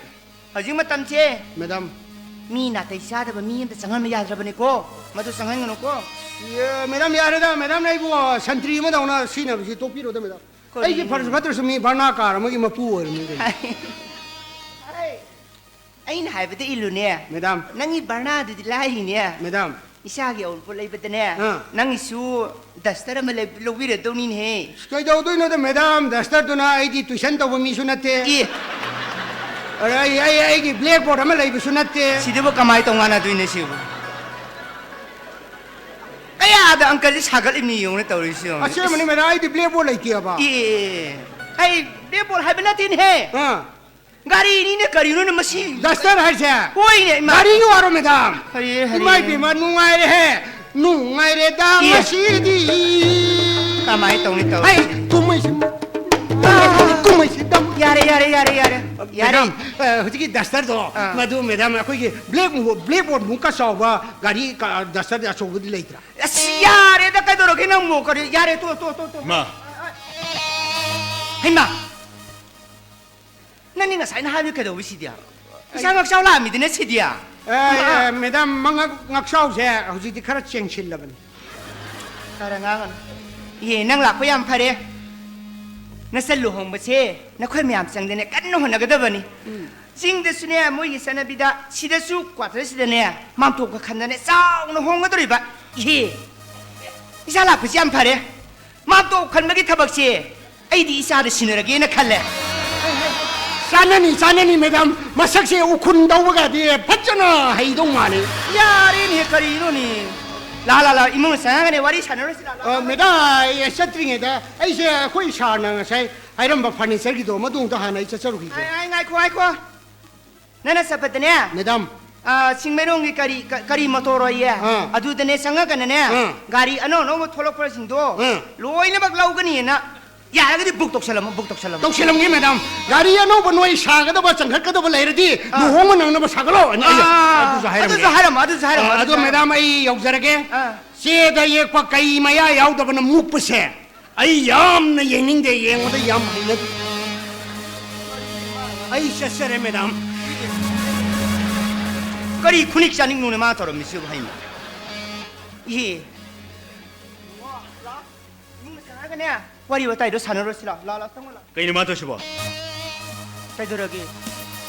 ꯍꯧꯖꯤꯛ ꯃꯇꯝꯁꯦ ꯃꯦꯗꯥꯝ꯫ ꯃꯤ ꯅꯥꯇꯩ ꯆꯥꯗꯕ ꯃꯤ ꯑꯝꯇ ꯆꯪꯍꯟꯕ ꯌꯥꯗ꯭ꯔꯕꯅꯤꯀꯣ꯫ ꯃꯗꯨ ꯆꯪꯍꯟꯒꯅꯨꯀꯣ꯫ ꯑꯦ, ꯃꯦꯗꯥꯝ, ꯌꯥꯔꯦꯗ, ꯃꯦꯗꯥꯝꯅ ꯑꯩꯕꯨ ꯁꯟꯇ꯭ꯔꯤ ꯑꯃꯗꯧꯅ ꯁꯤꯖꯤꯟꯅꯕꯁꯤ ꯇꯣꯛꯄꯤꯔꯣꯗ, ꯃꯦꯗꯥꯝ꯫ ꯀꯔꯤꯅꯣ? ꯑꯩꯁꯦ ꯐꯔꯁꯨ ꯐꯠꯇ꯭ꯔꯁꯨ ꯃꯤ ꯚꯔꯅꯥ ꯀꯥꯔ ꯑꯃꯒꯤ ꯃꯄꯨ ꯑꯣꯏꯔꯕꯅꯤ ꯀꯩꯅꯣ꯫ ꯑꯩ, ꯑꯩꯅ ꯍꯥꯏꯕꯗ ꯏꯜꯂꯨꯅꯦ꯫ ꯃꯦꯗꯥꯝ꯫ ꯅꯪꯒꯤ ꯚꯔꯅꯥꯗꯨꯗꯤ ꯂꯥꯏꯔꯤꯅꯦ꯫ ꯃꯦꯗꯥꯝ꯫ ꯏꯆꯥꯒꯤ ꯑꯋꯨꯟꯄꯣꯠ ꯂꯩꯕꯗꯅꯦ, ꯑꯥ꯫ ꯅꯪꯒꯤꯁꯨ ꯗꯁꯇꯔ ꯑꯃ ꯂꯩ-, ꯂꯧꯕꯤꯔꯗꯧꯅꯤꯅꯦꯍꯦ꯫ ꯀꯩꯗꯧꯗꯣꯏꯅꯣꯗ, ꯃꯦꯗꯥꯝ? ꯗꯁꯇꯔꯗꯨꯅ ꯑꯩꯗꯤ ꯇꯨꯏꯁꯟ ꯇꯧꯕ ꯃꯤꯁꯨ ꯅꯠꯇꯦ꯫ ꯑꯦ꯫ ꯑꯩ ꯑꯩ ꯑꯩꯒꯤ ꯕ꯭ꯂꯦꯛ ꯕꯣꯔꯗ ꯑꯃ ꯂꯩꯕꯁꯨ ꯅꯠꯇꯦ꯫ ꯁꯤꯗꯕꯨ ꯀꯃꯥꯏꯅ ꯇꯧ ꯉꯥꯟꯅꯗꯣꯏꯅꯣ ꯁꯤꯕꯨ? ꯀꯌꯥꯗ ꯑꯪꯀꯜꯁꯦ ꯁꯥꯒꯠꯂꯤꯕꯅꯤ ꯌꯦꯡꯉꯨꯅꯦ ꯇꯧꯔꯤꯁꯤ ꯌꯦꯡꯉꯨꯅꯦ꯫ ꯑꯁꯦꯡꯕꯅꯤ ꯃꯦꯗꯥꯝ, ꯑꯩꯗꯤ ꯕ꯭ꯂꯦꯛ ꯕꯣꯔꯗ ꯂꯩꯇꯦꯕ꯫ ꯑꯦ, ꯑꯦ, ꯑꯦ, ꯑꯦ꯫ ꯑꯩ ꯕ꯭ꯂꯦꯛ ꯕꯣꯔꯗ ꯍꯥꯏꯕ ꯅꯠꯇꯦꯅꯦꯍꯦ꯫ ꯑꯥ꯫ ꯒꯥꯔꯤꯅꯤꯅꯦ ꯀꯔꯤꯅꯣꯅꯦ ꯃꯁꯤ? ꯗꯁꯇꯔ ꯍꯥꯏꯁꯦ? ꯍꯣꯏꯅꯦ, ꯏꯃꯥ꯫ ꯒꯥꯔꯤꯒꯤ ꯋꯥꯔꯣ ꯃꯦꯗꯥꯝ? ꯍꯔꯦ, ꯍꯔꯦ꯫ ꯏꯃꯥ ꯏꯕꯦꯝꯃ, ꯅꯨꯡꯉꯥꯏꯔꯦꯍꯦ꯫ ꯅꯨꯡꯉꯥꯏꯔꯦꯗ ꯑꯦ꯫ ꯉꯁꯤꯗꯤ꯫ ꯀꯃꯥꯏ ꯇꯧꯅꯤ ꯇꯧꯔꯤꯁꯤ? ꯍꯩ, ꯀꯨꯝꯍꯩꯁꯤ, ꯀꯨꯝꯍꯩꯁꯤ ꯇꯝ-, ꯌꯥꯔꯦ, ꯌꯥꯔꯦ, ꯌꯥꯔꯦ, ꯌꯥꯔꯦ꯫ ꯌꯥꯔꯦ꯫ ꯃꯦꯗꯥꯝ, ꯑ, ꯍꯧꯖꯤꯛꯀꯤ ꯗꯁꯇꯔꯗꯣ, ꯑꯥ꯫ ꯃꯗꯨ ꯃꯦꯗꯥꯝ, ꯑꯩꯈꯣꯏꯒꯤ ꯕ꯭ꯂꯦꯛ ꯃꯨ-, ꯕ꯭ꯂꯦꯛ ꯕꯣꯔꯗ ꯃꯨꯛꯀ ꯆꯥꯎꯕ ꯒꯥꯔꯤ ꯀ-, ꯗꯁꯇꯔ ꯑꯆꯧꯕꯗꯤ ꯂꯩꯇ꯭ꯔꯥ? ꯑꯁ, ꯌꯥꯔꯦꯗ, ꯀꯩꯗꯧꯔꯒꯦ ꯅꯪꯕꯨ? ꯀꯔꯤ, ꯌꯥꯔꯦ, ꯇꯣ, ꯇꯣ, ꯇꯣ, ꯇꯣ꯫ ꯏꯃꯥ꯫ ꯍꯩꯃꯥ! ꯅꯪꯗꯤ ꯉꯁꯥꯏꯅ ꯍꯥꯏꯕ ꯀꯩꯗꯧꯕ ꯁꯤꯗꯤ? ꯏꯁꯥ ꯉꯛꯆꯥꯎ ꯂꯥꯛꯑꯝꯃꯤꯗꯅ ꯁꯤꯗꯤ꯫ ꯑꯦ, ꯑꯦ, ꯃꯦꯗꯥꯝ, ꯃꯉꯛ-, ꯉꯛꯆꯥꯎꯁꯦ ꯍꯧꯖꯤꯛꯇꯤ ꯈꯔ ꯆꯦꯡꯁꯤꯜꯂꯕꯅꯤ꯫ ꯈꯔ ꯉꯥꯡꯉꯅꯨ꯫ ꯏꯍꯦ, ꯅꯪ ꯂꯥꯛꯄ ꯌꯥꯝ ꯐꯔꯦ꯫ ꯅꯆꯟ ꯂꯨꯍꯣꯡꯕꯁꯦ ꯅꯈꯣꯏ ꯃꯌꯥꯝ ꯆꯪꯗꯅꯦ ꯀꯟꯅ ꯍꯣꯠꯅꯒꯗꯕꯅꯤ꯫ ꯎꯝ꯫ ꯆꯤꯡꯗꯁꯨꯅꯦ ꯃꯣꯏꯒꯤ ꯆꯠꯅꯕꯤꯗ, ꯁꯤꯗꯁꯨ ꯀ꯭ꯋꯥꯇꯔꯁꯤꯗꯅꯦ ꯃꯥꯝꯇꯣꯞꯀ ꯈꯟꯗꯅꯦ ꯆꯥꯎꯅ ꯍꯣꯡꯒꯗꯧꯔꯤꯕ꯫ ꯏꯍꯦ, ꯏꯆꯥ ꯂꯥꯛꯄꯁꯤ ꯌꯥꯝ ꯐꯔꯦ꯫ ꯃꯥꯝꯇꯣꯞ ꯈꯟꯕꯒꯤ ꯊꯕꯛꯁꯦ ꯑꯩꯗꯤ ꯏꯆꯥꯗ ꯁꯤꯟꯅꯔꯒꯦꯅ ꯈꯜꯂꯦ꯫ ꯆꯥꯅꯅꯤ, ꯆꯥꯅꯅꯤ, ꯃꯦꯗꯥꯝ꯫ ꯃꯁꯛꯁꯦ ꯎꯈꯨꯟ ꯇꯧꯕꯒꯗꯤ ꯐꯖꯅ ꯍꯩꯗꯧ ꯃꯥꯜꯂꯤ꯫ ꯌꯥꯔꯦꯅꯦ, ꯀꯔꯤꯅꯣꯅꯦ? ꯂꯥ, ꯂꯥ, ꯂꯥ, ꯏꯃꯨꯡꯗ ꯆꯪꯉꯒꯅꯦ ꯋꯥꯔꯤ ꯁꯥꯟꯅꯔꯨꯁꯤ, ꯂꯥ, ꯂꯥ, ꯑ, ꯂꯥ꯫ ꯃꯦꯗꯥꯝ, ꯑꯩ ꯆꯠꯇ꯭ꯔꯤꯉꯩꯗ ꯑꯩꯁꯦ ꯑꯩꯈꯣꯏ ꯁꯥꯔꯅ ꯉꯁꯥꯏ ꯍꯥꯏꯔꯝꯕ ꯐꯔꯅꯤꯆꯔꯒꯤꯗꯣ ꯃꯗꯨ ꯑꯝꯇ ꯍꯥꯟꯅ ꯑꯩ ꯆꯠꯆꯔꯨꯈꯤꯒꯦ꯫ ꯑꯩ, ꯑꯩ, ꯉꯥꯏꯈꯣ, ꯉꯥꯏꯈꯣ꯫ ꯅꯪꯅ ꯆꯠꯄꯗꯅꯦ, ꯃꯦꯗꯥꯝ꯫ ꯑ, ꯆꯤꯡꯃꯩꯔꯣꯡꯒꯤ ꯀꯔꯤ, ꯀ-, ꯀꯔꯤ ꯃꯣꯇꯣꯔ ꯑꯣꯏꯌꯦ? ꯑꯥ꯫ ꯑꯗꯨꯗꯅꯦ ꯆꯪꯉꯒꯅꯅꯦ, ꯑꯥ꯫ ꯒꯥꯔꯤ ꯑꯅꯧ ꯑꯅꯧꯕ ꯊꯣꯛꯂꯛꯄꯁꯤꯡꯗꯣ ꯑꯥ꯫ ꯂꯣꯏꯅꯃꯛ ꯂꯧꯒꯅꯤꯅ ꯌꯥꯔꯒꯗꯤ ꯕꯨꯛ ꯇꯧꯁꯜꯂꯝꯃꯣ, ꯕꯨꯛ ꯇꯧꯁꯜꯂꯝꯃꯣ꯫ ꯇꯧꯁꯜꯂꯝꯒꯦ, ꯃꯦꯗꯥꯝ꯫ ꯒꯥꯔꯤ ꯑꯅꯧꯕ ꯅꯣꯏ ꯁꯥꯒꯗꯕ, ꯆꯪꯈꯠꯀꯗꯕ ꯂꯩꯔꯗꯤ ꯑꯥ꯫ ꯂꯨꯍꯣꯡꯕ ꯅꯪꯅꯕ ꯁꯥꯒꯠꯂꯣ꯫ ꯑꯩ ꯑꯥ, ꯑꯗꯨꯁꯨ ꯍꯥꯏꯔꯝꯒꯦ꯫ ꯑꯗꯨꯁꯨ ꯍꯥꯏꯔꯝꯃꯣ, ꯑꯗꯨꯁꯨ ꯍꯥꯏꯔꯝꯃꯣ, ꯑꯥ, ꯑꯗꯨꯁꯨ ꯑꯗꯣ ꯍꯥꯏꯔꯝꯃꯣ꯫ ꯃꯦꯗꯥꯝ, ꯑꯩ ꯌꯧꯖꯔꯒꯦ꯫ ꯑꯥ꯫ ꯆꯦꯗ ꯌꯦꯛꯄ ꯀꯩ ꯃꯌꯥ ꯌꯥꯎꯗꯕꯅ ꯃꯨꯛꯄꯁꯦ ꯑꯩ ꯌꯥꯝꯅ ꯌꯦꯡꯅꯤꯡꯗꯦ, ꯌꯦꯡꯕꯗ ꯌꯥꯝ ꯍꯩꯅꯗꯦ꯫ ꯑꯩ ꯆꯠꯆꯔꯦ, ꯃꯦꯗꯥꯝ꯫ ꯀꯔꯤ ꯈꯨꯅꯤꯛ ꯆꯥꯅꯤꯡꯅꯣꯅꯦ ꯃꯥ ꯇꯧꯔꯝꯃꯤꯁꯤꯕꯨ, ꯍꯩꯃꯥ꯫ ꯏꯍꯦ꯫ ꯏꯃꯨꯡꯗ ꯆꯪꯉꯒꯅꯦ, ꯋꯥꯔꯤ ꯋꯥꯇꯥꯏꯗꯣ ꯁꯥꯟꯅꯔꯨꯔꯁꯤ ꯂꯥꯎ꯫ ꯂꯥꯎ, ꯂꯥꯎ, ꯆꯪꯉꯣ ꯂꯥꯎ꯫ ꯀꯩꯅꯣ ꯃꯥ ꯇꯧꯔꯤꯁꯤꯕꯣ? ꯀꯩꯗꯧꯔꯒꯦ?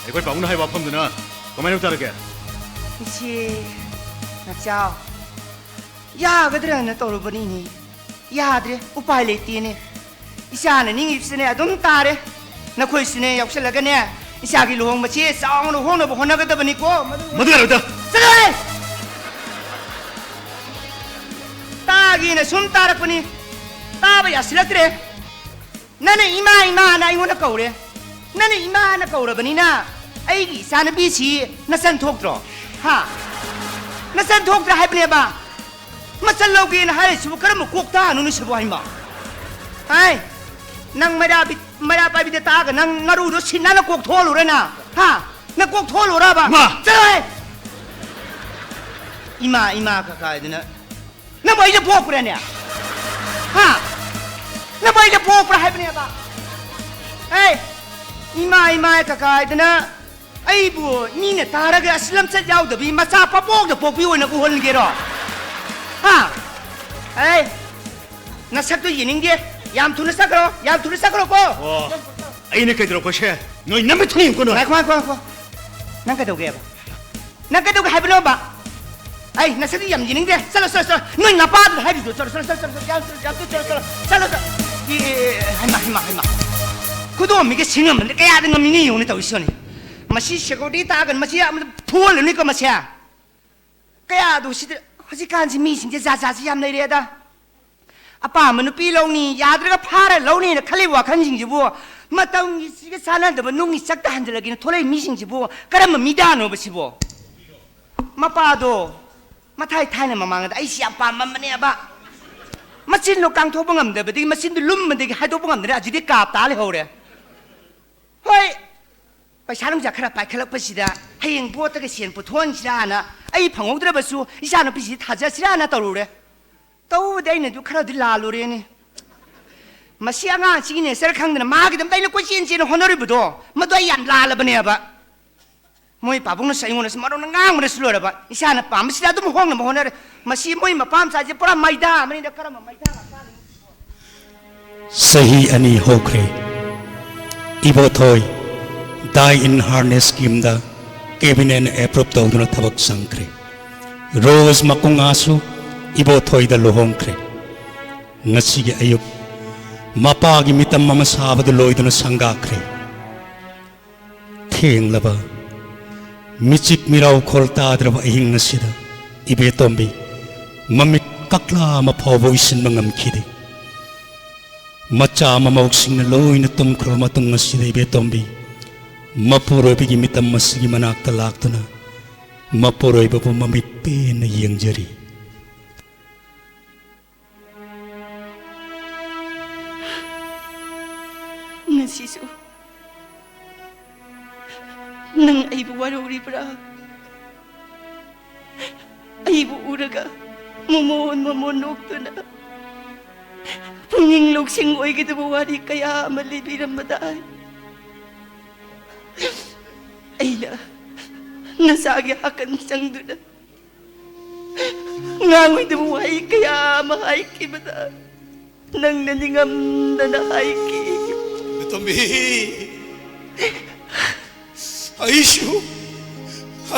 ꯑꯩꯈꯣꯏ ꯄꯥꯕꯨꯡꯅ ꯍꯥꯏꯕ ꯋꯥꯐꯝꯗꯨꯅ ꯀꯃꯥꯏꯅ ꯇꯧ ꯇꯥꯔꯒꯦ? ꯏꯆꯦ ꯅꯥꯎꯆꯥ, ꯌꯥꯒꯗ꯭ꯔꯅ ꯇꯧꯔꯨꯕꯅꯤꯅꯦ꯫ ꯌꯥꯗ꯭ꯔꯦ, ꯎꯄꯥꯏ ꯂꯩꯇꯦꯅꯦ꯫ ꯏꯆꯥꯅ ꯅꯤꯡꯉꯤꯕꯁꯤꯅꯦ ꯑꯗꯨꯝ ꯇꯥꯔꯦ꯫ ꯅꯈꯣꯏꯁꯨꯅꯦ ꯌꯥꯎꯁꯜꯂꯒꯅꯦ, ꯏꯆꯥꯒꯤ ꯂꯨꯍꯣꯡꯕꯁꯤ ꯆꯥꯎꯅ ꯍꯣꯡꯅꯕ ꯍꯣꯠꯅꯒꯗꯕꯅꯤꯀꯣ꯫ ꯃꯗꯨ ꯃꯗꯨ ꯌꯥꯔꯣꯏꯗ꯫ ꯆꯠꯂꯣꯍꯦ! ꯇꯥꯒꯦꯅ ꯁꯨꯝ ꯇꯥꯔꯛꯄꯅꯤ꯫ ꯇꯥꯕ ꯌꯥꯁꯤꯜꯂꯛꯇ꯭ꯔꯦ꯫ ꯅꯪꯅ ꯏꯃꯥ ꯏꯃꯥꯅ ꯑꯩꯉꯣꯟꯗ ꯀꯧꯔꯦ꯫ ꯅꯪꯅ ꯏꯃꯥꯅ ꯀꯧꯔꯕꯅꯤꯅ ꯑꯩꯒꯤ ꯏꯆꯥꯅꯨꯄꯤꯁꯤ ꯅꯆꯟ ꯊꯣꯛꯇ꯭ꯔꯣ? ꯍꯥ? ꯅꯆꯟ ꯊꯣꯛꯇ꯭ꯔꯥ ꯍꯥꯏꯕꯅꯦꯕ꯫ ꯃꯆꯜ ꯂꯧꯒꯦꯅ ꯍꯥꯏꯔꯤꯁꯤꯕꯨ ꯀꯔꯝꯕ ꯀꯣꯛ ꯇꯥꯅꯣꯅꯦ ꯁꯤꯕꯨ ꯍꯥꯏꯃ? ꯍꯥꯏ, ꯅꯪ ꯃꯩꯔꯥ ꯕꯤ-, ꯃꯩꯔꯥ ꯄꯥꯏꯕꯤꯗ ꯇꯥꯛꯑꯒ ꯅꯪ ꯅꯔꯨꯗꯣ ꯁꯤꯟꯅꯅ ꯀꯣꯛ ꯊꯣꯛꯍꯜꯂꯨꯔꯦ ꯅꯪ? ꯍꯥ? ꯅꯪ ꯀꯣꯛ ꯊꯣꯛꯍꯜꯂꯨꯔꯕ? ꯏꯃꯥ! ꯆꯠꯂꯣꯍꯦ! ꯏꯃꯥ, ꯏꯃꯥ ꯀꯀꯥꯏꯗꯨꯅ ꯅꯪꯕꯨ ꯑꯩꯅ ꯄꯣꯛꯄ꯭ꯔꯥꯅꯦ? ꯍꯥ? ꯅꯪꯕꯨ ꯑꯩꯅ ꯄꯣꯛꯄ꯭ꯔꯥ ꯍꯥꯏꯕꯅꯦꯕ? ꯍꯦ! ꯏꯃꯥ, ꯏꯃꯥ ꯀꯀꯥꯏꯗꯨꯅ ꯑꯩꯕꯨ ꯃꯤꯅ ꯇꯥꯔꯒ ꯑꯁ ꯂꯝꯆꯠ ꯌꯥꯎꯗꯕꯤ ꯃꯆꯥ ꯄꯄꯣꯛꯇ ꯄꯣꯛꯄꯤ ꯑꯣꯏꯅ ꯎꯍꯟꯒꯦꯔꯣ? ꯍꯥ? ꯑꯦ, ꯅꯁꯛꯇꯣ ꯌꯦꯡꯅꯤꯡꯗꯦ꯫ ꯌꯥꯝ ꯊꯨꯅ ꯆꯠꯈ꯭ꯔꯣ, ꯌꯥꯝ ꯊꯨꯅ ꯆꯠꯈ꯭ꯔꯣꯀꯣ꯫ ꯑꯣ, ꯑꯩꯅ ꯀꯩꯗꯧꯔꯛꯄꯁꯦ ꯅꯣꯏ ꯅꯝꯕ ꯊꯨꯅ ꯌꯦꯡꯉꯨꯀꯣ ꯅꯣꯏ꯫ ꯉꯥꯏꯈꯣ, ꯉꯥꯏꯈꯣ, ꯉꯥꯏꯈꯣ꯫ ꯅꯪ ꯀꯩꯗꯧꯒꯦꯕ? ꯅꯪ ꯀꯩꯗꯧꯒꯦ ꯍꯥꯏꯕꯅꯣꯕ? ꯑꯩ ꯅꯁꯛꯇꯣ ꯌꯥꯝ ꯌꯦꯡꯅꯤꯡꯗꯦ꯫ ꯆꯠꯂꯣ, ꯆꯠꯂꯣ, ꯆꯠꯂꯣ꯫ ꯅꯣꯏ ꯅꯄꯥꯗꯨꯅ ꯍꯥꯏꯔꯤꯗꯣ꯫ ꯆꯠꯂꯣ, ꯆꯠꯂꯣ, ꯆꯠꯂꯣ, ꯆꯠꯂꯣ, ꯆꯠꯂꯣ, ꯆꯠꯂꯣ, ꯆꯠꯂꯣ, ꯆꯠꯂꯣ, ꯆꯠꯂꯣ, ꯆꯠꯂꯣ꯫ ꯑꯦ, ꯑꯦ, ꯑꯦ, ꯍꯩꯃꯥ, ꯍꯩꯃꯥ, ꯍꯩꯃꯥ꯫ ꯈꯨꯗꯣꯝꯕꯤꯒ ꯁꯤꯡꯉꯝꯕꯅ ꯀꯌꯥꯗ ꯉꯝꯃꯤꯅꯤ ꯌꯦꯡꯉꯨꯅꯦ ꯇꯧꯔꯤꯁꯤꯅꯤ꯫ ꯃꯁꯤ security ꯇꯥꯒꯅ ꯃꯁꯤ ꯑꯃꯗ ꯐꯨꯍꯜꯂꯅꯤꯀꯣ ꯃꯁꯦ꯫ ꯀꯌꯥꯗꯨ ꯁꯤꯗ ꯍꯧꯖꯤꯛꯀꯥꯟꯁꯤ ꯃꯤꯁꯤꯡꯁꯦ ꯖꯥꯠ ꯖꯥꯠꯁꯤ ꯌꯥꯝ ꯂꯩꯔꯦꯗ꯫ ꯑꯄꯥꯝꯕ ꯅꯨꯄꯤ ꯂꯧꯅꯤ, ꯌꯥꯗ꯭ꯔꯒ ꯐꯥꯔ ꯂꯧꯅꯤꯅ ꯈꯜꯂꯤꯕ ꯋꯥꯈꯜꯁꯤꯡꯁꯤꯕꯨ ꯃꯇꯝꯒꯤꯁꯤꯒ ꯆꯥꯟꯅꯗꯕ ꯅꯨꯡꯒꯤ ꯆꯛꯇ ꯍꯟꯖꯤꯜꯂꯒꯦꯅ ꯊꯣꯛꯂꯛꯏ ꯃꯤꯁꯤꯡꯁꯤꯕꯨ ꯀꯔꯝꯕ ꯃꯤꯗꯥꯅꯣꯕ ꯁꯤꯕꯣ? ꯃꯄꯥꯗꯣ ꯃꯊꯥꯏ ꯊꯥꯏꯅ ꯃꯃꯥꯡꯗ ꯑꯩꯁꯤ ꯌꯥꯝ ꯄꯥꯝꯃꯝꯕꯅꯦꯕ꯫ ꯃꯆꯤꯟꯗꯣ ꯀꯥꯡꯊꯣꯛꯄ ꯉꯝꯗꯕꯗꯒꯤ, ꯃꯆꯤꯟꯗꯣ ꯂꯨꯝꯕꯗꯒꯤ ꯍꯥꯏꯗꯣꯛꯄ ꯉꯝꯗ꯭ꯔꯦ꯫ ꯍꯧꯖꯤꯛꯇꯤ ꯀꯥꯞ ꯇꯥ ꯂꯩꯍꯧꯔꯦ꯫ ꯍꯣꯏ, ꯄꯩꯁꯥ ꯅꯨꯡꯁꯥ ꯈꯔ ꯄꯥꯏꯈꯠꯂꯛꯄꯁꯤꯗ ꯍꯌꯦꯡ ꯚꯣꯠꯇꯒ ꯁꯦꯟ ꯄꯨꯊꯣꯛꯍꯟꯁꯤꯔꯥꯅ ꯑꯩ ꯐꯪꯍꯧꯗ꯭ꯔꯕꯁꯨ ꯏꯆꯥꯅꯨꯄꯤꯁꯤ ꯊꯥꯖꯁꯤꯔꯥꯅ ꯇꯧꯔꯨꯔꯦ꯫ ꯇꯧꯕꯗꯤ ꯑꯩꯅꯁꯨ ꯈꯔꯗꯤ ꯂꯥꯜꯂꯨꯔꯦꯅꯦ꯫ ꯃꯁꯤ ꯑꯉꯥꯡꯁꯤꯒꯤ nature ꯈꯪꯗꯅ ꯃꯥꯒꯤꯗꯃꯛꯇ ꯑꯩꯅ ꯀꯣꯏꯆꯦꯟ ꯆꯦꯟꯅ ꯍꯣꯠꯅꯔꯤꯕꯗꯣ, ꯃꯗꯨ ꯑꯩ ꯌꯥꯝ ꯂꯥꯜꯂꯕꯅꯦꯕ꯫ ꯃꯣꯏ ꯄꯥꯕꯨꯡꯅꯁꯨ ꯑꯩꯉꯣꯟꯗꯁꯨ ꯃꯔꯣꯟ ꯉꯥꯡꯕꯅꯁꯨ ꯂꯣꯏꯔꯕ꯫ ꯏꯆꯥꯅ ꯄꯥꯝꯕꯁꯤꯗ ꯑꯗꯨꯝ ꯍꯣꯡꯅꯕ ꯍꯣꯠꯅꯔꯦ꯫ ꯃꯁꯤ ꯃꯣꯏ ꯃꯄꯥ ꯃꯆꯥꯁꯦ ꯄꯨꯔꯥ ꯃꯩꯗꯥ ꯑꯃꯅꯤꯗ꯫ ꯀꯔꯝꯕ ꯃꯩꯗꯥ ꯃꯆꯥꯅꯣ? ꯆꯍꯤ ꯑꯅꯤ ꯍꯧꯈ꯭ꯔꯦ꯫ ꯏꯕꯣꯊꯣꯏ die in harness schemeꯗ cabinetꯅ approve ꯇꯧꯗꯨꯅ ꯊꯕꯛ ꯆꯪꯈ꯭ꯔꯦ꯫ ꯔꯣꯖ ꯃꯀꯨꯉꯥꯁꯨ ꯏꯕꯣꯊꯣꯏꯗ ꯂꯨꯍꯣꯡꯈ꯭ꯔꯦ꯫ ꯉꯁꯤꯒꯤ ꯑꯌꯨꯛ ꯃꯄꯥꯒꯤ ꯃꯤꯇꯝ ꯑꯃ ꯁꯥꯕꯗ ꯂꯣꯏꯗꯨꯅ ꯁꯪꯒꯥꯈ꯭ꯔꯦ꯫ ꯊꯦꯡꯂꯕ, ꯃꯤꯆꯤꯛ ꯃꯤꯔꯥꯎ ꯈꯣꯜ ꯇꯥꯗ꯭ꯔꯕ ꯑꯍꯤꯡ ꯑꯁꯤꯗ ꯏꯕꯦꯇꯣꯝꯕꯤ ꯃꯃꯤꯠ ꯀꯛꯂꯥ ꯑꯃ ꯐꯥꯎꯕ ꯎꯏꯁꯤꯟꯕ ꯉꯝꯈꯤꯗꯦ꯫ ꯃꯆꯥ ꯃꯃꯧꯁꯤꯡꯅ ꯂꯣꯏꯅ ꯇꯨꯝꯈ꯭ꯔꯕ ꯃꯇꯨꯡ ꯑꯁꯤꯗ ꯏꯕꯦꯇꯣꯝꯕꯤ ꯃꯄꯨꯔꯣꯏꯕꯒꯤ ꯃꯤꯇꯝ ꯑꯁꯤꯒꯤ ꯃꯅꯥꯛꯇ ꯂꯥꯛꯇꯨꯅ ꯃꯄꯨꯔꯣꯏꯕꯕꯨ ꯃꯃꯤꯠ ꯄꯦꯟꯅ ꯌꯦꯡꯖꯔꯤ꯫ ꯉꯁꯤꯁꯨ ꯅꯪ ꯑꯩꯕꯨ ꯋꯥꯔꯧꯔꯤꯕ꯭ꯔꯥ? ꯑꯩꯕꯨ ꯎꯔꯒ ꯃꯃꯣꯟ ꯃꯃꯣꯟ ꯅꯣꯛꯇꯨꯅ ꯄꯨꯛꯅꯤꯡ ꯂꯧꯁꯤꯡ ꯑꯣꯏꯒꯗꯕ ꯋꯥꯔꯤ ꯀꯌꯥ ꯑꯃ ꯂꯤꯕꯤꯔꯝꯕꯗꯥꯏ꯫ ꯑꯩꯅ ꯅꯆꯥꯒꯤ ꯍꯥꯀꯟ ꯆꯪꯗꯨꯅ ꯉꯥꯡꯉꯣꯏꯗꯕ ꯋꯥꯍꯩ ꯀꯌꯥ ꯑꯃ ꯍꯥꯏꯈꯤꯕꯗ ꯅꯪꯅ ꯅꯤꯡꯉꯝꯗꯅ ꯍꯥꯏꯈꯤ꯫ ꯇꯣꯝꯕꯤ, ꯑꯩꯁꯨ,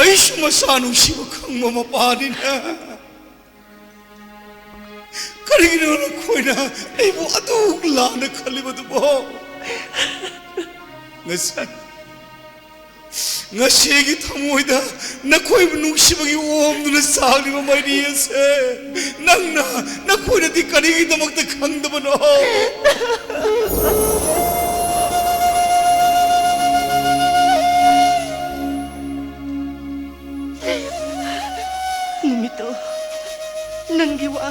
ꯑꯩꯁꯨ ꯃꯆꯥ ꯅꯨꯡꯁꯤꯕ ꯈꯪꯕ ꯃꯄꯥꯅꯤꯅ ꯀꯔꯤꯒꯤꯅꯣ ꯅꯈꯣꯏꯅ ꯑꯩꯕꯨ ꯑꯗꯨꯛ ꯂꯥꯟꯅ ꯈꯜꯂꯤꯕꯗꯨꯕꯣ? ꯉꯁꯤ, ꯉꯁꯤ ꯑꯩꯒꯤ ꯊꯃꯣꯏꯗ ꯅꯈꯣꯏꯕꯨ ꯅꯨꯡꯁꯤꯕꯒꯤ ꯑꯣꯝꯗꯨꯅ ꯆꯥꯛꯂꯤꯕ ꯃꯩꯔꯤ ꯑꯁꯦ ꯅꯪꯅ, ꯅꯈꯣꯏꯅꯗꯤ ꯀꯔꯤꯒꯤꯗꯃꯛꯇ ꯈꯪꯗꯕꯅꯣ? ꯅꯨꯃꯤꯠꯇꯣ ꯅꯪꯒꯤ ꯋꯥ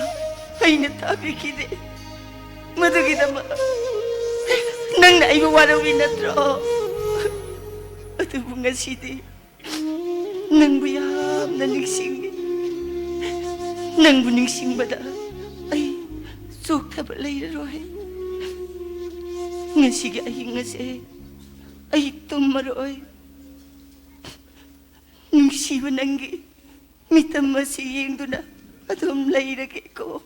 ꯑꯩꯅ ꯇꯥꯕꯤꯈꯤꯗꯦ꯫ ꯃꯗꯨꯒꯤꯗꯃꯛ ꯅꯪꯅ ꯑꯩꯕꯨ ꯋꯥꯔꯧꯏ ꯅꯠꯇ꯭ꯔꯣ? ꯑꯗꯨꯕꯨ ꯉꯁꯤꯗꯤ ꯅꯪꯕꯨ ꯌꯥꯝꯅ ꯅꯤꯡꯁꯤꯡꯉꯤ꯫ ꯅꯪꯕꯨ ꯅꯤꯡꯁꯤꯡꯕꯗ ꯑꯩ ꯆꯣꯛꯊꯕ ꯂꯩꯔꯔꯣꯏ꯫ ꯉꯁꯤꯒꯤ ꯑꯍꯤꯡ ꯑꯁꯦ ꯑꯩ ꯇꯨꯝꯃꯔꯣꯏ꯫ ꯅꯨꯡꯁꯤꯕ ꯅꯪꯒꯤ ꯃꯤꯇꯝ ꯑꯁꯤ ꯌꯦꯡꯗꯨꯅ ꯑꯗꯨꯝ ꯂꯩꯔꯒꯦꯀꯣ꯫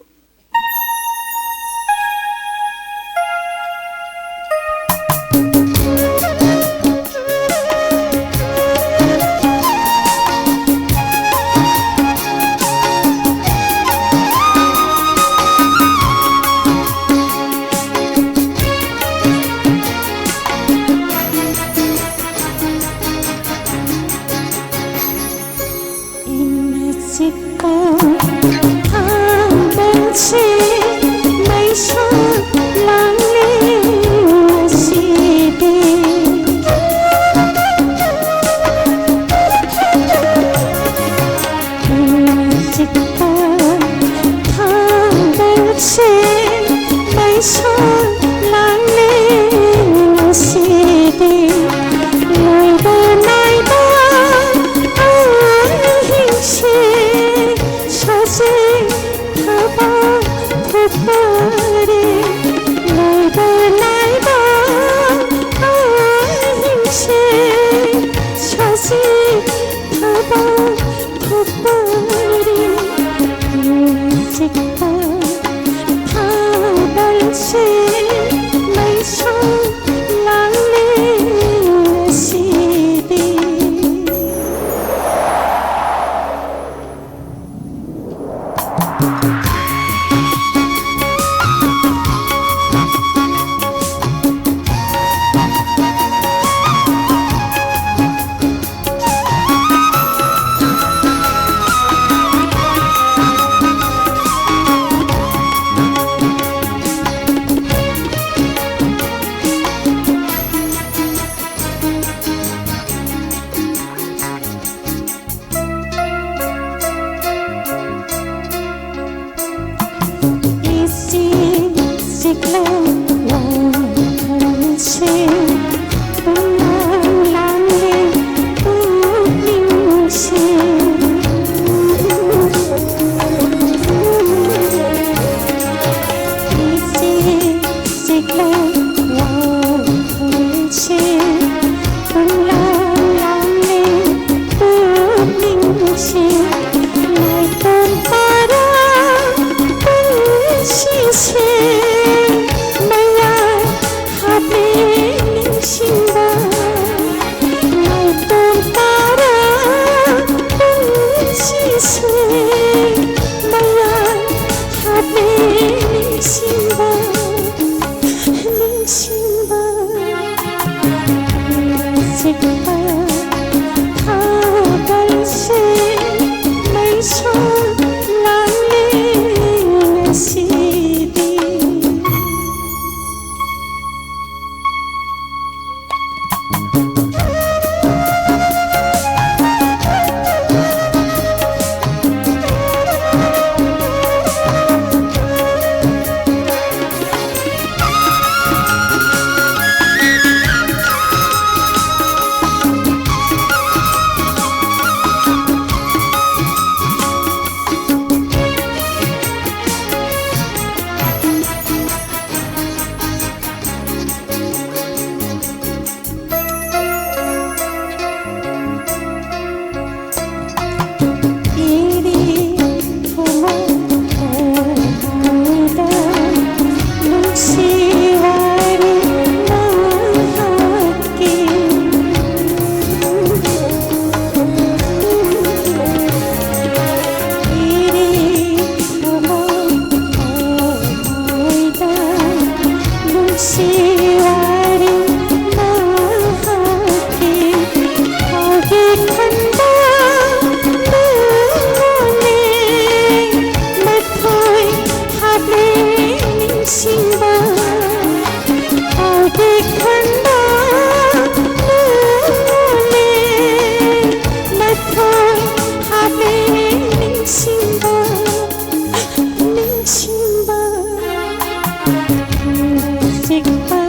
ꯆꯤꯛꯄ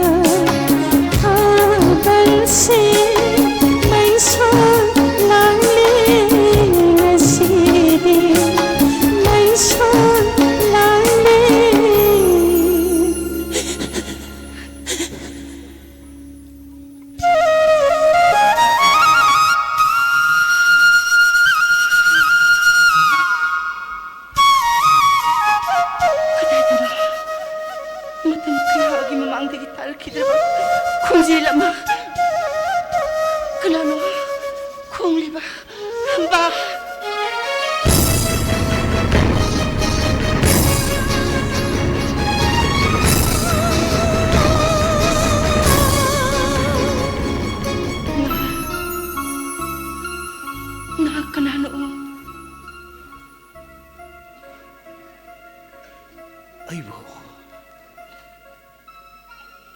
ꯊꯥꯕꯜꯁꯦ ꯃꯩꯁꯣꯟ ꯂꯥꯡꯂꯦ ꯉꯁꯤꯗꯤ, ꯃꯩꯁꯣꯟ ꯂꯥꯡꯂꯦ꯫ ꯀꯗꯥꯏꯗꯅꯣ? ꯃꯇꯝ ꯀꯌꯥꯒꯤ ꯃꯃꯥꯡꯗꯒꯤ ꯇꯥꯔꯛꯈꯤꯗ꯭ꯔꯕ ꯈꯣꯟꯖꯦꯜ ꯑꯃ꯫ ꯀꯅꯥꯅꯣ ꯈꯣꯡꯂꯤꯕ? ꯕꯥ! ꯅꯍꯥꯛ ꯀꯅꯥꯅꯣ? ꯑꯩꯕꯨ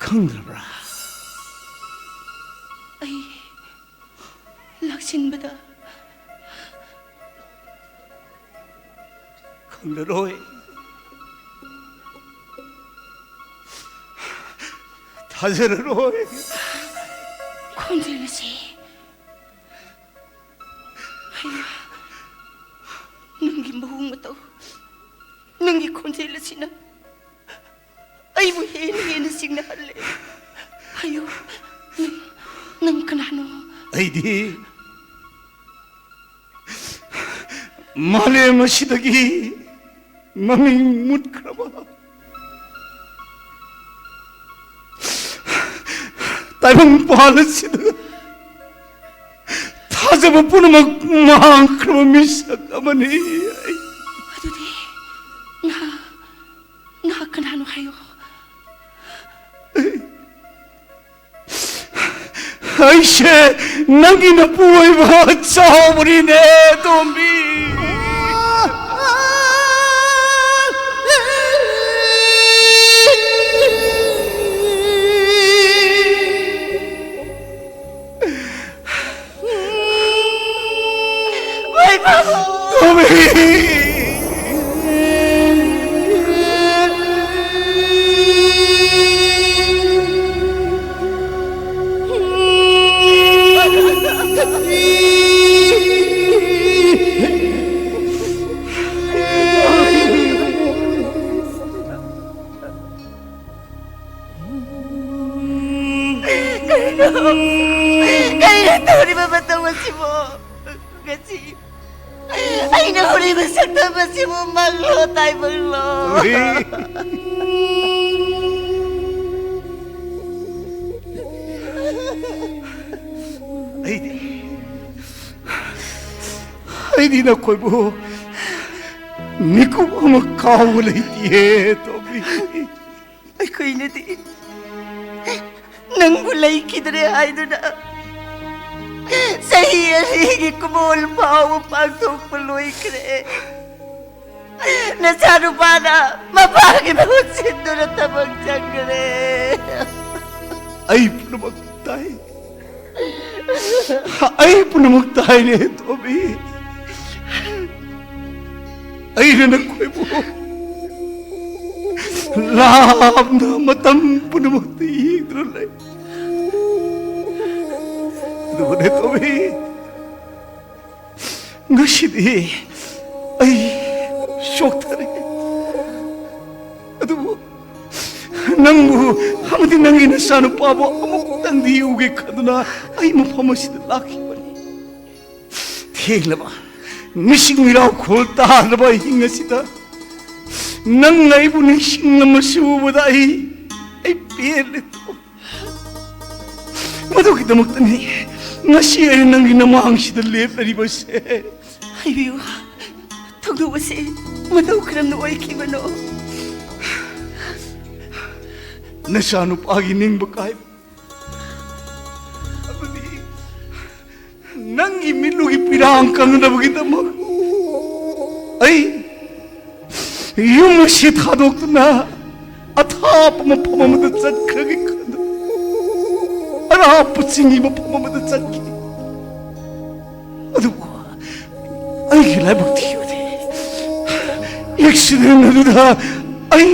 ꯈꯪꯗ꯭ꯔꯕ꯭ꯔꯥ? ꯑꯩ ꯂꯥꯛꯁꯤꯟꯕꯗ ꯈꯪꯂꯔꯣꯏ, ꯊꯥꯖꯔꯔꯣꯏ꯫ ꯈꯣꯟꯖꯦꯜ ꯑꯁꯤ, ꯍꯩꯃꯥ, ꯅꯪꯒꯤ ꯃꯑꯣꯡ ꯃꯇꯧ, ꯅꯪꯒꯤ ꯈꯣꯟꯖꯦꯜ ꯑꯁꯤꯅ ꯑꯩꯕꯨ ꯍꯦꯟꯅ ꯍꯦꯟꯅ ꯆꯤꯡꯅꯍꯜꯂꯦ꯫ ꯍꯥꯏꯌꯨ, ꯅꯪ, ꯅꯪ ꯀꯅꯥꯅꯣ? ꯑꯩꯗꯤ ꯃꯥꯂꯦꯝ ꯑꯁꯤꯗꯒꯤ ꯃꯃꯤꯡ ꯃꯨꯠꯈ꯭ꯔꯕ, ꯇꯥꯏꯕꯪꯄꯥꯟ ꯑꯁꯤꯗ ꯊꯥꯖꯕ ꯄꯨꯝꯅꯃꯛ ꯃꯥꯡꯈ꯭ꯔꯕ ꯃꯤꯁꯛ ꯑꯃꯅꯤ꯫ ꯑꯩ ꯑꯗꯨꯗꯤ ꯅꯍꯥꯛ, ꯅꯍꯥꯛ ꯀꯅꯥꯅꯣ ꯍꯥꯏꯌꯨ꯫ ꯑꯩꯁꯦ ꯅꯪꯒꯤ ꯅꯄꯨꯔꯣꯏꯕ ꯆꯥꯎꯕꯅꯤꯅꯦ, ꯇꯣꯝꯕꯤ꯫ ꯇꯣꯝꯕꯤ꯫ ꯀꯔꯤꯅꯣ? ꯀꯔꯤꯅꯣ ꯇꯧꯔꯤꯕ ꯃꯇꯧ ꯑꯁꯤꯕꯨ? ꯉꯁꯤ ꯑꯩꯅ ꯎꯔꯤꯕ ꯁꯛꯇꯝ ꯑꯁꯤꯕꯨ ꯃꯪꯂꯣ ꯇꯥꯏꯕꯪꯂꯣ? ꯎꯔꯤ꯫ ꯑꯩꯗꯤ, ꯑꯩꯗꯤ ꯅꯈꯣꯏꯕꯨ ꯃꯤꯀꯨꯞ ꯑꯃ ꯀꯥꯎꯕ ꯂꯩꯇꯤꯌꯦ, ꯇꯣꯝꯕꯤ꯫ ꯑꯩꯈꯣꯏꯅꯗꯤ ꯅꯪꯕꯨ ꯂꯩꯈꯤꯗ꯭ꯔꯦ ꯍꯥꯏꯗꯨꯅ ꯆꯍꯤ ꯑꯅꯤꯒꯤ ꯀꯨꯃꯣꯜ ꯐꯥꯎꯕ ꯄꯥꯡꯊꯣꯛꯄ ꯂꯣꯏꯈ꯭ꯔꯦ꯫ ꯅꯆꯥꯅꯨꯄꯥꯅ ꯃꯄꯥꯒꯤ ꯃꯍꯨꯠ ꯁꯤꯟꯗꯨꯅ ꯊꯕꯛ ꯆꯪꯈ꯭ꯔꯦ꯫ ꯑꯩ ꯄꯨꯝꯅꯃꯛ ꯇꯥꯏ꯫ ꯑꯩ ꯄꯨꯝꯅꯃꯛ ꯇꯥꯏꯅꯦ, ꯇꯣꯝꯕꯤ꯫ ꯑꯩꯅ ꯅꯈꯣꯏꯕꯨ ꯂꯥꯞꯅ ꯃꯇꯝ ꯄꯨꯝꯅꯃꯛꯇ ꯌꯦꯡꯗꯨꯅ ꯂꯩ꯫ ꯑꯗꯨꯕꯨꯅꯦ, ꯇꯣꯝꯕꯤ, ꯉꯁꯤꯗꯤ ꯑꯩ ꯁꯣꯛꯊꯔꯦ꯫ ꯑꯗꯨꯕꯨ ꯅꯪꯕꯨ ꯑꯃꯗꯤ ꯅꯪꯒꯤ ꯅꯆꯥꯅꯨꯄꯥꯕꯨ ꯑꯃꯨꯛꯇꯪꯗꯤ ꯎꯒꯦ ꯈꯟꯗꯨꯅ ꯑꯩ ꯃꯐꯝ ꯑꯁꯤꯗ ꯂꯥꯛꯈꯤꯕꯅꯤ꯫ ꯊꯦꯡꯂꯕ ꯃꯤꯁꯤꯡ ꯃꯤꯔꯥꯎ ꯈꯣꯜ ꯇꯥꯗꯕ ꯑꯍꯤꯡ ꯑꯁꯤꯗ ꯅꯪꯅ ꯑꯩꯕꯨ ꯅꯤꯡꯁꯤꯡꯂꯝꯕꯁꯤ ꯎꯕꯗ ꯑꯩ, ꯑꯩ ꯄꯦꯜꯂꯦ꯫ ꯃꯗꯨꯒꯤꯗꯃꯛꯇꯅꯤ ꯉꯁꯤ ꯑꯩꯅ ꯅꯪꯒꯤ ꯅꯃꯥꯡꯁꯤꯗ ꯂꯦꯞꯂꯔꯤꯕꯁꯦ꯫ ꯍꯥꯏꯕꯤꯌꯨ, ꯊꯧꯗꯣꯛ ꯑꯁꯤ ꯃꯇꯧ ꯀꯔꯝꯅ ꯑꯣꯏꯈꯤꯕꯅꯣ? ꯅꯆꯥꯅꯨꯄꯥꯒꯤ ꯅꯤꯡꯕ ꯀꯥꯏꯕ ꯑꯃꯗꯤ ꯅꯪꯒꯤ ꯃꯤꯠꯂꯨꯒꯤ ꯄꯤꯔꯥꯡ ꯀꯪꯅꯕꯒꯤꯗꯃꯛ ꯑꯩ ꯌꯨꯝ ꯑꯁꯤ ꯊꯥꯗꯣꯛꯇꯨꯅ ꯑꯊꯥꯞꯄ ꯃꯐꯝ ꯑꯃꯗ ꯆꯠꯈ꯭ꯔꯒꯦ ꯈꯟꯗꯨꯅ ꯑꯔꯥꯞꯄ ꯆꯤꯡꯒꯤ ꯃꯐꯝ ꯑꯃꯗ ꯆꯠꯈꯤ꯫ ꯑꯗꯨꯕꯨ ꯑꯩꯒꯤ ꯂꯥꯏꯕꯛ ꯊꯤꯕꯗꯤ ꯑꯦꯛꯁꯤꯗꯦꯟ ꯑꯗꯨꯗ ꯑꯩ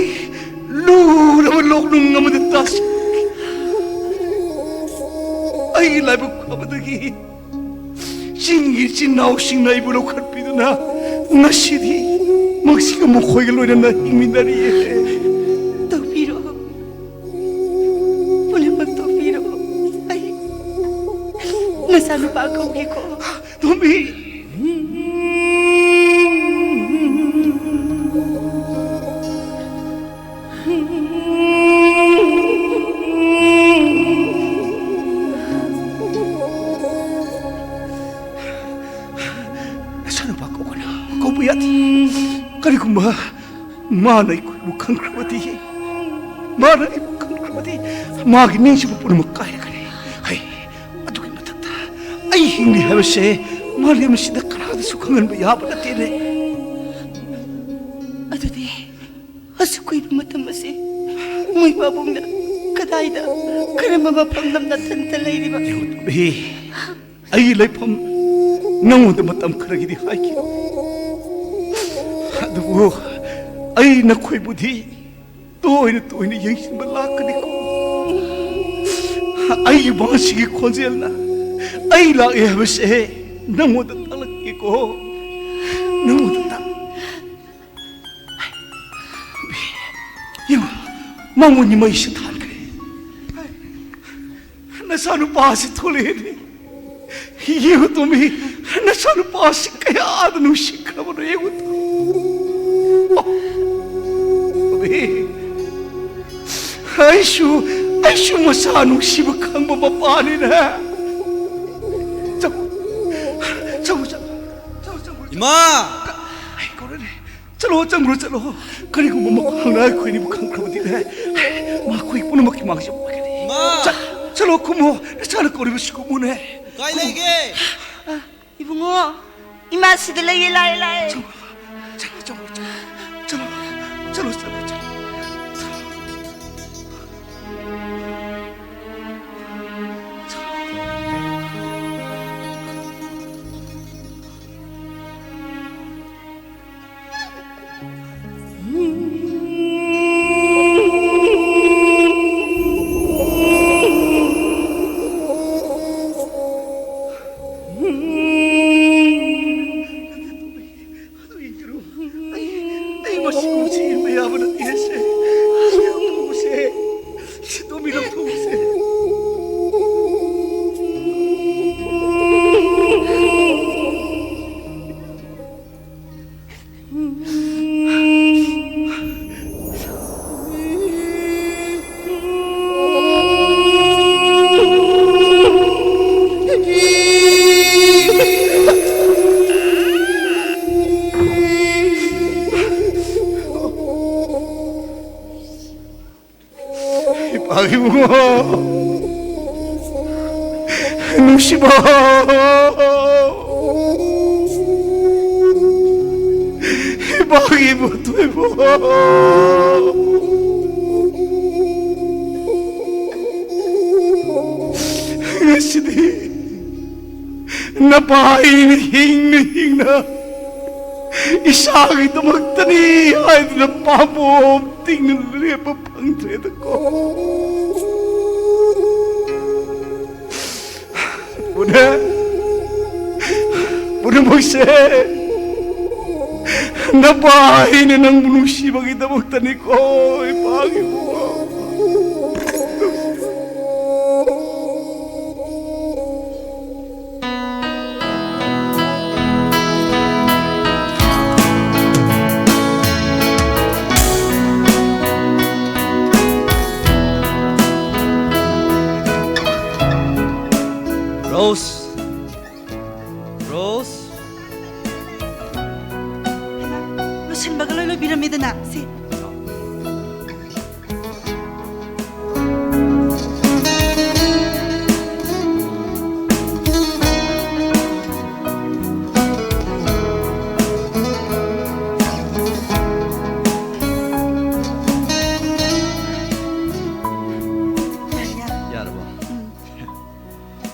ꯂꯨꯔꯕ ꯂꯣꯛꯅꯨꯡ ꯑꯃꯗ ꯇꯥꯁꯤꯟꯈꯤ꯫ ꯑꯩꯒꯤ ꯂꯥꯏꯕꯛ ꯐꯕꯗꯒꯤ ꯆꯤꯡꯒꯤ ꯏꯆꯤꯟ ꯏꯅꯥꯎꯁꯤꯡꯅ ꯑꯩꯕꯨ ꯂꯧꯈꯠꯄꯤꯗꯨꯅ ꯉꯁꯤꯗꯤ ꯃꯁꯤꯒ ꯃꯈꯣꯏꯒ ꯂꯣꯏꯅꯅ ꯍꯤꯡꯃꯤꯟꯅꯔꯤꯌꯦ꯫ ꯇꯧꯕꯤꯔꯣ, ꯄꯨꯝꯅꯃꯛ ꯇꯧꯕꯤꯔꯣ꯫ ꯏꯆꯥꯅꯨꯄꯥ ꯀꯧꯒꯦꯀꯣ꯫ ꯇꯣꯝꯕꯤ! ꯅꯆꯥꯅꯨꯄꯥ ꯀꯧꯒꯅꯨ, ꯀꯧꯕ ꯌꯥꯗꯦ꯫ ꯀꯔꯤꯒꯨꯝꯕ ꯃꯥꯅ ꯑꯩꯈꯣꯏꯕꯨ ꯈꯪꯈ꯭ꯔꯕꯗꯤ, ꯃꯥꯅ ꯑꯩꯕꯨ ꯈꯪꯈ꯭ꯔꯕꯗꯤ, ꯃꯥꯒꯤ ꯅꯤꯡꯁꯤꯡꯕ ꯄꯨꯝꯅꯃꯛ ꯀꯥꯏꯔꯒꯅꯤ꯫ ꯍꯩ, ꯑꯗꯨꯒꯤ ꯃꯊꯛꯇ ꯑꯩ ꯍꯤꯡꯂꯤ ꯍꯥꯏꯕꯁꯦ ꯃꯥꯂꯦꯝ ꯑꯁꯤꯗ ꯀꯅꯥꯗꯁꯨ ꯈꯪꯍꯟꯕ ꯌꯥꯕ ꯅꯠꯇꯦꯅꯦ꯫ ꯑꯗꯨꯗꯤ ꯑꯁꯨꯛ ꯀꯨꯏꯕ ꯃꯇꯝ ꯑꯁꯤ ꯃꯣꯏ ꯄꯥꯕꯨꯡꯅ ꯀꯗꯥꯏꯗ, ꯀꯔꯝꯕ ꯃꯐꯝ ꯂꯝ ꯅꯊꯟꯇ ꯂꯩꯔꯤꯕ? ꯌꯦꯡꯉꯨ, ꯇꯣꯝꯕꯤ, ꯑꯩꯒꯤ ꯂꯩꯐꯝ ꯅꯪꯉꯣꯟꯗ ꯃꯇꯝ ꯈꯔꯒꯤꯗꯤ ꯍꯥꯏꯈꯤ꯫ ꯑꯗꯨꯕꯨ ꯑꯩ ꯅꯈꯣꯏꯕꯨꯗꯤ ꯇꯣꯏꯅ ꯇꯣꯏꯅ ꯌꯦꯡꯁꯤꯟꯕ ꯂꯥꯛꯀꯅꯤꯀꯣ꯫ ꯑꯩꯒꯤ ꯃꯥꯁꯤꯒꯤ ꯈꯣꯟꯖꯦꯜꯅ ꯑꯩ ꯂꯥꯛꯑꯦ ꯍꯥꯏꯕꯁꯦ ꯅꯪꯉꯣꯟꯗ ꯇꯥꯛꯂꯛꯀꯦꯀꯣ꯫ ꯅꯪꯉꯣꯟꯗ ꯇꯥꯛ-, ꯌꯦꯡꯉꯨ, ꯃꯉꯣꯟꯒꯤ ꯃꯩꯁꯦ ꯊꯥꯟꯈ꯭ꯔꯦ꯫ ꯅꯆꯥꯅꯨꯄꯥꯁꯤ ꯊꯣꯛꯂꯛꯑꯦꯅꯦ꯫ ꯌꯦꯡꯉꯨ ꯇꯣꯝꯕꯤ, ꯅꯆꯥꯅꯨꯄꯥꯁꯤ ꯀꯌꯥꯗ ꯅꯨꯡꯁꯤꯈ꯭ꯔꯕꯅꯣ ꯌꯦꯡꯉꯨ ꯇꯣꯝꯕꯤ꯫ ꯑꯩꯁꯨ, ꯑꯩꯁꯨ ꯃꯆꯥ ꯅꯨꯡꯁꯤꯕ ꯈꯪꯕ ꯃꯄꯥꯅꯤꯅꯦ꯫ ꯆꯪꯉꯨ, ꯆꯪꯉꯨ, ꯆꯪꯉꯨ, ꯆꯪꯉꯨ, ꯆꯪꯉꯨ꯫ ꯏꯃꯥ! ꯑꯩ ꯀꯧꯔꯛꯑꯦ꯫ ꯆꯠꯂꯣ, ꯆꯪꯈ꯭ꯔꯣ, ꯆꯠꯂꯣ꯫ ꯀꯔꯤꯒꯨꯝꯕ ꯃꯈꯣꯏꯅ ꯑꯩꯈꯣꯏꯅꯤꯕꯨ ꯈꯪꯈ꯭ꯔꯕꯗꯤꯅꯦ, ꯃꯈꯣꯏ ꯄꯨꯝꯅꯃꯛꯀꯤ ꯃꯥꯡꯖꯕ ꯑꯣꯏꯒꯅꯤ꯫ ꯏꯃꯥ! ꯆꯠ-, ꯆꯠꯂꯣ, ꯀꯨꯝꯃꯣ꯫ ꯅꯆꯥꯅ ꯀꯧꯔꯤꯕꯁꯤ ꯀꯨꯝꯃꯨꯅꯦ꯫ ꯀꯥꯏ ꯂꯩꯒꯦ? ꯏꯕꯨꯡꯉꯣ, ꯏꯃꯥ ꯁꯤꯗ ꯂꯩꯌꯦ, ꯂꯥꯛꯑꯦ, ꯂꯥꯛꯑꯦ꯫ ꯆꯪꯉꯣ, ꯆꯪꯉꯣ, ꯆꯪꯉꯣ, ꯆꯪꯉꯣ, ꯆꯪꯉꯣ, ꯆꯪꯉꯣ, ꯆꯪꯉꯣ, ꯆꯪꯉꯣ꯫ ꯏꯄꯥꯒꯤ ꯏꯕꯨꯡꯉꯣ, ꯅꯨꯡꯁꯤꯕ, ꯏꯄꯥꯒꯤ ꯏꯕꯨꯡꯉꯣ ꯊꯣꯏꯕ, ꯉꯁꯤꯗꯤ ꯅꯄꯥ ꯑꯩꯅ ꯍꯤꯡꯅ ꯍꯤꯡꯅ ꯏꯁꯥꯒꯤꯗꯃꯛꯇꯅꯤ ꯍꯥꯏꯗꯨꯅ ꯄꯥꯝꯕꯣꯝ ꯇꯤꯡꯅ ꯂꯦꯞꯄ ꯐꯪꯗ꯭ꯔꯦꯗꯀꯣ꯫ ꯄꯨꯅꯦ, ꯄꯨꯝꯅꯃꯛꯁꯦ ꯅꯄꯥ ꯑꯩꯅ ꯅꯪꯕꯨ ꯅꯨꯡꯁꯤꯕꯒꯤꯗꯃꯛꯇꯅꯤꯀꯣ, ꯏꯄꯥꯒꯤ ꯏꯕꯨꯡꯉꯣ꯫ ꯔꯣꯁ! ꯔꯣꯁ! ꯂꯣꯏꯁꯤꯟꯕꯒ ꯂꯣꯏ ꯂꯣꯏꯕꯤꯔꯝꯃꯦꯗꯅ꯫ ꯁꯤ꯫ ꯌꯥꯔꯦ, ꯌꯥꯔꯦ꯫ ꯌꯥꯔꯕꯣ? ꯎꯝ꯫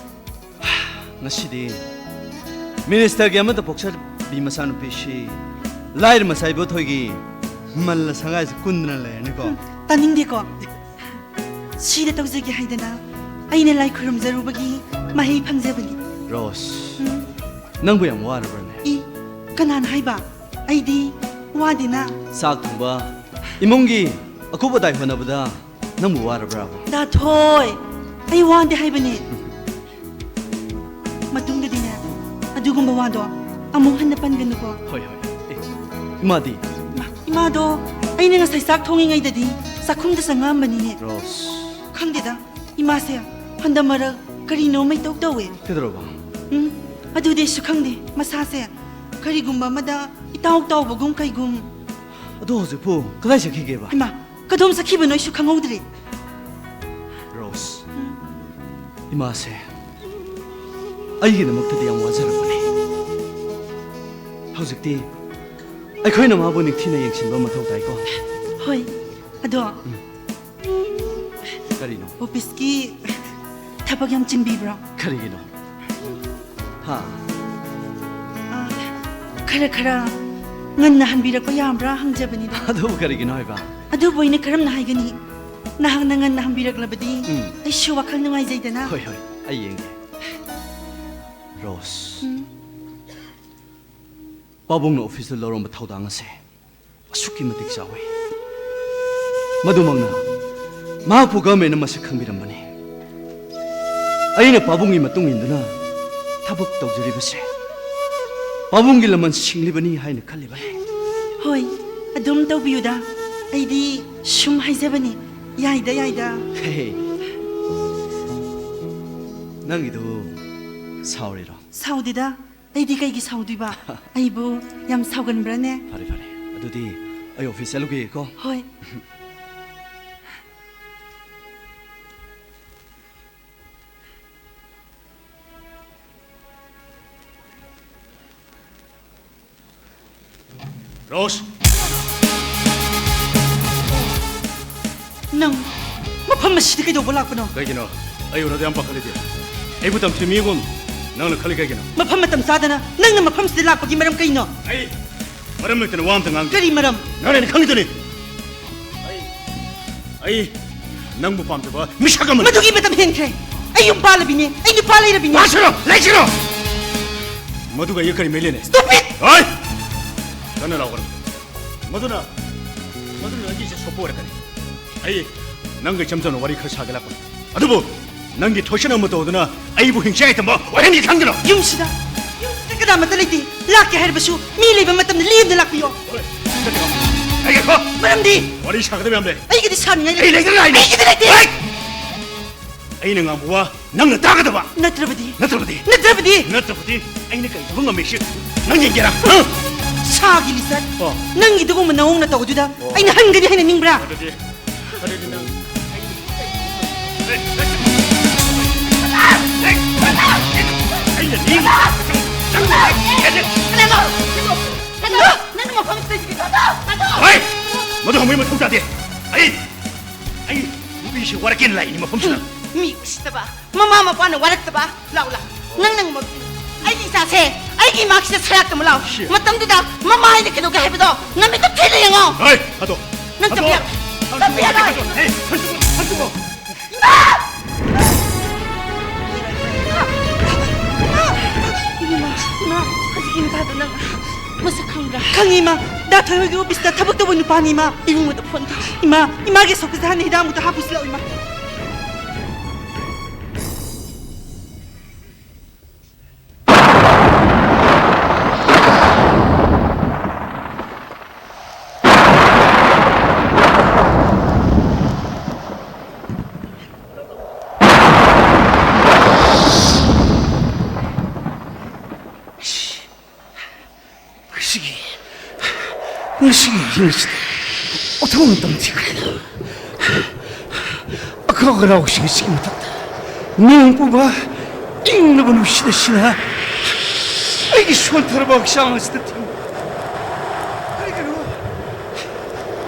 ꯉꯁꯤꯗꯤ ꯃꯤꯅꯤꯁꯇꯔꯒꯤ ꯑꯃꯠꯇ ꯄꯣꯛꯆꯕꯤ ꯃꯆꯥꯅꯨꯄꯤꯁꯤ ꯂꯥꯏꯔ ꯃꯆꯥ ꯏꯕꯣꯊꯣꯏꯒꯤ ꯃꯜꯂ ꯁꯪꯒꯥꯏꯁꯦ ꯀꯨꯟꯗꯅ ꯂꯩꯔꯅꯤꯀꯣ꯫ ꯎꯝ, ꯇꯥꯅꯤꯡꯗꯦꯀꯣ꯫ ꯁꯤꯗ ꯇꯧꯖꯒꯦ ꯍꯥꯏꯗꯅ ꯑꯩꯅ ꯂꯥꯏ ꯈꯨꯔꯨꯝꯖꯔꯨꯕꯒꯤ ꯃꯍꯩ ꯐꯪꯖꯕꯅꯤ꯫ ꯔꯣꯁ, ꯎꯝ꯫ ꯅꯪꯕꯨ ꯌꯥꯝ ꯋꯥꯔꯕ꯭ꯔꯅꯦ? ꯏ, ꯀꯅꯥꯅ ꯍꯥꯏꯕ? ꯑꯩꯗꯤ ꯋꯥꯗꯦꯅ꯫ ꯆꯥꯛ ꯊꯣꯡꯕ, ꯏꯃꯨꯡꯒꯤ ꯑꯀꯨꯞ ꯑꯇꯥꯏ ꯍꯣꯠꯅꯕꯗ ꯅꯪꯕꯨ ꯋꯥꯔꯕ꯭ꯔꯥꯕ? ꯗꯥ ꯊꯣꯏ, ꯑꯩ ꯋꯥꯗꯦ ꯍꯥꯏꯕꯅꯦ꯫ ꯃꯇꯨꯡꯗꯗꯤꯅꯦ, ꯑꯗꯨꯒꯨꯝꯕ ꯋꯥꯗꯣ ꯑꯃꯨꯛ ꯍꯟꯅ ꯄꯟꯒꯅꯨꯀꯣ꯫ ꯍꯣꯏ, ꯍꯣꯏ꯫ ꯑꯦ, ꯏꯃꯥꯗꯤ? ꯏꯃꯥ, ꯏꯃꯥꯗꯣ ꯑꯩꯅ ꯉꯁꯥꯏ ꯆꯥꯛ ꯊꯣꯡꯉꯤꯉꯩꯗꯗꯤ ꯆꯥꯛꯈꯨꯝꯗ ꯆꯪꯉꯛꯑꯝꯕꯅꯤꯅꯦ꯫ ꯔꯣꯁ꯫ ꯈꯪꯗꯦꯗ, ꯏꯃꯥꯁꯦ ꯍꯟꯗꯛ ꯃꯔꯛ ꯀꯔꯤꯅꯣ ꯃꯩꯇꯧ ꯇꯧꯋꯦ꯫ ꯀꯩꯗꯧꯔꯕ? ꯎꯝ, ꯑꯗꯨꯗꯤ ꯑꯩꯁꯨ ꯈꯪꯗꯦ꯫ ꯃꯁꯥꯁꯦ ꯀꯔꯤꯒꯨꯝꯕ ꯑꯃꯗ ꯏꯇꯥꯎ ꯇꯥꯎꯕꯒꯨꯝ ꯀꯩꯒꯨꯝ꯫ ꯑꯗꯣ ꯍꯧꯖꯤꯛꯄꯨ ꯀꯗꯥꯏ ꯆꯠꯈꯤꯒꯦꯕ? ꯏꯃꯥ, ꯀꯗꯣꯝ ꯆꯠꯈꯤꯕꯅꯣ ꯑꯩꯁꯨ ꯈꯪꯍꯧꯗ꯭ꯔꯦ꯫ ꯏꯃꯥꯁꯦ ꯑꯩꯒꯤꯗꯃꯛꯇꯗꯤ ꯌꯥꯝ ꯋꯥꯖꯔꯕꯅꯤ꯫ ꯍꯧꯖꯤꯛꯇꯤ ꯑꯩꯈꯣꯏꯅ ꯃꯥꯕꯨ ꯅꯤꯡꯊꯤꯅ ꯌꯦꯡꯁꯤꯟꯕ ꯃꯊꯧ ꯇꯥꯏꯀꯣ꯫ ꯍꯣꯏ, ꯑꯗꯣ ꯀꯔꯤꯅꯣ? ꯑꯣꯐꯤꯁꯀꯤ ꯊꯕꯛ ꯌꯥꯝ ꯆꯤꯟꯕꯤꯕ꯭ꯔꯣ? ꯀꯔꯤꯒꯤꯅꯣ? ꯍꯥ? ꯑ, ꯈꯔ ꯈꯔ ꯉꯟꯅ ꯍꯟꯕꯤꯔꯛꯄ ꯌꯥꯕ꯭ꯔꯥ ꯍꯪꯖꯕꯅꯤꯗ꯫ ꯑꯗꯨꯕꯨ ꯀꯔꯤꯒꯤꯅꯣ ꯍꯥꯏꯕ? ꯑꯗꯨꯕꯨ ꯑꯩꯅ ꯀꯔꯝꯅ ꯍꯥꯏꯒꯅꯤ? ꯅꯍꯥꯛꯅ ꯉꯟꯅ ꯍꯟꯕꯤꯔꯛꯂꯕꯗꯤ ꯎꯝ꯫ ꯑꯩꯁꯨ ꯋꯥꯈꯜ ꯅꯨꯡꯉꯥꯏꯖꯩꯗꯅ꯫ ꯍꯣꯏ, ꯍꯣꯏ, ꯑꯩ ꯌꯦꯡꯒꯦ꯫ ꯔꯣꯁ, ꯎꯝ꯫ ꯄꯥꯕꯨꯡꯅ ꯑꯣꯐꯤꯁꯇ ꯂꯧꯔꯝꯕ ꯊꯧꯗꯥꯡ ꯑꯁꯦ ꯑꯁꯨꯛꯀꯤ ꯃꯇꯤꯛ ꯆꯥꯎꯏ꯫ ꯃꯗꯨꯃꯛꯅ ꯃꯍꯥꯛꯄꯨ ꯒꯚꯔꯟꯃꯦꯟꯅ ꯃꯁꯛ ꯈꯪꯕꯤꯔꯝꯕꯅꯤ꯫ ꯑꯩꯅ ꯄꯥꯕꯨꯡꯒꯤ ꯃꯇꯨꯡ ꯏꯟꯗꯨꯅ ꯊꯕꯛ ꯇꯧꯖꯔꯤꯕꯁꯦ ꯄꯥꯕꯨꯡꯒꯤ ꯂꯃꯟ ꯁꯤꯡꯂꯤꯕꯅꯤ ꯍꯥꯏꯅ ꯈꯜꯂꯤꯕꯅꯤ꯫ ꯍꯣꯏ, ꯑꯗꯨꯝ ꯇꯧꯕꯤꯌꯨꯗ꯫ ꯑꯩꯗꯤ ꯁꯨꯝ ꯍꯥꯏꯖꯕꯅꯤ꯫ ꯌꯥꯏꯗ, ꯌꯥꯏꯗ꯫ ꯍꯦ, ꯍꯦ꯫ ꯅꯪꯒꯤꯗꯨ ꯁꯥꯎꯔꯤꯔꯣ? ꯁꯥꯎꯗꯦꯗ꯫ ꯑꯩꯗꯤ ꯀꯩꯒꯤ ꯁꯥꯎꯗꯣꯏꯕ? ꯑꯩꯕꯨ ꯌꯥꯝ ꯁꯥꯎꯒꯟꯕ꯭ꯔꯥꯅꯦ? ꯐꯔꯦ, ꯐꯔꯦ꯫ ꯑꯗꯨꯗꯤ ꯑꯩ ꯑꯣꯐꯤꯁ ꯆꯠꯂꯨꯒꯦꯀꯣ꯫ ꯍꯣꯏ꯫ ꯔꯣꯁ! ꯅꯪ ꯃꯐꯝ ꯑꯁꯤꯗ ꯀꯩꯗꯧꯕ ꯂꯥꯛꯄꯅꯣ? ꯀꯩꯒꯤꯅꯣ? ꯑꯩ ꯎꯅꯗ ꯌꯥꯝ ꯄꯥꯈꯠꯂꯤꯗꯤ꯫ ꯑꯩꯕꯨ ꯇꯝꯊꯤ ꯃꯤꯒꯨꯝ ꯅꯪꯅ ꯈꯜꯂꯤ ꯀꯩꯒꯤꯅꯣ? ꯃꯐꯝ ꯃꯇꯝ ꯆꯥꯗꯅ ꯅꯪꯅ ꯃꯐꯝꯁꯤꯗ ꯂꯥꯛꯄꯒꯤ ꯃꯔꯝ ꯀꯩꯅꯣ? ꯑꯩ ꯃꯔꯝ ꯂꯩꯇꯅ ꯋꯥ ꯑꯝꯇ ꯉꯥꯡꯗꯦ꯫ ꯀꯔꯤ ꯃꯔꯝ? ꯅꯪꯅ ꯑꯩꯅ ꯈꯪꯉꯤꯗꯨꯅꯤ꯫ ꯑꯩ, ꯑꯩ ꯅꯪꯕꯨ ꯄꯥꯝꯖꯕ ꯃꯤꯁꯛ ꯑꯃꯅꯤ꯫ ꯃꯗꯨꯒꯤ ꯃꯇꯝ ꯍꯦꯟꯈ꯭ꯔꯦ꯫ ꯑꯩ ꯌꯨꯝ ꯄꯥꯜꯂꯕꯤꯅꯦ꯫ ꯑꯩ ꯅꯨꯄꯥ ꯂꯩꯔꯕꯤꯅꯦ꯫ ꯂꯥꯛꯁꯤꯔꯣ? ꯂꯩꯁꯤꯔꯣ? ꯃꯗꯨꯒ ꯑꯩꯒ ꯀꯔꯤ ꯃꯔꯤ ꯂꯩꯅꯩ? Stop it! ꯍꯣꯏ! ꯀꯟꯅ ꯂꯥꯎꯒꯅꯨ꯫ ꯃꯗꯨꯅ, ꯃꯗꯨꯅ ꯑꯩꯒꯤ ꯏꯖꯠ ꯁꯣꯛꯄ ꯑꯣꯏꯔꯛꯀꯅꯤ꯫ ꯑꯩ ꯅꯪꯒ ꯏꯆꯝ ꯆꯝꯅ ꯋꯥꯔꯤ ꯈꯔ ꯁꯥꯒꯦ ꯂꯥꯛꯄꯅꯤ꯫ ꯑꯗꯨꯕꯨ ꯅꯪꯒꯤ ꯊꯣꯏꯁꯟ ꯑꯃ ꯇꯧꯗꯨꯅ ꯑꯩꯕꯨ ꯍꯤꯡꯆꯥꯏ ꯇꯝꯕ ꯑꯣꯏꯍꯟꯒꯦ ꯈꯟꯒꯅꯨ꯫ ꯌꯨꯝꯁꯤꯗ, ꯌꯨꯝꯁꯤꯗ ꯀꯅꯥꯃꯠꯇ ꯂꯩꯇꯦ꯫ ꯂꯥꯛꯀꯦ ꯍꯥꯏꯔꯕꯁꯨ ꯃꯤ ꯂꯩꯕ ꯃꯇꯝꯗ ꯂꯦꯝꯅ ꯂꯥꯛꯄꯤꯌꯣ꯫ ꯍꯣꯏ, ꯆꯠꯀꯅꯨ꯫ ꯑꯩ ꯉꯥꯏꯈꯣ꯫ ꯃꯔꯝꯗꯤ? ꯋꯥꯔꯤ ꯁꯥꯒꯗꯕ ꯌꯥꯝ ꯂꯩ꯫ ꯑꯩꯒꯤꯗꯤ ꯁꯥꯅꯤꯡꯉꯥꯏ ꯑꯩ ꯂꯩꯇꯦ꯫ ꯂꯩꯇꯅ ꯂꯥꯛꯏꯅꯦ꯫ ꯑꯩꯒꯤꯗꯤ ꯂꯩꯇꯦ꯫ ꯍꯣꯏ! ꯑꯩꯅ ꯉꯥꯡꯕ ꯋꯥ ꯅꯪꯅ ꯇꯥꯒꯗꯕ꯫ ꯅꯠꯇ꯭ꯔꯕꯗꯤ? ꯅꯠꯇ꯭ꯔꯕꯗꯤ? ꯅꯠꯇ꯭ꯔꯕꯗꯤ? ꯅꯠꯇ꯭ꯔꯕꯗꯤ ꯑꯩꯅ ꯀꯔꯤ ꯇꯧꯕ ꯉꯝꯃꯤ ꯁꯤ ꯅꯪ ꯌꯦꯡꯒꯦꯔꯥ? ꯍꯥ? ꯁꯥꯒꯤ ꯂꯤꯆꯠ꯫ ꯑꯣ꯫ ꯅꯪꯒꯤ ꯑꯗꯨꯒꯨꯝꯕ ꯅꯑꯣꯡ ꯅꯇꯧ ꯑꯗꯨꯗ ꯑꯣ꯫ ꯑꯩꯅ ꯍꯟꯒꯅꯤ ꯍꯥꯏꯅ ꯅꯤꯡꯕ꯭ꯔꯥ? ꯑꯗꯨꯗꯤ, ꯑꯗꯨꯗꯤ ꯅꯪ ꯀꯅꯥꯅꯣ? ꯅꯪ ꯃꯐꯝꯁꯤꯗ ꯍꯣꯏ! ꯃꯗꯨ ꯍꯪꯕꯒꯤ ꯃꯊꯧ ꯇꯥꯗꯦ꯫ ꯑꯩ, ꯑꯩ ꯅꯨꯄꯤꯁꯤ ꯋꯥꯔꯛꯀꯦꯅ ꯂꯥꯛꯏꯅꯤ ꯃꯐꯝꯁꯤꯗ꯫ ꯃꯤ ꯎꯁꯤꯠꯇꯕ, ꯃꯃꯥ ꯃꯄꯥꯅ ꯋꯥꯔꯛꯇꯕ꯫ ꯂꯥꯎ, ꯂꯥꯎ꯫ ꯅꯪ, ꯅꯪ ꯃ-, ꯑꯩꯒꯤ ꯏꯆꯥꯁꯦ ꯑꯩꯒꯤ ꯏꯃꯥꯛꯁꯤꯗ ꯁꯔꯥꯛꯇ ꯑꯃ ꯂꯥꯎ꯫ ꯁꯤ꯫ ꯃꯇꯝꯗꯨꯗ ꯃꯃꯥ ꯍꯥꯏꯅ ꯀꯩꯗꯧꯒꯦ ꯍꯥꯏꯕꯗꯣ ꯅꯃꯤꯠꯇ ꯊꯤꯅ ꯌꯦꯡꯉꯣ꯫ ꯍꯣꯏ, ꯊꯥꯗꯣꯛ꯫ ꯅꯪ ꯊꯥꯗꯣꯛ꯫ ꯆꯠꯄ ꯌꯥꯔꯣꯏ꯫ ꯊꯥꯗꯣꯛ꯫ ꯆꯠꯄ ꯌꯥꯔꯣꯏ꯫ ꯍꯦ, ꯍꯟꯗꯣꯛꯑꯣ, ꯍꯟꯗꯣꯛꯑꯣ꯫ ꯏꯃꯥ! ꯏꯃꯥ! ꯏꯃꯥ! ꯏꯃꯥ! ꯍꯧꯖꯤꯛꯀꯤ ꯅꯨꯄꯥꯗꯣ ꯅꯪ ꯃꯁꯛ ꯈꯪꯕ꯭ꯔꯥ? ꯈꯪꯉꯤ, ꯏꯃꯥ꯫ ꯗꯥ ꯊꯣꯏꯍꯣꯏꯒꯤ ꯑꯣꯐꯤꯁꯇ ꯊꯕꯛ ꯇꯧꯕ ꯅꯨꯄꯥꯅꯤ, ꯏꯃꯥ꯫ ꯏꯕꯨꯡꯉꯣꯗ ꯐꯣꯟ ꯇꯧ꯫ ꯏꯃꯥ, ꯏꯃꯥꯒꯤ ꯑꯁꯣꯛꯄꯁꯦ ꯍꯥꯟꯅ ꯍꯤꯗꯥꯛ ꯑꯃꯨꯛꯇ ꯍꯥꯞꯄꯨꯁꯤ ꯂꯥꯛꯑꯣ, ꯏꯃꯥ꯫ ꯉꯁꯤꯒꯤ, ꯉꯁꯤꯒꯤ ꯌꯨꯝꯁꯤꯗ ꯎꯊꯧ ꯑꯃꯇꯪ ꯊꯤꯈ꯭ꯔꯦꯗ꯫ ꯑꯈꯥ ꯑꯔꯥꯎꯁꯤꯡ ꯑꯁꯤꯒꯤ ꯃꯊꯛꯇ ꯅꯣꯡ ꯄꯨꯕ ꯏꯪꯂꯕ ꯅꯨꯡꯁꯤꯠ ꯑꯁꯤꯅ ꯑꯩꯒꯤ ꯁꯣꯟꯊꯔꯕ ꯍꯛꯆꯥꯡ ꯑꯁꯤꯗ ꯊꯦꯡ-, ꯀꯔꯤꯒꯤꯅꯣ?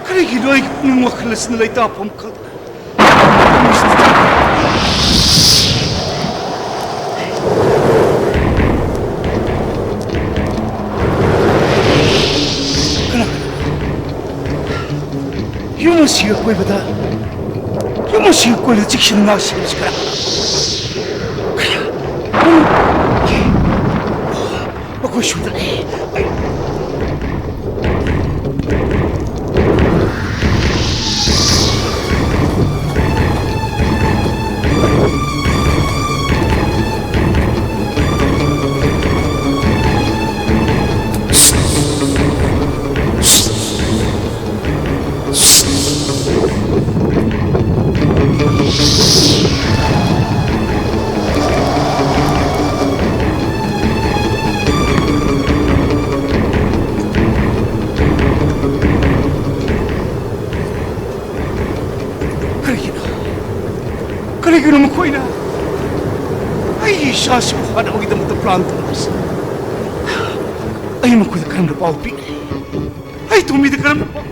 ꯀꯔꯤꯒꯤꯅꯣ ꯑꯩꯒꯤ ꯄꯨꯛꯅꯤꯡ ꯋꯥꯈꯜ ꯑꯁꯤꯅ ꯂꯩꯇꯥꯐꯝ ꯈꯪꯗꯅ? ꯀꯅꯥ? ꯌꯨꯝ ꯑꯁꯤꯒꯤ ꯑꯀꯣꯏꯕꯗ, ꯌꯨꯝ ꯑꯁꯤꯒꯤ ꯑꯀꯣꯏꯕꯗ ꯆꯦꯛꯁꯤꯟ ꯉꯥꯛ ꯁꯦꯟꯕꯁꯤ ꯀꯅꯥ? ꯀꯅꯥ? ꯃꯈꯣꯏ ꯁꯣꯝꯗ ꯂꯩ꯫ ꯑꯩ ꯀꯔꯤꯒꯤꯅꯣ? ꯀꯔꯤꯒꯤꯅꯣ ꯃꯈꯣꯏꯅ ꯑꯩ ꯏꯆꯥꯁꯤꯕꯨ ꯍꯥꯠꯅꯕꯒꯤꯗꯃꯛꯇ ꯄ꯭ꯂꯥꯟ ꯇꯧꯔꯝꯕꯁꯦ꯫ ꯑꯩ ꯃꯈꯣꯏꯗ ꯀꯔꯝꯅ ꯄꯥꯎ ꯄꯤꯒꯅꯤ? ꯑꯩ ꯇꯣꯝꯕꯤꯗ ꯀꯔꯝꯅ ꯄꯥꯎ?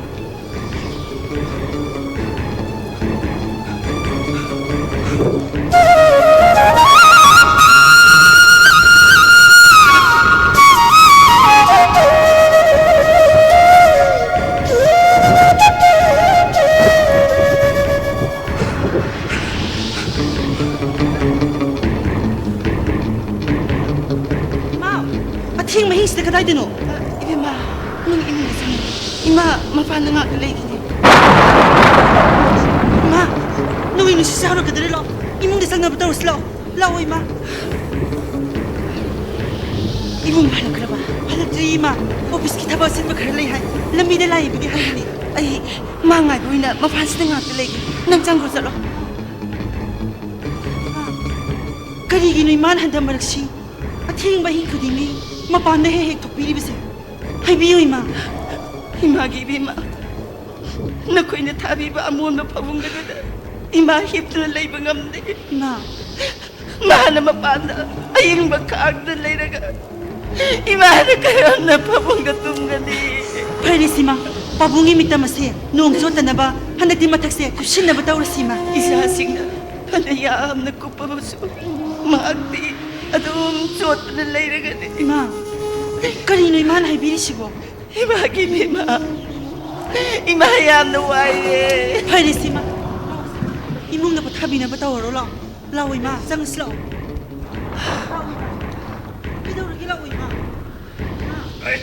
ꯏꯃꯥ, ꯑꯊꯦꯡꯕ ꯑꯍꯤꯡꯁꯤꯗ ꯀꯗꯥꯏꯗꯅꯣ? ꯏꯕꯦꯝꯃ, ꯅꯪ ꯏꯃꯨꯡꯗ ꯆꯪꯉꯨ꯫ ꯏꯃꯥ ꯃꯄꯥꯟꯗ ꯉꯥꯛꯇ ꯂꯩꯈꯤꯅꯤ꯫ ꯏꯃꯥ, ꯅꯣꯏ ꯅꯨꯡꯁꯤꯠ ꯆꯥꯔꯛꯀꯗꯧꯔꯦ, ꯂꯥꯛꯑꯣ꯫ ꯏꯃꯨꯡꯗ ꯆꯪꯅꯕ ꯇꯧꯔꯁꯤ, ꯂꯥꯛꯑꯣ꯫ ꯂꯥꯛꯑꯣ, ꯏꯃꯥ꯫ ꯏꯕꯨꯡ ꯍꯜꯂꯛꯈ꯭ꯔꯕ? ꯍꯜꯂꯛꯇ꯭ꯔꯤ, ꯏꯃꯥ꯫ ꯑꯣꯐꯤꯁꯀꯤ ꯊꯕꯛ ꯑꯆꯤꯟꯕ ꯈꯔ ꯂꯩ ꯍꯥꯏ꯫ ꯂꯝꯕꯤꯗ ꯂꯥꯛꯏꯕꯒꯤ ꯍꯥꯏꯕꯅꯤ꯫ ꯑꯩ ꯃꯥ ꯉꯥꯏꯕ ꯑꯣꯏꯅ ꯃꯄꯥꯟꯁꯤꯗ ꯉꯥꯛꯇ ꯂꯩꯒꯦ꯫ ꯅꯪ ꯆꯪꯈ꯭ꯔꯣ, ꯆꯠꯂꯣ꯫ ꯏꯃꯥ, ꯀꯔꯤꯒꯤꯅꯣ ꯏꯃꯥꯅ ꯍꯟꯗꯛ ꯃꯔꯛꯁꯤ ꯑꯊꯦꯡꯕ ꯑꯍꯤꯡ ꯈꯨꯗꯤꯡꯒꯤ ꯃꯄꯥꯟꯗ ꯍꯦꯛ ꯍꯦꯛ ꯊꯣꯛꯄꯤꯔꯤꯕꯁꯦ? ꯍꯥꯏꯕꯤꯌꯨ, ꯏꯃꯥ꯫ ꯏꯃꯥꯒꯤ ꯏꯕꯦꯝꯃ, ꯅꯈꯣꯏꯅ ꯊꯥꯕꯤꯕ ꯑꯃꯣꯟꯕ ꯐꯃꯨꯡ ꯑꯗꯨꯗ ꯏꯃꯥ ꯍꯤꯞꯇꯨꯅ ꯂꯩꯕ ꯉꯝꯗꯦ꯫ ꯏꯃꯥ꯫ ꯃꯥꯅ ꯃꯄꯥꯟꯗ ꯑꯏꯪꯕ ꯈꯥꯡꯗ ꯂꯩꯔꯒ ꯏꯃꯥꯅ ꯀꯔꯝꯅ ꯐꯃꯨꯡꯗ ꯇꯨꯝꯒꯅꯤ? ꯐꯔꯦꯁꯤ, ꯏꯃꯥ꯫ ꯄꯥꯕꯨꯡꯒꯤ ꯃꯤꯇꯝ ꯑꯁꯦ ꯅꯣꯡ ꯆꯣꯠꯇꯅꯕ ꯍꯟꯗꯛꯇꯤ ꯃꯊꯛꯁꯦ ꯀꯨꯞꯁꯤꯟꯅꯕ ꯇꯧꯔꯁꯤ, ꯏꯃꯥ꯫ ꯏꯆꯥꯁꯤꯡꯅ ꯐꯅ ꯌꯥꯝꯅ ꯀꯨꯞꯄꯕꯁꯨ ꯃꯍꯥꯛꯇꯤ ꯑꯗꯨꯝ ꯆꯣꯠꯇꯅ ꯂꯩꯔꯒꯅꯤ꯫ ꯏꯃꯥ, ꯀꯔꯤꯅꯣ ꯏꯃꯥꯅ ꯍꯥꯏꯕꯤꯔꯤꯁꯤꯕꯣ? ꯏꯃꯥꯒꯤ ꯏꯃꯥ, ꯏꯃꯥ ꯌꯥꯝꯅ ꯋꯥꯏꯌꯦ꯫ ꯐꯔꯦꯁꯤ, ꯏꯃꯥ꯫ ꯏꯃꯨꯡꯗ ꯄꯣꯊꯥꯕꯤꯅꯕ ꯇꯧꯔꯔꯣ, ꯂꯥꯛꯑꯣ꯫ ꯂꯥꯛꯑꯣ, ꯏꯃꯥ, ꯆꯪꯉꯁꯤ ꯂꯥꯛꯑꯣ꯫ ꯂꯥꯛꯑꯣ, ꯏꯃꯥ꯫ ꯀꯩꯗꯧꯔꯒꯦ? ꯂꯥꯛꯑꯣ, ꯏꯃꯥ꯫ ꯑꯩ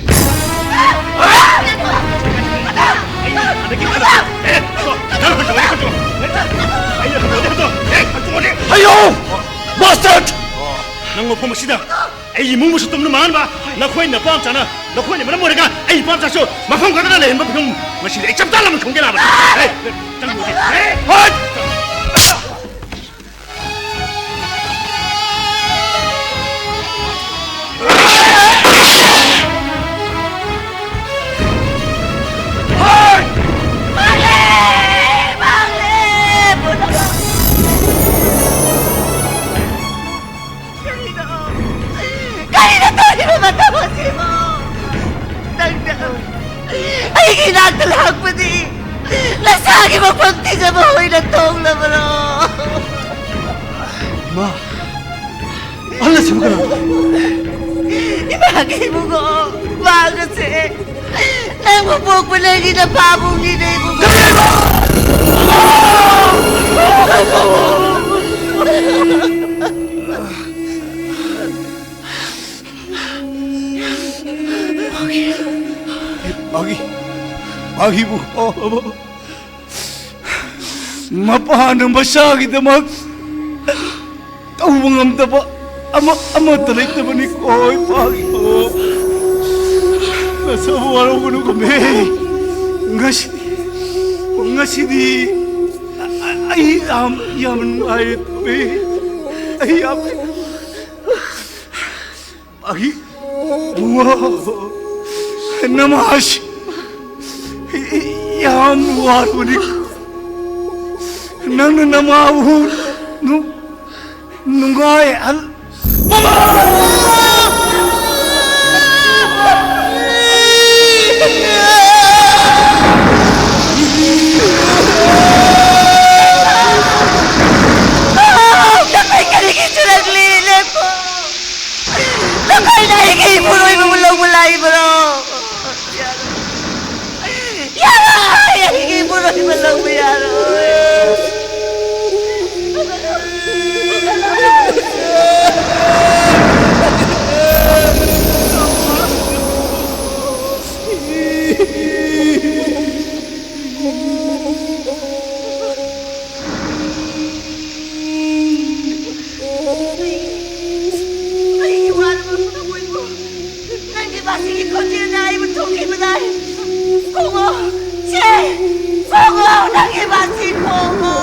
ꯍꯟꯗꯛꯀꯤ ꯈꯟꯗꯣꯛꯑꯒꯦ, ꯈꯟꯗꯣꯛꯑꯣ꯫ ꯑꯩ ꯍꯟꯗꯛꯀꯤ ꯈꯟꯗꯣꯛꯑꯣ꯫ ꯑꯩ ꯍꯟꯗꯛꯀꯤ ꯈꯟꯗꯣꯛꯑꯣ꯫ ꯑꯩ ꯍꯟꯗꯛꯀꯤ ꯈꯟꯗꯣꯛꯑꯣ꯫ ꯑꯩ ꯍꯟꯗꯛꯀꯤ ꯈꯟꯗꯣꯛꯑꯣ꯫ ꯑꯩ ꯍꯟꯗꯛꯀꯤ ꯈꯟꯗꯣꯛꯑꯣ꯫ ꯑꯌꯣ! ꯕꯥꯁꯇꯔꯗ! ꯅꯪ ꯃꯐꯝ ꯑꯁꯤꯗ ꯑꯩꯒꯤ ꯏꯃꯨꯡꯕꯨꯁꯨ ꯇꯨꯝꯅ ꯃꯥꯡꯍꯟꯕ, ꯅꯈꯣꯏ ꯅꯄꯥꯝꯆꯥꯅ, ꯅꯈꯣꯏꯅ ꯃꯔꯝ ꯑꯣꯏꯔꯒ ꯑꯩ ꯏꯄꯥꯝꯆꯥꯁꯨ ꯃꯐꯝ ꯈꯪꯗꯅ ꯂꯩꯍꯟꯕ ꯐꯤꯕꯝ ꯃꯁꯤꯗꯤ ꯑꯩ ꯆꯞ ꯆꯥꯅ ꯈꯪꯒꯦ ꯂꯥꯛꯑꯕꯅꯤ꯫ ꯍꯦ, ꯆꯪꯉꯨꯁꯤ꯫ ꯍꯦ! ꯍꯣꯏ! ꯃꯥꯒꯤ ꯃꯐꯝ ꯊꯤꯖꯕ ꯑꯣꯏꯅ ꯊꯣꯛꯂꯕ꯭ꯔꯣ? ꯏꯃꯥ, ꯑꯍꯜ ꯑꯁꯤꯕꯨ ꯀꯅꯥꯅꯣ? ꯏꯃꯥꯒꯤ ꯏꯕꯨꯡꯉꯣ, ꯃꯥꯒꯁꯦ ꯅꯪꯕꯨ ꯄꯣꯛꯄꯗꯒꯤ ꯅꯄꯥꯕꯨꯡꯅꯤꯅꯦ ꯏꯕꯨꯡꯉꯣ꯫ ꯃꯥꯒꯤ, ꯃꯥꯒꯤ, ꯃꯥꯒꯤꯕꯨ ꯃꯄꯥꯅ ꯃꯆꯥꯒꯤꯗꯃꯛ ꯇꯧꯕ ꯉꯝꯗꯕ ꯑꯃ, ꯑꯃꯠꯇ ꯂꯩꯇꯕꯅꯤꯀꯣ, ꯏꯄꯥꯒꯤꯀꯣ꯫ ꯅꯁꯥꯕꯨ ꯋꯥꯔꯧꯒꯅꯨ, ꯀꯃꯦ꯫ ꯉꯁꯤ, ꯉꯁꯤꯗꯤ ꯑꯩ ꯌꯥꯝ, ꯌꯥꯝ ꯅꯨꯡꯉꯥꯏꯔꯦ, ꯀꯃꯦ꯫ ꯑꯩ ꯌꯥꯝ ꯃꯥꯒꯤ ꯕꯨꯡꯉꯣ, ꯅꯃꯥꯁꯤ ꯌꯥꯝ ꯋꯥꯔꯕꯅꯤ꯫ ꯅꯪꯅ ꯅꯃꯥꯕꯨ ꯅꯨ-, ꯅꯨꯡꯉꯥꯏꯍꯜ-, ꯅꯈꯣꯏ ꯀꯔꯤꯒꯤ ꯆꯨꯔꯛꯂꯤ? ꯂꯦꯞꯄꯣ! ꯅꯈꯣꯏꯅ ꯑꯩꯒꯤ ꯏꯄꯨꯔꯣꯏꯕꯕꯨ ꯂꯧꯕ ꯂꯥꯛꯏꯕꯔꯣ? ꯌꯥꯔꯣꯏ! ꯌꯥꯔꯣꯏ! ꯑꯩꯒꯤ ꯏꯄꯨꯔꯣꯏꯕ ꯂꯧꯕ ꯌꯥꯔꯣꯏ! ꯑꯩꯒꯤ ꯋꯥꯔꯕ ꯊꯃꯣꯏꯕꯨ ꯅꯪꯒꯤ ꯃꯁꯤꯒꯤ ꯈꯣꯟꯖꯦꯜꯅ ꯑꯩꯕꯨ ꯊꯣꯛꯈꯤꯕꯗꯥꯏ꯫ ꯈꯣꯡꯉꯣ! ꯁꯦ! ꯈꯣꯡꯉꯣ! ꯅꯪꯒꯤ ꯃꯁꯤ ꯈꯣꯡꯉꯣ!